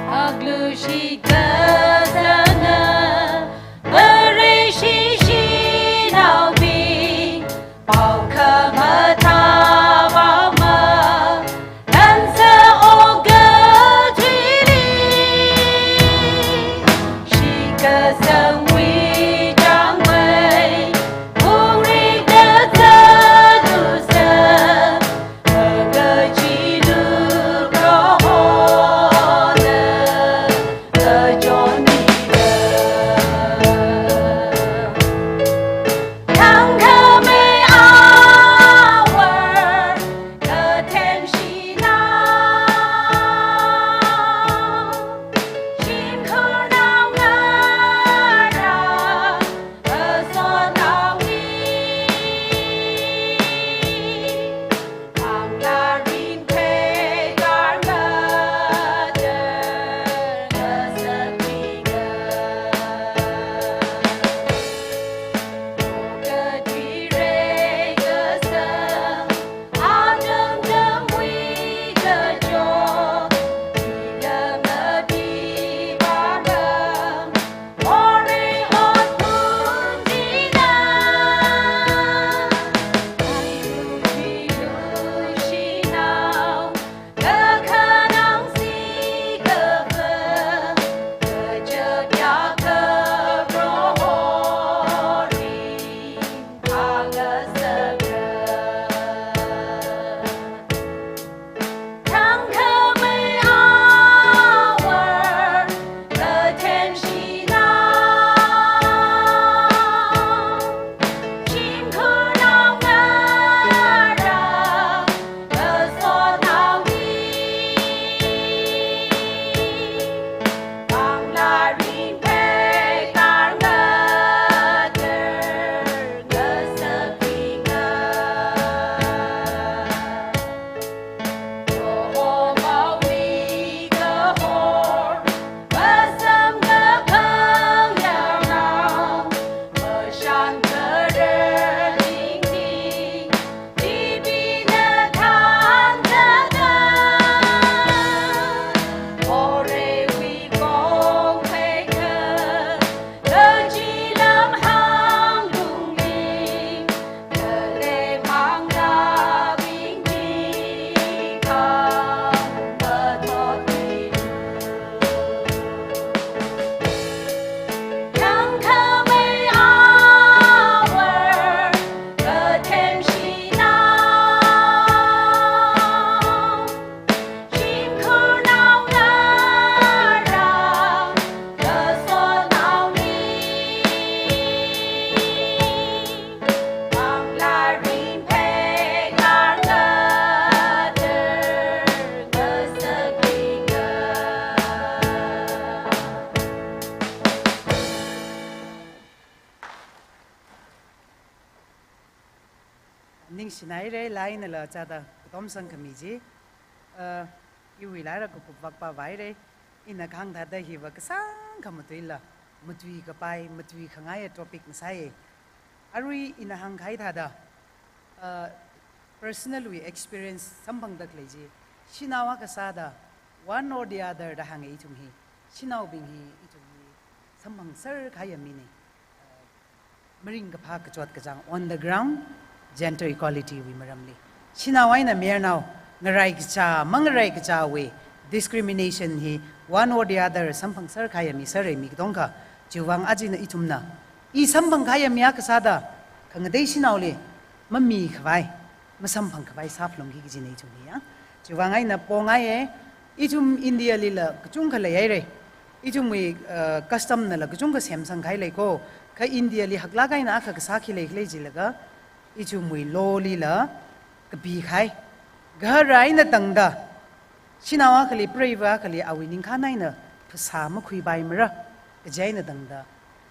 Aklushi kasanga, Vareshi shanaobing, pao khamathā pama, ngansa okathuili, shitkasangwui changmei, phungrik da zatusa, Ningshinaire, lainala chāda katom sangkhami chi. Uh, iwui laira kakup vakpa vaire. Ina kahāng thāda hiva kasāng khamatuila, matui kapai, matui khangaiya topic masāye. Arui ina hāngkahai thāda, uh, personal wui experience samphangda khalei chi, shanao akha sāda, one or the other da hānge ithum hi, shanaobing hi ithum hi samphangser kahaiya mine. Uh, maringkaphā kachot kachāng on the ground, gender equality wui maramli. Shanao eina mayarnao, ngarai kachā, mangarai kachāwui discrimination hi one or the other samphangser kahaiya mi sāre mi katonga. Chiwuivang ajina ithumna, i samphang kahaiya mi akha sāda, khangatei shanaoli mamikhavai, masamphangkhavai sāphalungki kajina ithum hi ya. Chiwuivang eina pongaiye, ithum India lila kachungkha leihaire. Ithumwui, uh, custom nala kachungkha semsang kahai leiko. Kha India li haklāk eina akha kasā khi lei khalei jilaga, ithumwui law lila kapi kahai. Gahara eina tangda, shanao akhali, preiva akhali awui ningkhān eina phasā makhuipaimara, kaji eina tangda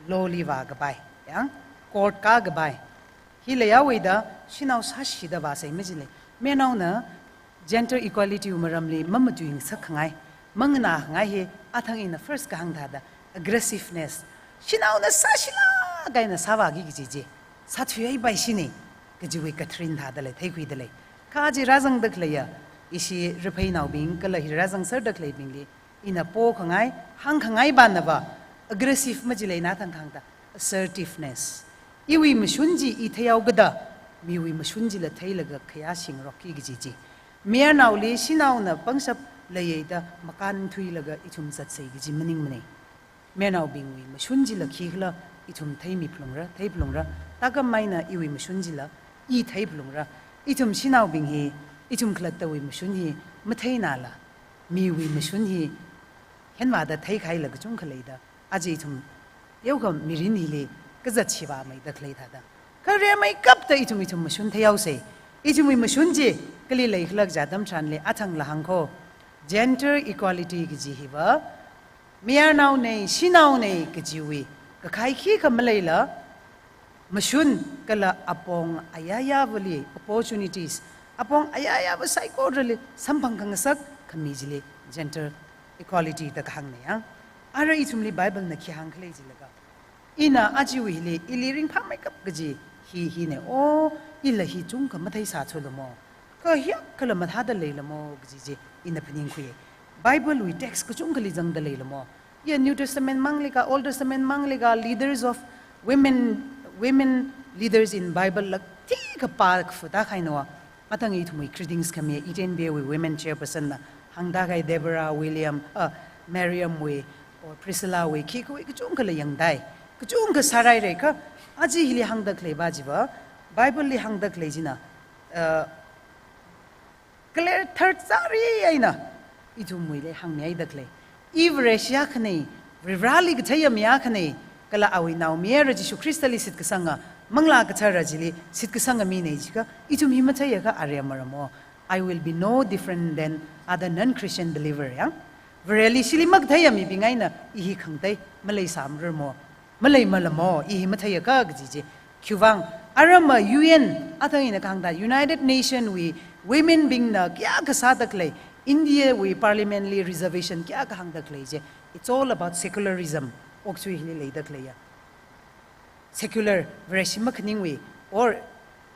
law li vākapai, ya, court kākapai. Hi leihaowa da, shanao sāshida vāsei majile. Mayarnaona gender equality wui maramli mamatuingasak khangai, manganā khangai hi, athang ina first kahāng thāda, aggressiveness. Shanaona sāshilāk eina sāvāki kaji chi, sāthuihaipai shine, kajiwui katharin thāda lei, theikhuida lei. Kha chi rāzangda khaleiya, ishi raphei naobing kala hi rāzangserda khaleibingli, ina pokhangai, hāngkhangai banava, aggressive majile ina thang kahāng thāda, assertiveness. Iwui mashun chi i theihaokida, miwui mashun chila theilaga khayā shingarokki kaji chi. Mayarnaoli shanaona pangshap leiye da makānthuilaga ithum zatsei kaji maningmane. Mayarnaobingwui mashun chila khikhala ithum theimiphalungra, theiphalungra, tākam eina iwui mashun chila i theiphalungra. Ithum shanaobing hi, ithum khalattawui mashun hi matheinala, miwui mashun hi henvāda theikhaila kachungkha leida, aja ithum teokha mirin hili kazat shivāmeida khalei thāda. Kha rimeikapta ithum ithum mashun theihaosei. Ithumwui mashun chi kali leikhala kaja atam tharanli athangla hāngko. Gender equality kaji hiva, mayarnaone, shanaone kajiwui kakhai khikha maleila, mashun kala apong ayāyāvali, opportunities, apong ayāyāva saikorali samphang khangasak khami chili gender equality da kahāngna ya. Ara ithumli Bible na khi hāng khalei jilaga, ina ajawuili ili ringphāmeikap kaji hi hine, o, ila hi chungkha matheisāthulamo, kha hiyākhala mathāda leilamo kaji chi ina phaningkhuiye. Bible wui text kachungkhali zangda leilamo. Ya New Testament mangli kha, Old Testament mangli kha, leaders of women, women leaders in Bible la thikha pākafutā kahaina. Athang ithumwui greetings khami Eden Bay wui women chairperson na hāngda kahai Deborah, William, uh, Miriam wui, or Priscilla wui, khikhawui kachungkhala yangdai. Kachungkha sārai rai kha, aja hili hāngda khaleiva chiva, Bible li hāngda khalei china, uh, clear tharzari eina ithumwuili hāngmihaida khalei. I Vareshi akhane, Varivarāli katheiya mi akhane, kala awui naomayara Jishu Khristali shitkasanga, Manglā Kathara chili shitkasanga mine jiakha, ithum hi matheiakha aremmaramo. I will be no different than other non-Christian believer ya. Vareli shili makatheiya mibing eina i hi khangatei maleisāmararamo, maleimalamo, i hi matheiakha kaji chi. Khiwuivang, aramma U N, athang ina kahāng thāda United Nation wui women bingna kayākha sāda khalei, India wui Parliament li reservation kayākha hāngda khalei chi. It's all about secularism. Okathui hili leida khaleiya. Secular, Vareshi makhaningwui, or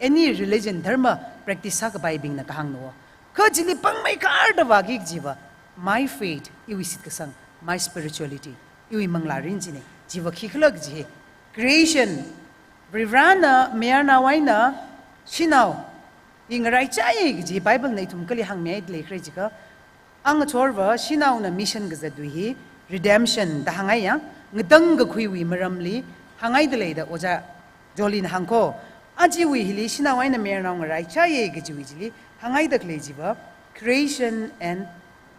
any religion, dharma practice sākapaibingna kahāngna. Kha chili pangmeikharda vāki kajiva, my faith, iwui shitkasang, my spirituality, iwui manglārin chine, chiva khikhala kaji. Creation, Varivarāna mayarnao eina shanao hi ngaraichāye kaji Bible na ithum kali hāngmihaida leikhala jiakha, angachorva shanaona mission kazatwui hi redemption da hāngngaiya, ngatangkakhuiwui maramli hānghaida leida Ojā Jolina hāngko. Ajawui hili shanao eina mayarnao ngaraichāye kajiwui chili hānghaida khalei chiva, creation and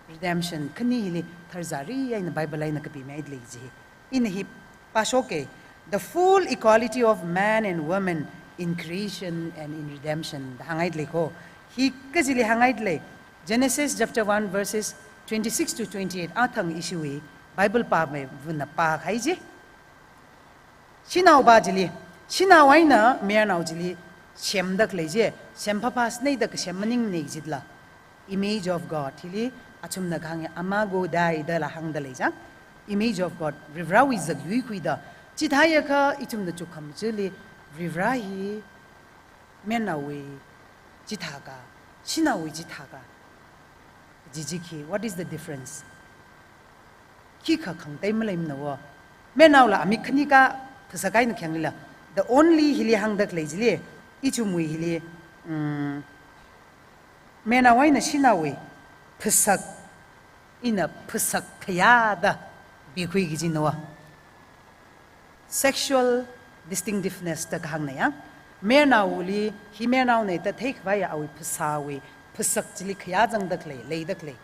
redemption khani hili tharzari eina Bible eina kapimihaida lei chi. Ina hi pāshoke, the full equality of man and woman in creation and in redemption da hānghaida leiko. Hi kachili hānghaida lei, Genesis chapter one verses twenty-six to twenty-eight, athang ishiwui Bible pāmeivana pākahai chi. Shanaova chili, shanao eina mayarnao chili semda khalei chi, sem phapha sānei da kasem maningnei jitla. Image of God. Hili athumna kahāng ya, imago Dei dala hāngda lei chang. Image of God. Varivarawui zakyui khuida. Chithāakha ithumna chukkham chili, Varivara hi mayarnaowui chithāka, shanaowui chithāka. Jiji khi, what is the difference? Khikha khangatei maleimana wo. Mayarnaola amik khani ka phasā kahaina khyang lila. The only hili hāngda khalei chili, ithumwui hili, mm, mayarnao eina shanaowui phasak, ina phasak khayā da pikhui kajina wo. Sexual distinctiveness da kahāngna ya. Mayarnaoli, hi mayarnaonei da theikhavai awui phasāwui phasak chili khayā zangda khalei, leida khalei.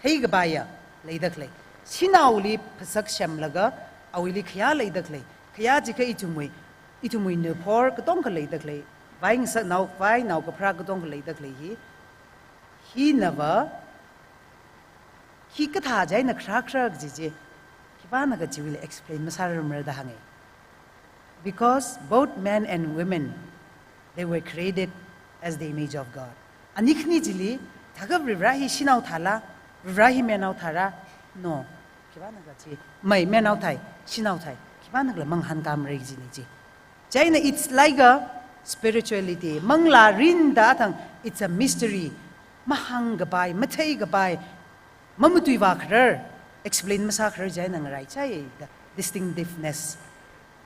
Theikhavaiya leida khalei. Shanaoli phasak semlaga awuili khayā leida khalei. Khayā jiakha ithumwui, ithumwui nuphor katonga leida khalei. Vai ngasaknao, vai naokapharā katonga leida khalei hi. Hinava, hi kathā chieina kharā kharā kaji chi, khipānakha chiwuili explain masārarmara da hānga. Because both men and women, they were created as the image of God. Ani khani chili, thākha Varivara hi shanao thāla, Varivara hi mayarnao thāra? No. Khipānakha chi, mai, mayarnao thai, shanao thai, khipānakhala mangahānkāmara kajina chi. Chieina it's like a spirituality. Manglā mirin da thang, it's a mystery. Mahāngkapai, matheikapai, mamatuivākharar, explain masākharar chieina ngaraichai da distinctiveness.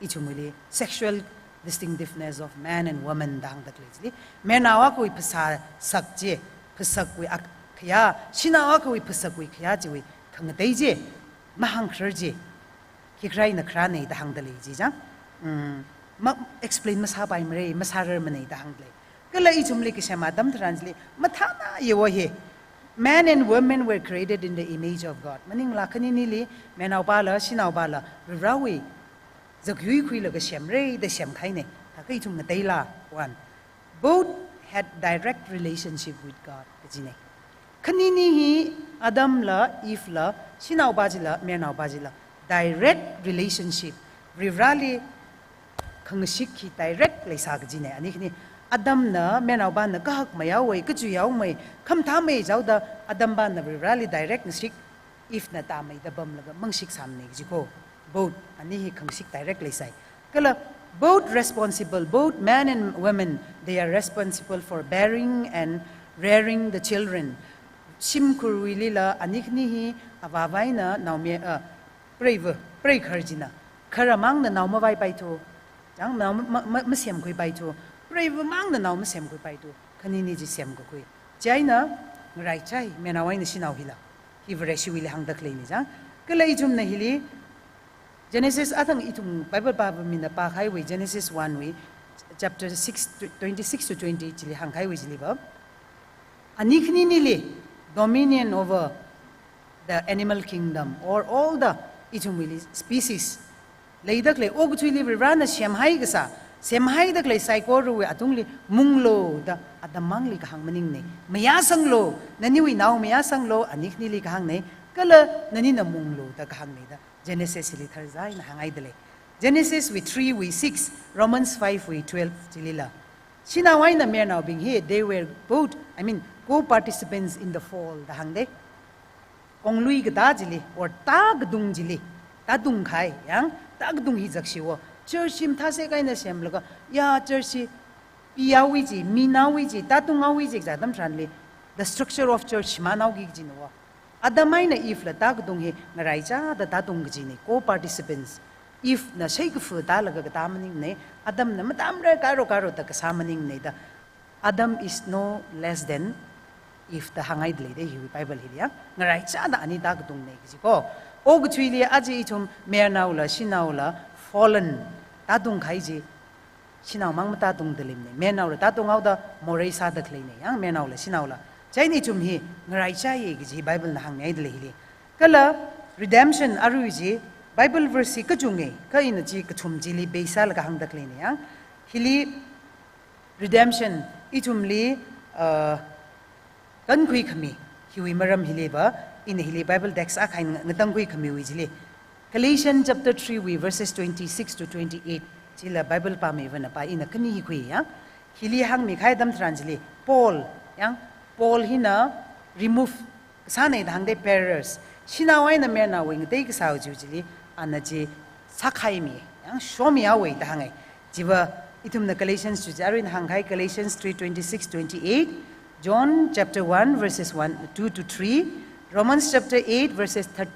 Ithumwuili, sexual distinctiveness of man and woman da hāngda khalei chili. Mayarnao akhawui phasāsak chi, phasakwui ak-, khayā, shanao akhawui phasakwui khayā chiwui khangatei chi, mahāngkharar chi. Khikhala eina kharānei da hāngda lei chi chang. Mm, ma, explain masāpaimarei, masārarmanei da hāngda lei. Kala ithumli kasem atam tharan chili, mathānaya wo hi. Men and women were created in the image of God. Maningla khaninili, mayarnaopala, shanaopala, Varivarawui zakyui khuilaga semra da semkahainei. Thākha ithum ngateila, one. Both had direct relationship with God, kajinei. Khanini hi Adamla, Evela, shanaopa chila, mayarnaopa chila, direct relationship, Varivarali khangashik hi direct leisā kajinei. Ani khani Adamna, mayarnaopana kahak mayaowei, kachuiyaomei, khamathā mei jihaoda Adampana Varivarali direct ngashik, Evena tāmeida pamlaga mangashik sāmanei kaji ko. Both, ani hi khangashik direct leisai. Kala both responsible, both men and women, they are responsible for bearing and rearing the children. Shimkhurwuilila ani khani hi avāvaina naomi, uh, preiva, preikhar china. Kharamangna nao mavaipaithu, chang nao ma, ma, ma, masemkhuipaithu, preivamangna nao masemkhuipaithu, khanini chi semkakhui. Chieina ngaraichai, mayarnao eina shanao hila. Hi Vareshiwuili hāngda khaleinei chang. Kala ithumna hili, Genesis athang ithum Bible pāva mina pākahaiwui Genesis one wui, chapter six, twenty-six to twenty chili hāngkahaiwui chiliva, ani khaninili dominion over the animal kingdom or all the ithumwuili species leida khalei, okathuili Varivarana semhai kasā, semhaida khalei saikorawui atungli munglu da Adammangli kahāng maningnei. Mayāsanglu, naniwui nao mayāsanglu, ani khanili kahāngnei, kala nanina munglu da kahāngnei da Genesis hili tharzai eina hānghaida lei. Genesis wui three wui six, Romans five wui twelve chilila, shanao eina mayarnaobing hi, they were both, I mean, co-participants in the fall da hāngdei. Konglui katā chili, or tākatung chili, tātungkahai, yang, tākatung hi zakshiwo. Church hi mathāsek eina semlaga, ya, church hi piyaowui chi, minaowui chi, tātunghaowui chi kaji atam tharanli, the structure of church shimānhaoki kajina wo. Adam eina Evela tākatung hi ngaraichāda tātung kajinei, co-participants. Evena shaikafa tālaga katā maningnei, Adamna matamra karo karo da kasā maningnei da. Adam is no less than Eve da hānghaida lei dei hiwui Bible hili ya. Ngaraichāda ani tākatungnei kaji ko. Okathuili aja ithum mayarnaola, shanaola, fallen, tātungkahai chi, shanaomang matātungda leimanei. Mayarnaola tātunghaoda morei sāda khaleinei, yang mayarnaola, shanaola. Chieina ithum hi ngaraichāya kaji Biblena hāngmihaida lei hili. Kala redemption arui chi, Bible verse hi kachungei, kha ina chi kathum chili base sālaga hāngda khaleinei, yang. Hili redemption, ithumli, uh, kankhui khami, hiwui maram hiliva, ina hili Bible text akha eina ngatangkhui khamiwui chili. Galatians chapter three wui verses twenty-six to twenty-eight Chila Bible pāmivana pā ina khani hi khui yang. Hili hāngmikahai atam tharan chili, Paul, yang, Paul hina remove kasānei da hāngdei, bearers. Shanao eina mayarnaowui ngatei kasā chi chili, ana chi sākhaimi, yang, shomihaowei da hāngai. Chiva, ithumna Galatians chi chi aruina hāngkahai, Galatians three twenty-six, twenty-eight, John chapter one, verses one, two to three, Romans chapter eight, verses thir-,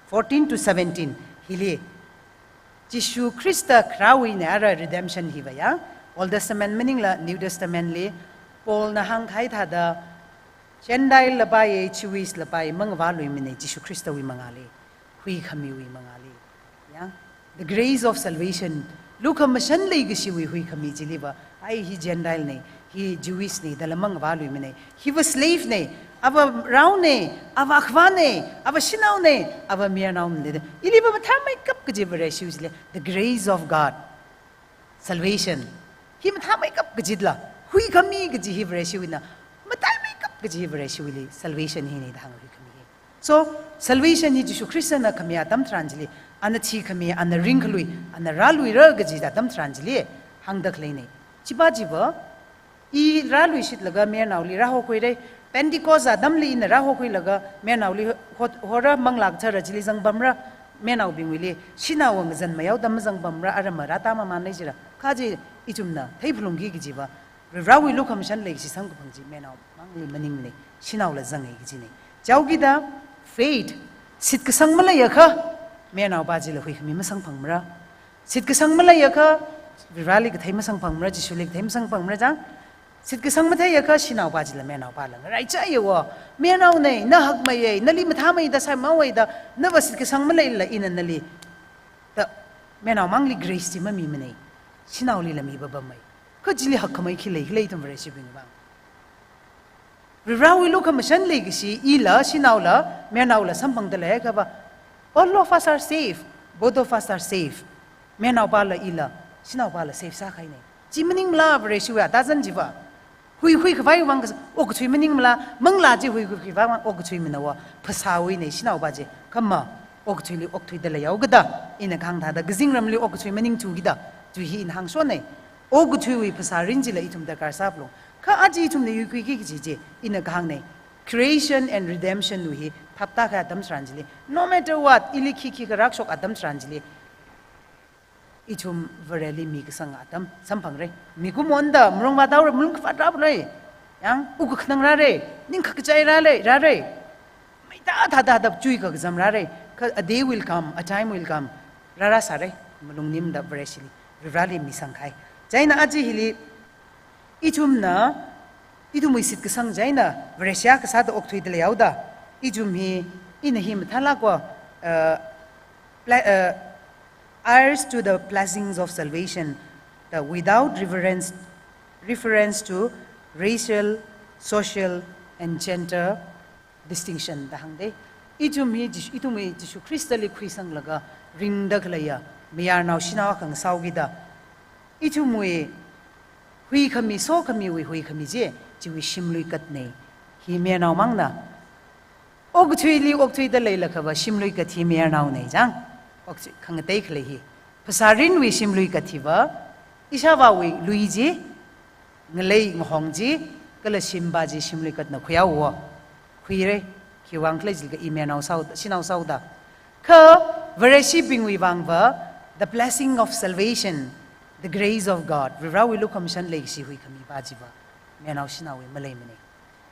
fourteen to seventeen. Hili, Jishu Khrista kharāwui eina ara redemption hiva ya. Old Testament maningla New Testament li, Paul na hāngkahai thāda, Gentile la pāye, Jewish la pāye, mangavāluimanei, Jishu Khristawui mangāli, huikhamiwui mangāli. Ya. The grace of salvation. Lukhamashan leikashiwui huikhami chiliva, ai hi Gentile nei, hi Jewish nei, dala mangavāluimanei. Hiva slave nei, ava rao nei, ava akhava nei, ava shanao nei, ava mayarnao nei. Iliva mathāmeikap kaji Vareshiwui chili, the grace of God. Salvation. Hi mathāmeikap kajila, huikhami kaji hi Vareshiwuina, mathāmeikap kaji hi Vareshiwuili, salvation hi nei da hāng huikhami hi. So, salvation hi Jishu Khristana khami atam tharan chili, ana thikhami, ana ringkhalui, ana rāluira kaji atam tharan chili, hāngda khaleinei. Chiva chiva, i rāluishitlaga mayarnaoli rāhokhuirei. Pentecost atamli ina rāhokhuilaga mayarnaoli ho-, hora manglā kathara chili zangpamra, mayarnaobingwuili, shanao ngazan mayao atam zangpamra, ara marāta mamanei jira. Kha chi ithumna theiphalungki kajiva, Varivarawui lukhamashan leikashi samkaphang chi mayarnao mangli maningmanei, shanaola zangai kajinei. Chaokida, faith, shitkasang maleiakha, mayarnaopā chila huikhami masamphangmara. Shitkasang maleiakha, Varivarali kathei masamphangmara, Jishuli kathei masamphangmara chang. Shitkasang matheiakha, shanaopā chila mayarnaopāla ngaraichaiya wo. Mayarnao nei, na hakmeiya, nali mathāmeida sāmeiya da, nava shitkasang maleila ina nali, da, mayarnao mangli grace chi mamimanei. Shanaolila mipapamei. Kha chili hakkhamei khi lei, khi lei ithum Vareshibingwui vang. Varivarawui lukhamashan leikashi, ila, shanaola, mayarnaola samphangda leiakhava, all of us are safe, both of us are safe. Mayarnaopāla ila, shanaopāla safe sākahainei. Chi maningmala Vareshiwui atazan chiva. Hui, huikhavai vang kas-, okathui maningmala, manglā chi hui, huikhavai vang okathuimana wo, phasāwui nei shanaopā chi, kha ma, okathuili okthuida leihaokida, ina kahāng thāda, kazingramli okathui maningthu kida, tui hi ina hāngshonnei. Okathuiwui phasā rin chila ithum darkar sāphalung. Kha aja ithumna yuikhuiki kaji chi, ina kahāngnei. Creation and redemption wui hi phaptākahai atam tharan chili, no matter what, ili khi khi kharākshok atam tharan chili, ithum Vareli mikasang atam samphangrei. Mikumonda, malung vātaora, malung khavāt rāphalei. Yang, wukkhanang rārei, ningkakachai rārei, rārei. Meida thāda thāda chuikakazam rārei. Kha a day will come, a time will come. Rārāsārei, malung nimda Vareshili, Varivarali misangkahai. Chieina aja hili, ithumna, ithumwui shitkasang chieina, Vareshi akha sāda okthuida leihaoda, ithum hi, ina hi mathālākva, uh, pla-, uh, heirs to the blessings of salvation, the without reference, reference to racial, social, and gender distinction da hāngdei. Ithum hi Jish-, ithumwui Jishu Khristali khuisanglaga ringda khaleiya, mayarnao shanao akha ngasāhaokida, ithumwui huikhami, sokhamiwui huikhami chi, chiwui shimluikatnei. Hi mayarnao mangna. Okathuili okthuida leilakhava shimluikat hi mayarnaonei chang. Okthui khangatei khalei hi. Phasārinwui shimluikat hiva, ishāvāwui lui chi, ngalei ngahong chi, kala shimpā chi shimluikatna khuihaowa. Khuirei, khiwuivang khala jilaga i mayarnao sāhaoda, shanao sāhaoda. Kha Vareshibingwui vangva, the blessing of salvation, the grace of God, Varivarawui lukhamashan leikashi huikhamipā chiva, mayarnao shanaowui maleimanei.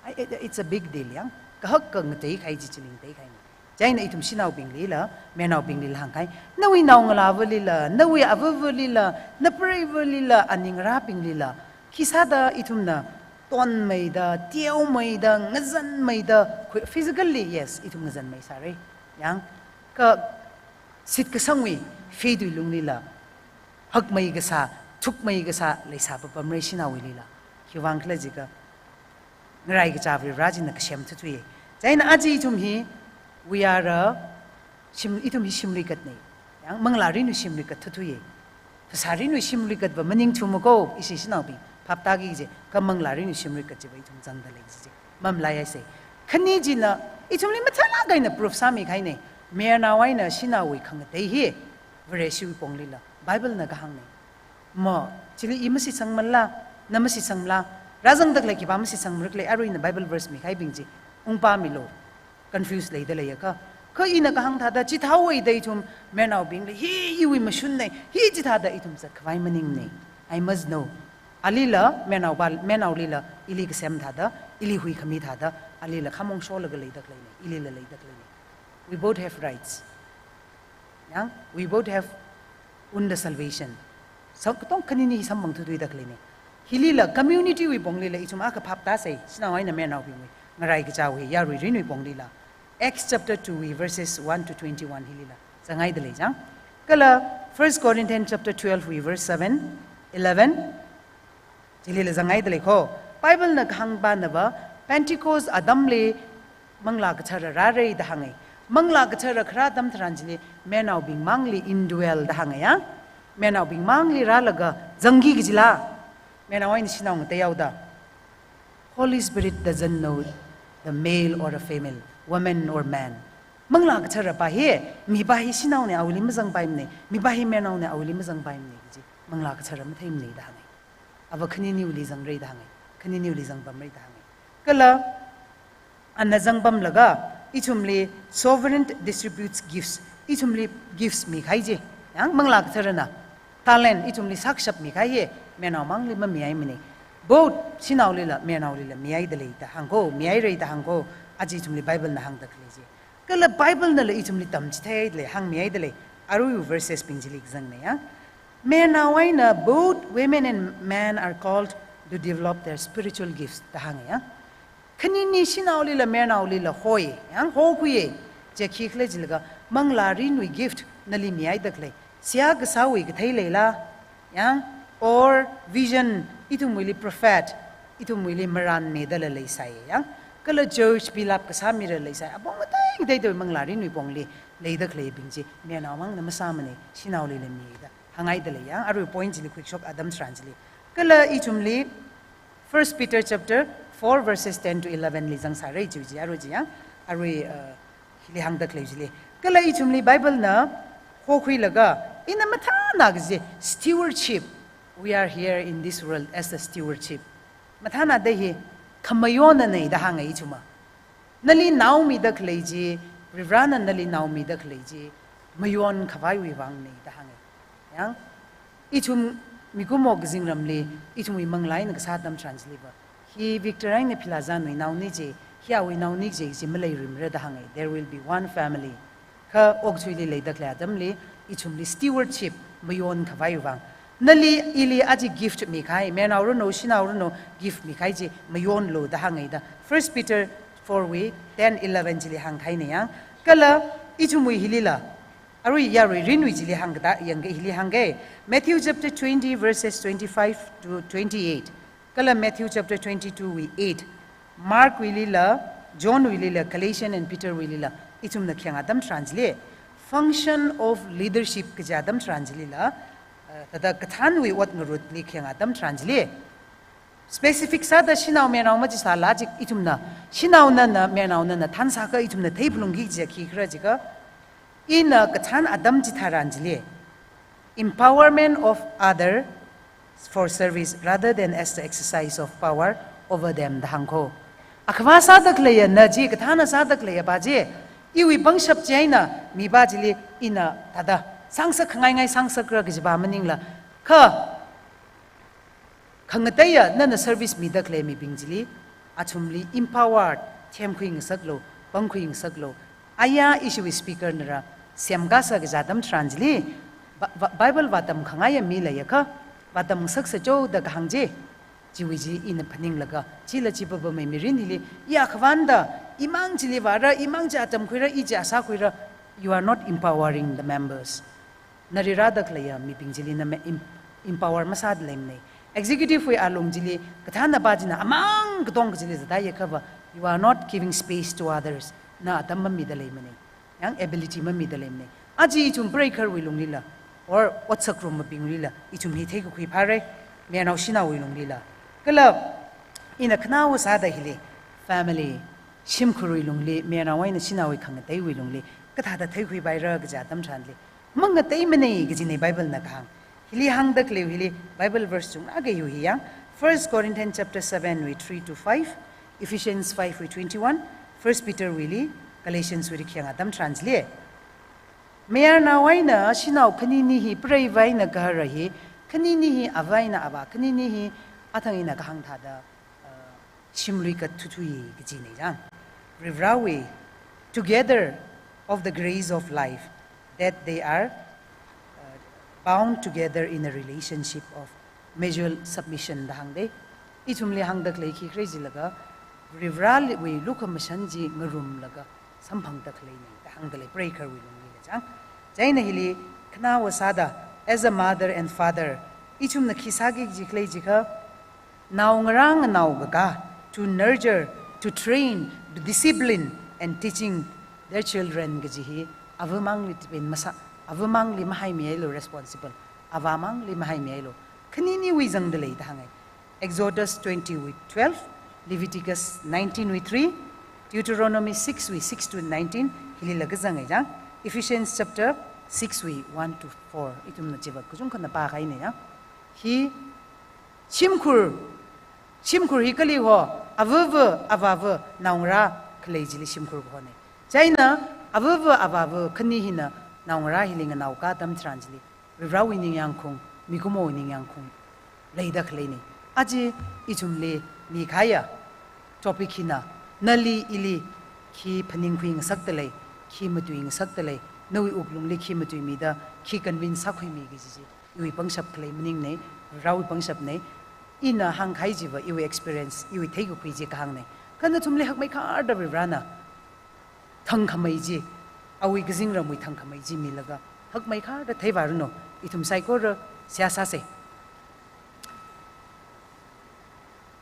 Ai, it, it's a big deal, yang. Kahak khangatei kahai chi chili ngatei kahainei. Chieina ithum shanaobinglila, mayarnaobinglila hāngkahai, nawui naongalāvalila, nawui avāvalila, napreivālila, aningrābinglila, khisāda ithumna tonmeida, teomeida, ngazanmeida, khui-, physically, yes, ithum ngazanmeisārei. Yang, kha shitkasangwui faith wui lunglila, hakmei kasā, thukmei kasā leisā papamrei shanaowuilila. Khiwuivang khala jilaga, ngarai kachā Varivara china kasem thuthuiya. Chieina aja ithum hi, we are a shim, ithum hi shimluikatnei. Yang manglārinwui shimluikat thuthuiya. Phasārinwui shimluikatva maningthumako, ishi shanaobing, phaptāki kaji, kha manglārinwui shimluikat chiva ithum zangda lei kaji chi. Mamalaiaisei. Khani china, ithumli mathālāk eina proof sāmikahainei. Mayarnao eina shanaowui khangatei hi, Vareshiwui ponglila, Bible na kahāngnei. Mo, chili i mashitsangmala, na mashitsangmala, rāzangda khalei khipā mashitsangmara khalei, arui ina Bible verse mikhaibing chi, ungpamilo, confuse leida leiakha. Kha ina kahāng thāda, chithāhaoda ithum mayarnaobingli, hi iwui mashunna, hi chithāda ithum zatkhavai maningne. I must know. Alila, mayarnaopa, mayarnaolila, ili kasem thāda, ili huikhami thāda, alila khamong sholaga leida khaleine, ilila leida khaleine. We both have rights. Yang, we both have earned the salvation. Sa katong khanini hi samphang thuithuida khaleine. Hilila, community wui ponglila, ithum akha phap tāsei, shanao eina mayarnaobingwui ngarai kachāwui, yarui rinwui ponglila. Acts chapter two wui verses one to twenty-one hilila zangaida lei chang. Kala First Corinthians chapter twelve wui verse seven, eleven, chilila zangaida lei kho. Bible na kahāngpanava, Pentecost atamli Manglā Kathara rāra da hānga. Manglā Kathara kharā atam tharan chili, mayarnaobing mangli indwell da hānga ya. Mayarnaobing mangli rālaga zangki kajila, mayarnao eina shanao ngateihaoda. Holy Spirit doesn't know the male or a female, woman or man. Manglā Katharapa hi, mipā hi shanaone, awuili mazangpaimane, mipā hi mayarnaone, awuili mazangpaimane kaji Manglā Kathara matheimane da hānga. Ava khaniniwuili zangra da hānga, khaniniwuili zangpamra da hānga. Kala, ana zangpamlaga, ithumli sovereign distributes gifts, ithumli gifts mikahai chi, yang Manglā Katharana talent, ithumli sākashap mikahai hi, mayarnao mangli mamihaimane. Both shanaolila, mayarnaolila mihaida lei da hāng kho, mihaira da hāng kho, aja ithumli Bible na hāngda khalei chi. Kala Bible nala ithumli tamchitheida lei, hāngmihaida lei, aruiwui verses bing chili kazangna ya. Mayarnao eina both women and men are called to develop their spiritual gifts da hānga ya. Khanini shanaolila, mayarnaolila hoi, yang hokhuiya, chi khikhala jilaga, manglārinwui gift nali mihaida khalei, seihā kasāwui kathei leila, yang, or vision, ithumwuili prophet, ithumwuili marānmidala leisai, yang, kala church build up kasāmira leisai, apong ngatei ngateida manglārinwui pongli leida khaleibing chi, mayarnao mangna masāmane, shanaolila mida hānghaida lei yang, arui point chili khuikashok atam tharan chili. Kala ithumli, First Peter chapter four verses ten to eleven li zangsāra chi chi, arui chi yang, arui, uh, hili hāngda khalei chili. Kala ithumli Bible na hokhuilaga, ina mathāna kaji stewardship. We are here in this world as a stewardship. Mathāna da hi, khamayonna da hānga ithumva. Nali naomida khalei chi, Varivarana nali naomida khalei chi, mayon khavaiwui vangna da hānga. Yang, ithum mikumo kazingramli, ithumwui manglā eina kasā atam tharan chiliva, hi Victor eina Philazanwui naone chi, hi awui naone chi, chi maleirimara da hānga. There will be one family. Kha okathuili leida khalei atamli, ithumli stewardship mayon khavaiwui vang. Nali ili aja gift mikahai, mayarnao ranu, shanao ranu, gift mikahai chi mayonlu da hānga da. First Peter four wui ten, eleven chili hāngkahaina yang. Kala ithumwui hilila, arui yarui rinwui chili hāngkada, yangga hili hānga. Matthew chapter twenty verses twenty-five to twenty-eight. Kala Matthew chapter twenty-two wui eight, Mark wuilila, John wuilila, Galatian and Peter wuilila, ithumna khayang atam tharan chili, function of leadership kaji atam tharan chilila, uh, thāda kathānwui ot ngarutli khayang atam tharan chili, specific sāda shanao mayarnao machisāla chi ithumna, shanao nana, mayarnao nana, thansākha ithumna theiphalungki kaji khikhala jiakha, ina kathān atam chitharan chili, empowerment of other for service rather than as the exercise of power over them da hāng kho. Akhava sāda khaleiya na chi, kathāna sāda khaleiya pa chi, iwui pangshap chi eina mipā chili ina thāda sāngasak khangaingai sāngasakra kajipa maningla, kha khangateiya nana service mida khalei mibing chili, athumli empower, themkhui ngasaklu, pangkhui ngasaklu. Aya ishiwui speaker nara semkasā kaji atam tharan chili, Ba-, Ba-, Bible vātam khangaiya mi leiakha, vātam ngasaksa cho da kahāng chi, chiwui chi ina phaninglaga, chila chi papamei mirinli, i akhavāna da, imang chili vāra, imang chi atam khuira, i chi asā khuira, you are not empowering the members. Nali rāda khaleiya mibing chili na me-, em-, empower masāda leimane. Executive wui alung chili, kathānapa china amang katong kachili zatda yakhava, you are not giving space to others. Na atam mamida leimane. Yang ability mamida leimane. Aja ithum preikharwui lunglila, or otsak rummabinglila, ithum hi theikakhui phāra, mayarnao shanaowui lunglila. Kala, ina khanaowa sāda hili, family, shimkhurwui lungli, mayarnao eina shanaowui khangateiwui lungli, kathāda theikhui paira kaji atam tharanli, mangateimane kajine Bible na kahāng. Hili hāngda khalei hili Bible verse chungna kayu hi yang, First Corinthians chapter seven wui three to five, Ephesians five wui twenty-one, First Peter wuili, Galatians wuili khayang atam tharan chili. Mayarnao eina shanao khanini hi preiva eina gahara hi, khanini hi ava eina avā, khanini hi athang eina kahāng thāda, uh, shimlui kathuthui kajina chang. Varivarawui, together of the grace of life, that they are, uh, bound together in a relationship of mutual submission da hāngda. Ithumli hāngda khalei khi khalei jilaga, Varivarawui lukhamashan chi ngarumlaga samphangda khaleina da hāngda lei, preigahar wuili lungli la chang. Chieina hili khanaowa sāda, as a mother and father, ithumna khi sāki kaji khalei jikha, naongarā nganaokakā, to nurture, to train, to discipline, and teaching their children kaji hi, avamangli depend masā, avamangli mahaimilo responsible, avāmangli mahaimilo. Khaniniwui zangda lei da hānga. Exodus twenty wui twelve, Leviticus nineteen wui three, Deuteronomy six wui six to nineteen, hilila kazanga chang, Ephesians chapter six wui one to four, ithumna chiva kachungkhana pākahaina ya. Hi shimkhur, shimkhur hi kali ho, avava, avava, naongarā khalei chili shimkhur kahona. Chieina, avava, avava, khani hina naongarā hili nganaokā atam tharan chili, Varivarawui ningyāngkhaung, mikumowui ningyāngkhaung leida khaleina. Aja ithumli mikahaiya topic hina, nali ili khi phaningkhui ngasakda lei, khi matui ngasakda lei, nawui wuklungli khi matuimida, khi convince sākhuimi kaji chi iwui pangshap khalei maningna, Varivarawui pangshapna. Ina hāngkahai chiva iwui experience, iwui theikakhui chi kahāngna. Kha nathumli hakmeikharda Varivarana thangkhamei chi, awui kazingramwui thangkhamei chi milaga, hakmeikharda theivāranu, ithum saikora seihā sāsa.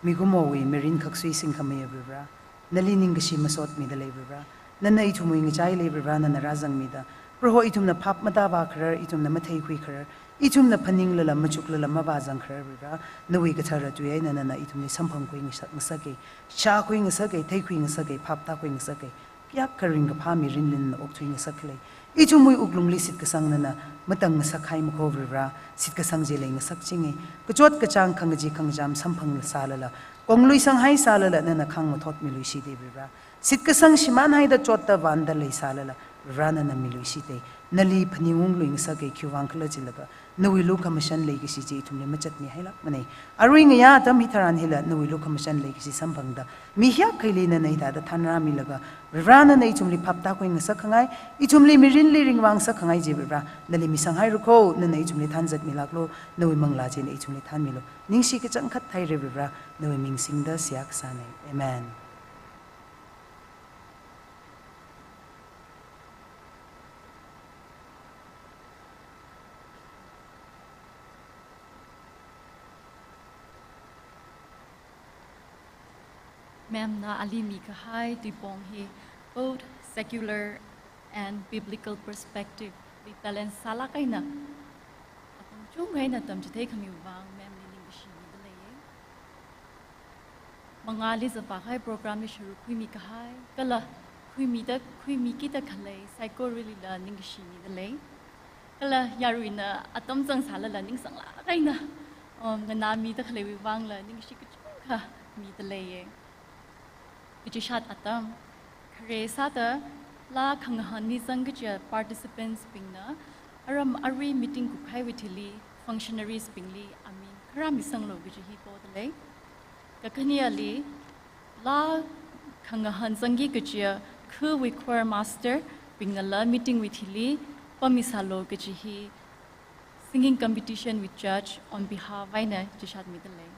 Mikumowui mirin khaksui singkhameiya Varivara, nali ningkashi masotmida lei Varivara, nana ithumwui ngachaili Varivara nana rāzangmida, Proho ithumna phap matāvākharar, ithumna matheikhuikharar, ithumna phaninglala machuklala mavāzangkharar Varivara, nawui kathara tui eina nana ithumli samphangkhui ngasak, ngasaka, shākhui ngasaka, theikhui ngasaka, phap tākhui ngasaka, kayākha ringkaphā mirinli nana okthui ngasak khalei. Ithumwui wuklungli shitkasang nana matang ngasakhai makho Varivara, shitkasang chi leingasakchinga. Kachot kachāng khangachee khangacham samphang sālala, kongluisanghai sālala nana khangmathot miluishita Varivara. Shitkasang shimānhaida chotta vānda leisālala, Varivara nana miluishita. Nali phaningungluingasaka khiwuivang khala jilaga, nawui lukhamashan leikashi chi ithumli machatmihailākmana. Arui ngayā atam hitharan hila nawui lukhamashan leikashi samphangda, mi hiyākhaili nana hithāda thanrāmilaga, Varivara nana ithumli phap tākhui ngasakkhangai, ithumli mirinli ringvāngasakkhangai chi Varivara, nali misanghaira kho, nana ithumli thanzatmilāklu, nawui manglā china ithumli thanmilu. Ningshi kachangkhat theira Varivara, nawui ming singda seihā kasāna. Amen. Ma'am na ali mikahai tuipong hi both secular and biblical perspective li balance sālāk eina apong chunga eina tamchithei khamiwui vang ma'am li ningkashi mida leiya. Mangāli zatvākahai program li sharuk khuimi kahai, kala khuimida, khuimikida khalei saikoralila ningkashi mida lei. Kala yaruina atam zangsālala ningsanglāk eina, um, nganāmida khaleiwui vangla ningshi kachungkha mida leiya. Kachishat atam, khare sāda laa khangahānli zangkachiya participants bingna aram arui meeting kupkahaiwui thili, functionaries bingli aming kharā misanglu kaji hi poda lei. Kakhaneli, laa khangahān zangki kachiya khawui choir master bingnala meeting wui thili pamisālu kaji hi singing competition wui judge on behalf eina chishat mida lei.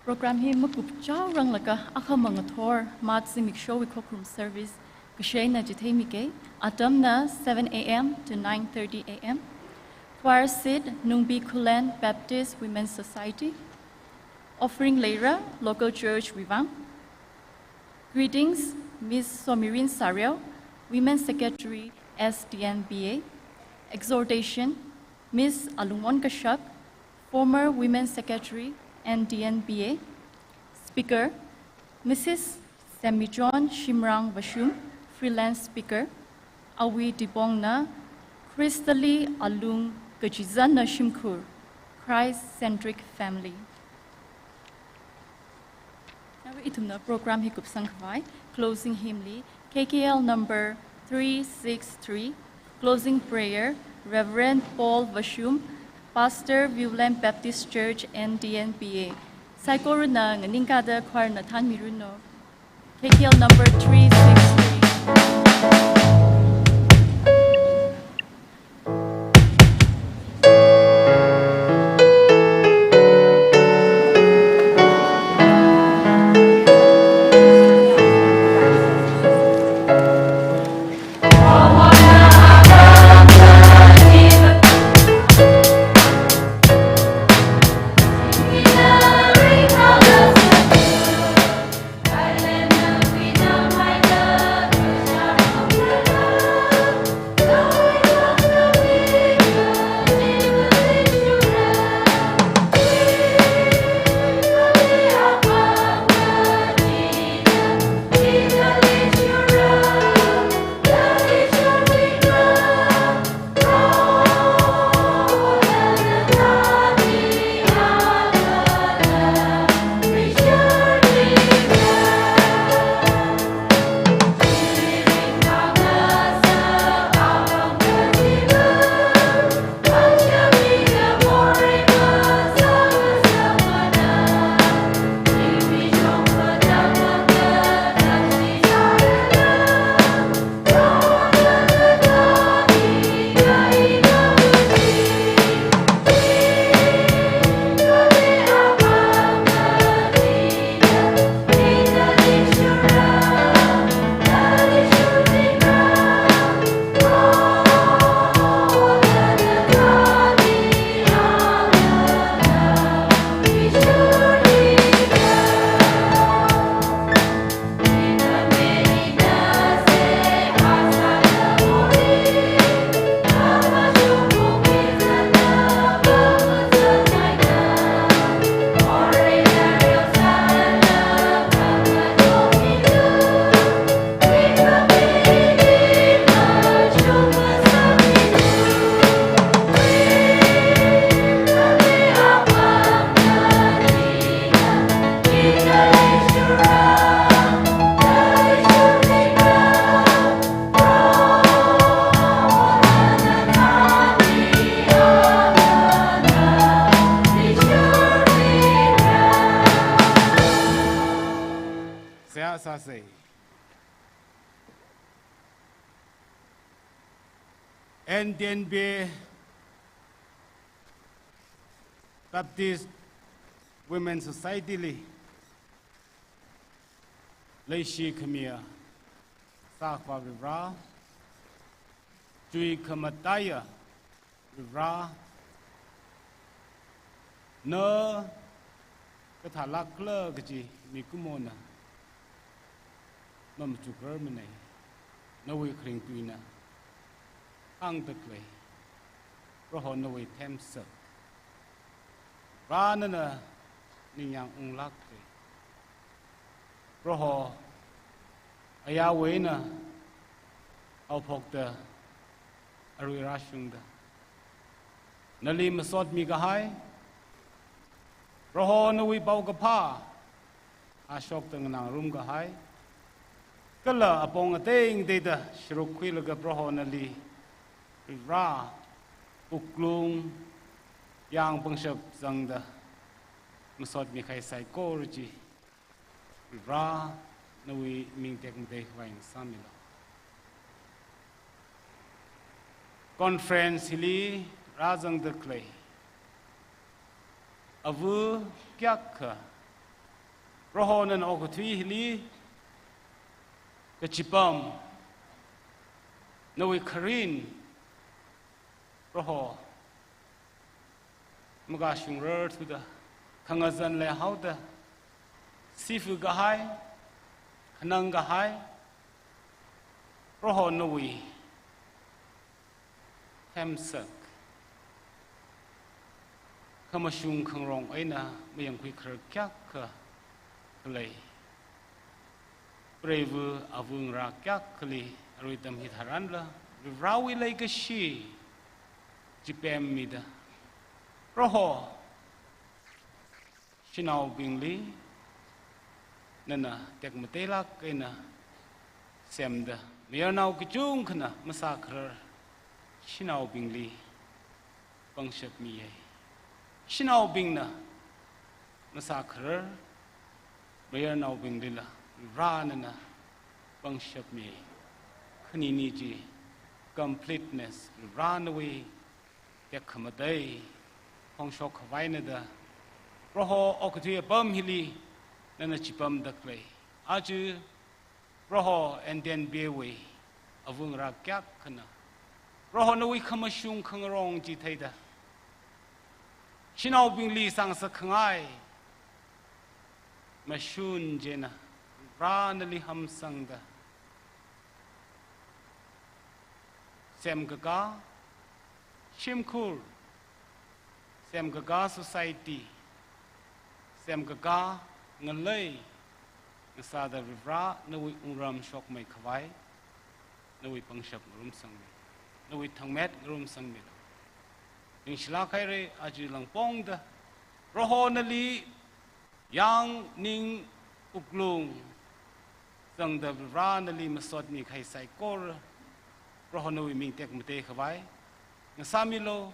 Program hi makupchaoranglaga akhamang ngathor March zimikshowui khokharum service kashaina chitheimikei. Atamna seven A M to nine thirty A M. Choir seat, Nungbi Khullen Baptist Women's Society. Offering leira, local church wui vang. Greetings, Miss Somirin Sareo, Women's Secretary, S D N B A. Exhortation, Miss Alungwon Kashak, former Women's Secretary, N D N B A. Speaker, Missus Semichon Shimrang Vashum, freelance speaker. Awui Dipongna, Khristali alung kachizanna shimkhur, Christ-centric family. Nawi ithumna program hi kupsang khavai, closing hymn li, K K L number three six three, closing prayer, Reverend Paul Vashum, Pastor, Viewland Baptist Church, N D N B A. Saikorana nganingkāda choir na thanmiranu. K K L number three six three. Seihā sāsa. N D N B A Baptist Women Society li leishi khamiya sākhavā Varivara, chui khamataiya Varivara, na kathālākla kaji mikumona mamachukrar manei, nawui kharing tuina hāngda khalei, Proho nawui themsak, Varivara nana ningyāng unglāka. Proho ayāwui eina haophokta, arui rāshungda nali masotmi kahai, Proho nawui paokaphā ashokta nganāngarum kahai, kala apong ateng ateida sharuk khuilaga Proho nali Varivara wuklung yāng pangshap zangda masotmi kahai saikora chi Varivara nawui ming tekmatei khavai ngasāmilu. Conference hili rāzangda khalei ava kayākha, Proho nana okathui hili kachipam, nawui kharing, Proho makashungrar thuda, khangazan leihaoda, sifu kahai, khanang kahai, Proho nawui themsak, khamashung khangarong eina mayangkhui kharar kayākha khalei, preiva ava ngarā kayākhali arui tam hitharanla, Varivarawui leikashi chipemmida, Proho, shanaobingli nana tekmateilāk eina semda, mayarnao kachungkhana masākharar shanaobingli pangshap miya. Shanaobingna masākharar mayarnaobinglila Varivara nana pangshap miya. Khanini chi completeness, Varivara nawui tekhamatei phongshok khavaina da, Proho okathui apam hili nana chipamda khalei. Aja Proho N ten B wui awungarā kayākhana, Proho nawui khamashung khangarong chi theida, shanaobingli sāngasak khangai mashun china Varivara nali hamsangda, semkakā shimkhur, semkakā society, semkakā ngalei ngasāda Varivara nawui wungram shokmei khavai nawui pangshap ngarumsangmi, nawui thangmet ngarumsangmilu. Ningshilāk haira, aja langpongda Proho nali yāng, ning, wuklung zangda Varivara nali masotmi kahai saikora, Proho nawui ming tekmatei khavai ngasāmilu.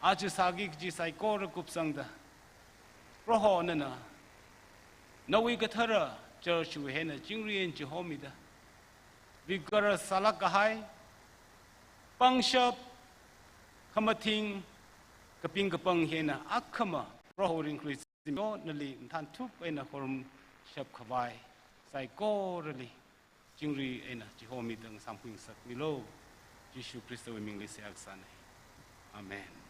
Aja sāki kaji saikora kupsangda, Proho nana nawui kathara church wui eina chingri eina chihomida, vigorous sālāk kahai, pangshap, khamathing, kaping kapang eina akhama Proho ringkri zimiyo nali mathānthup eina khorumshap khavai saikorali chingri eina chihomida samphungngasakmilu. Jishu Khristawui mingli seihā kasāna. Amen.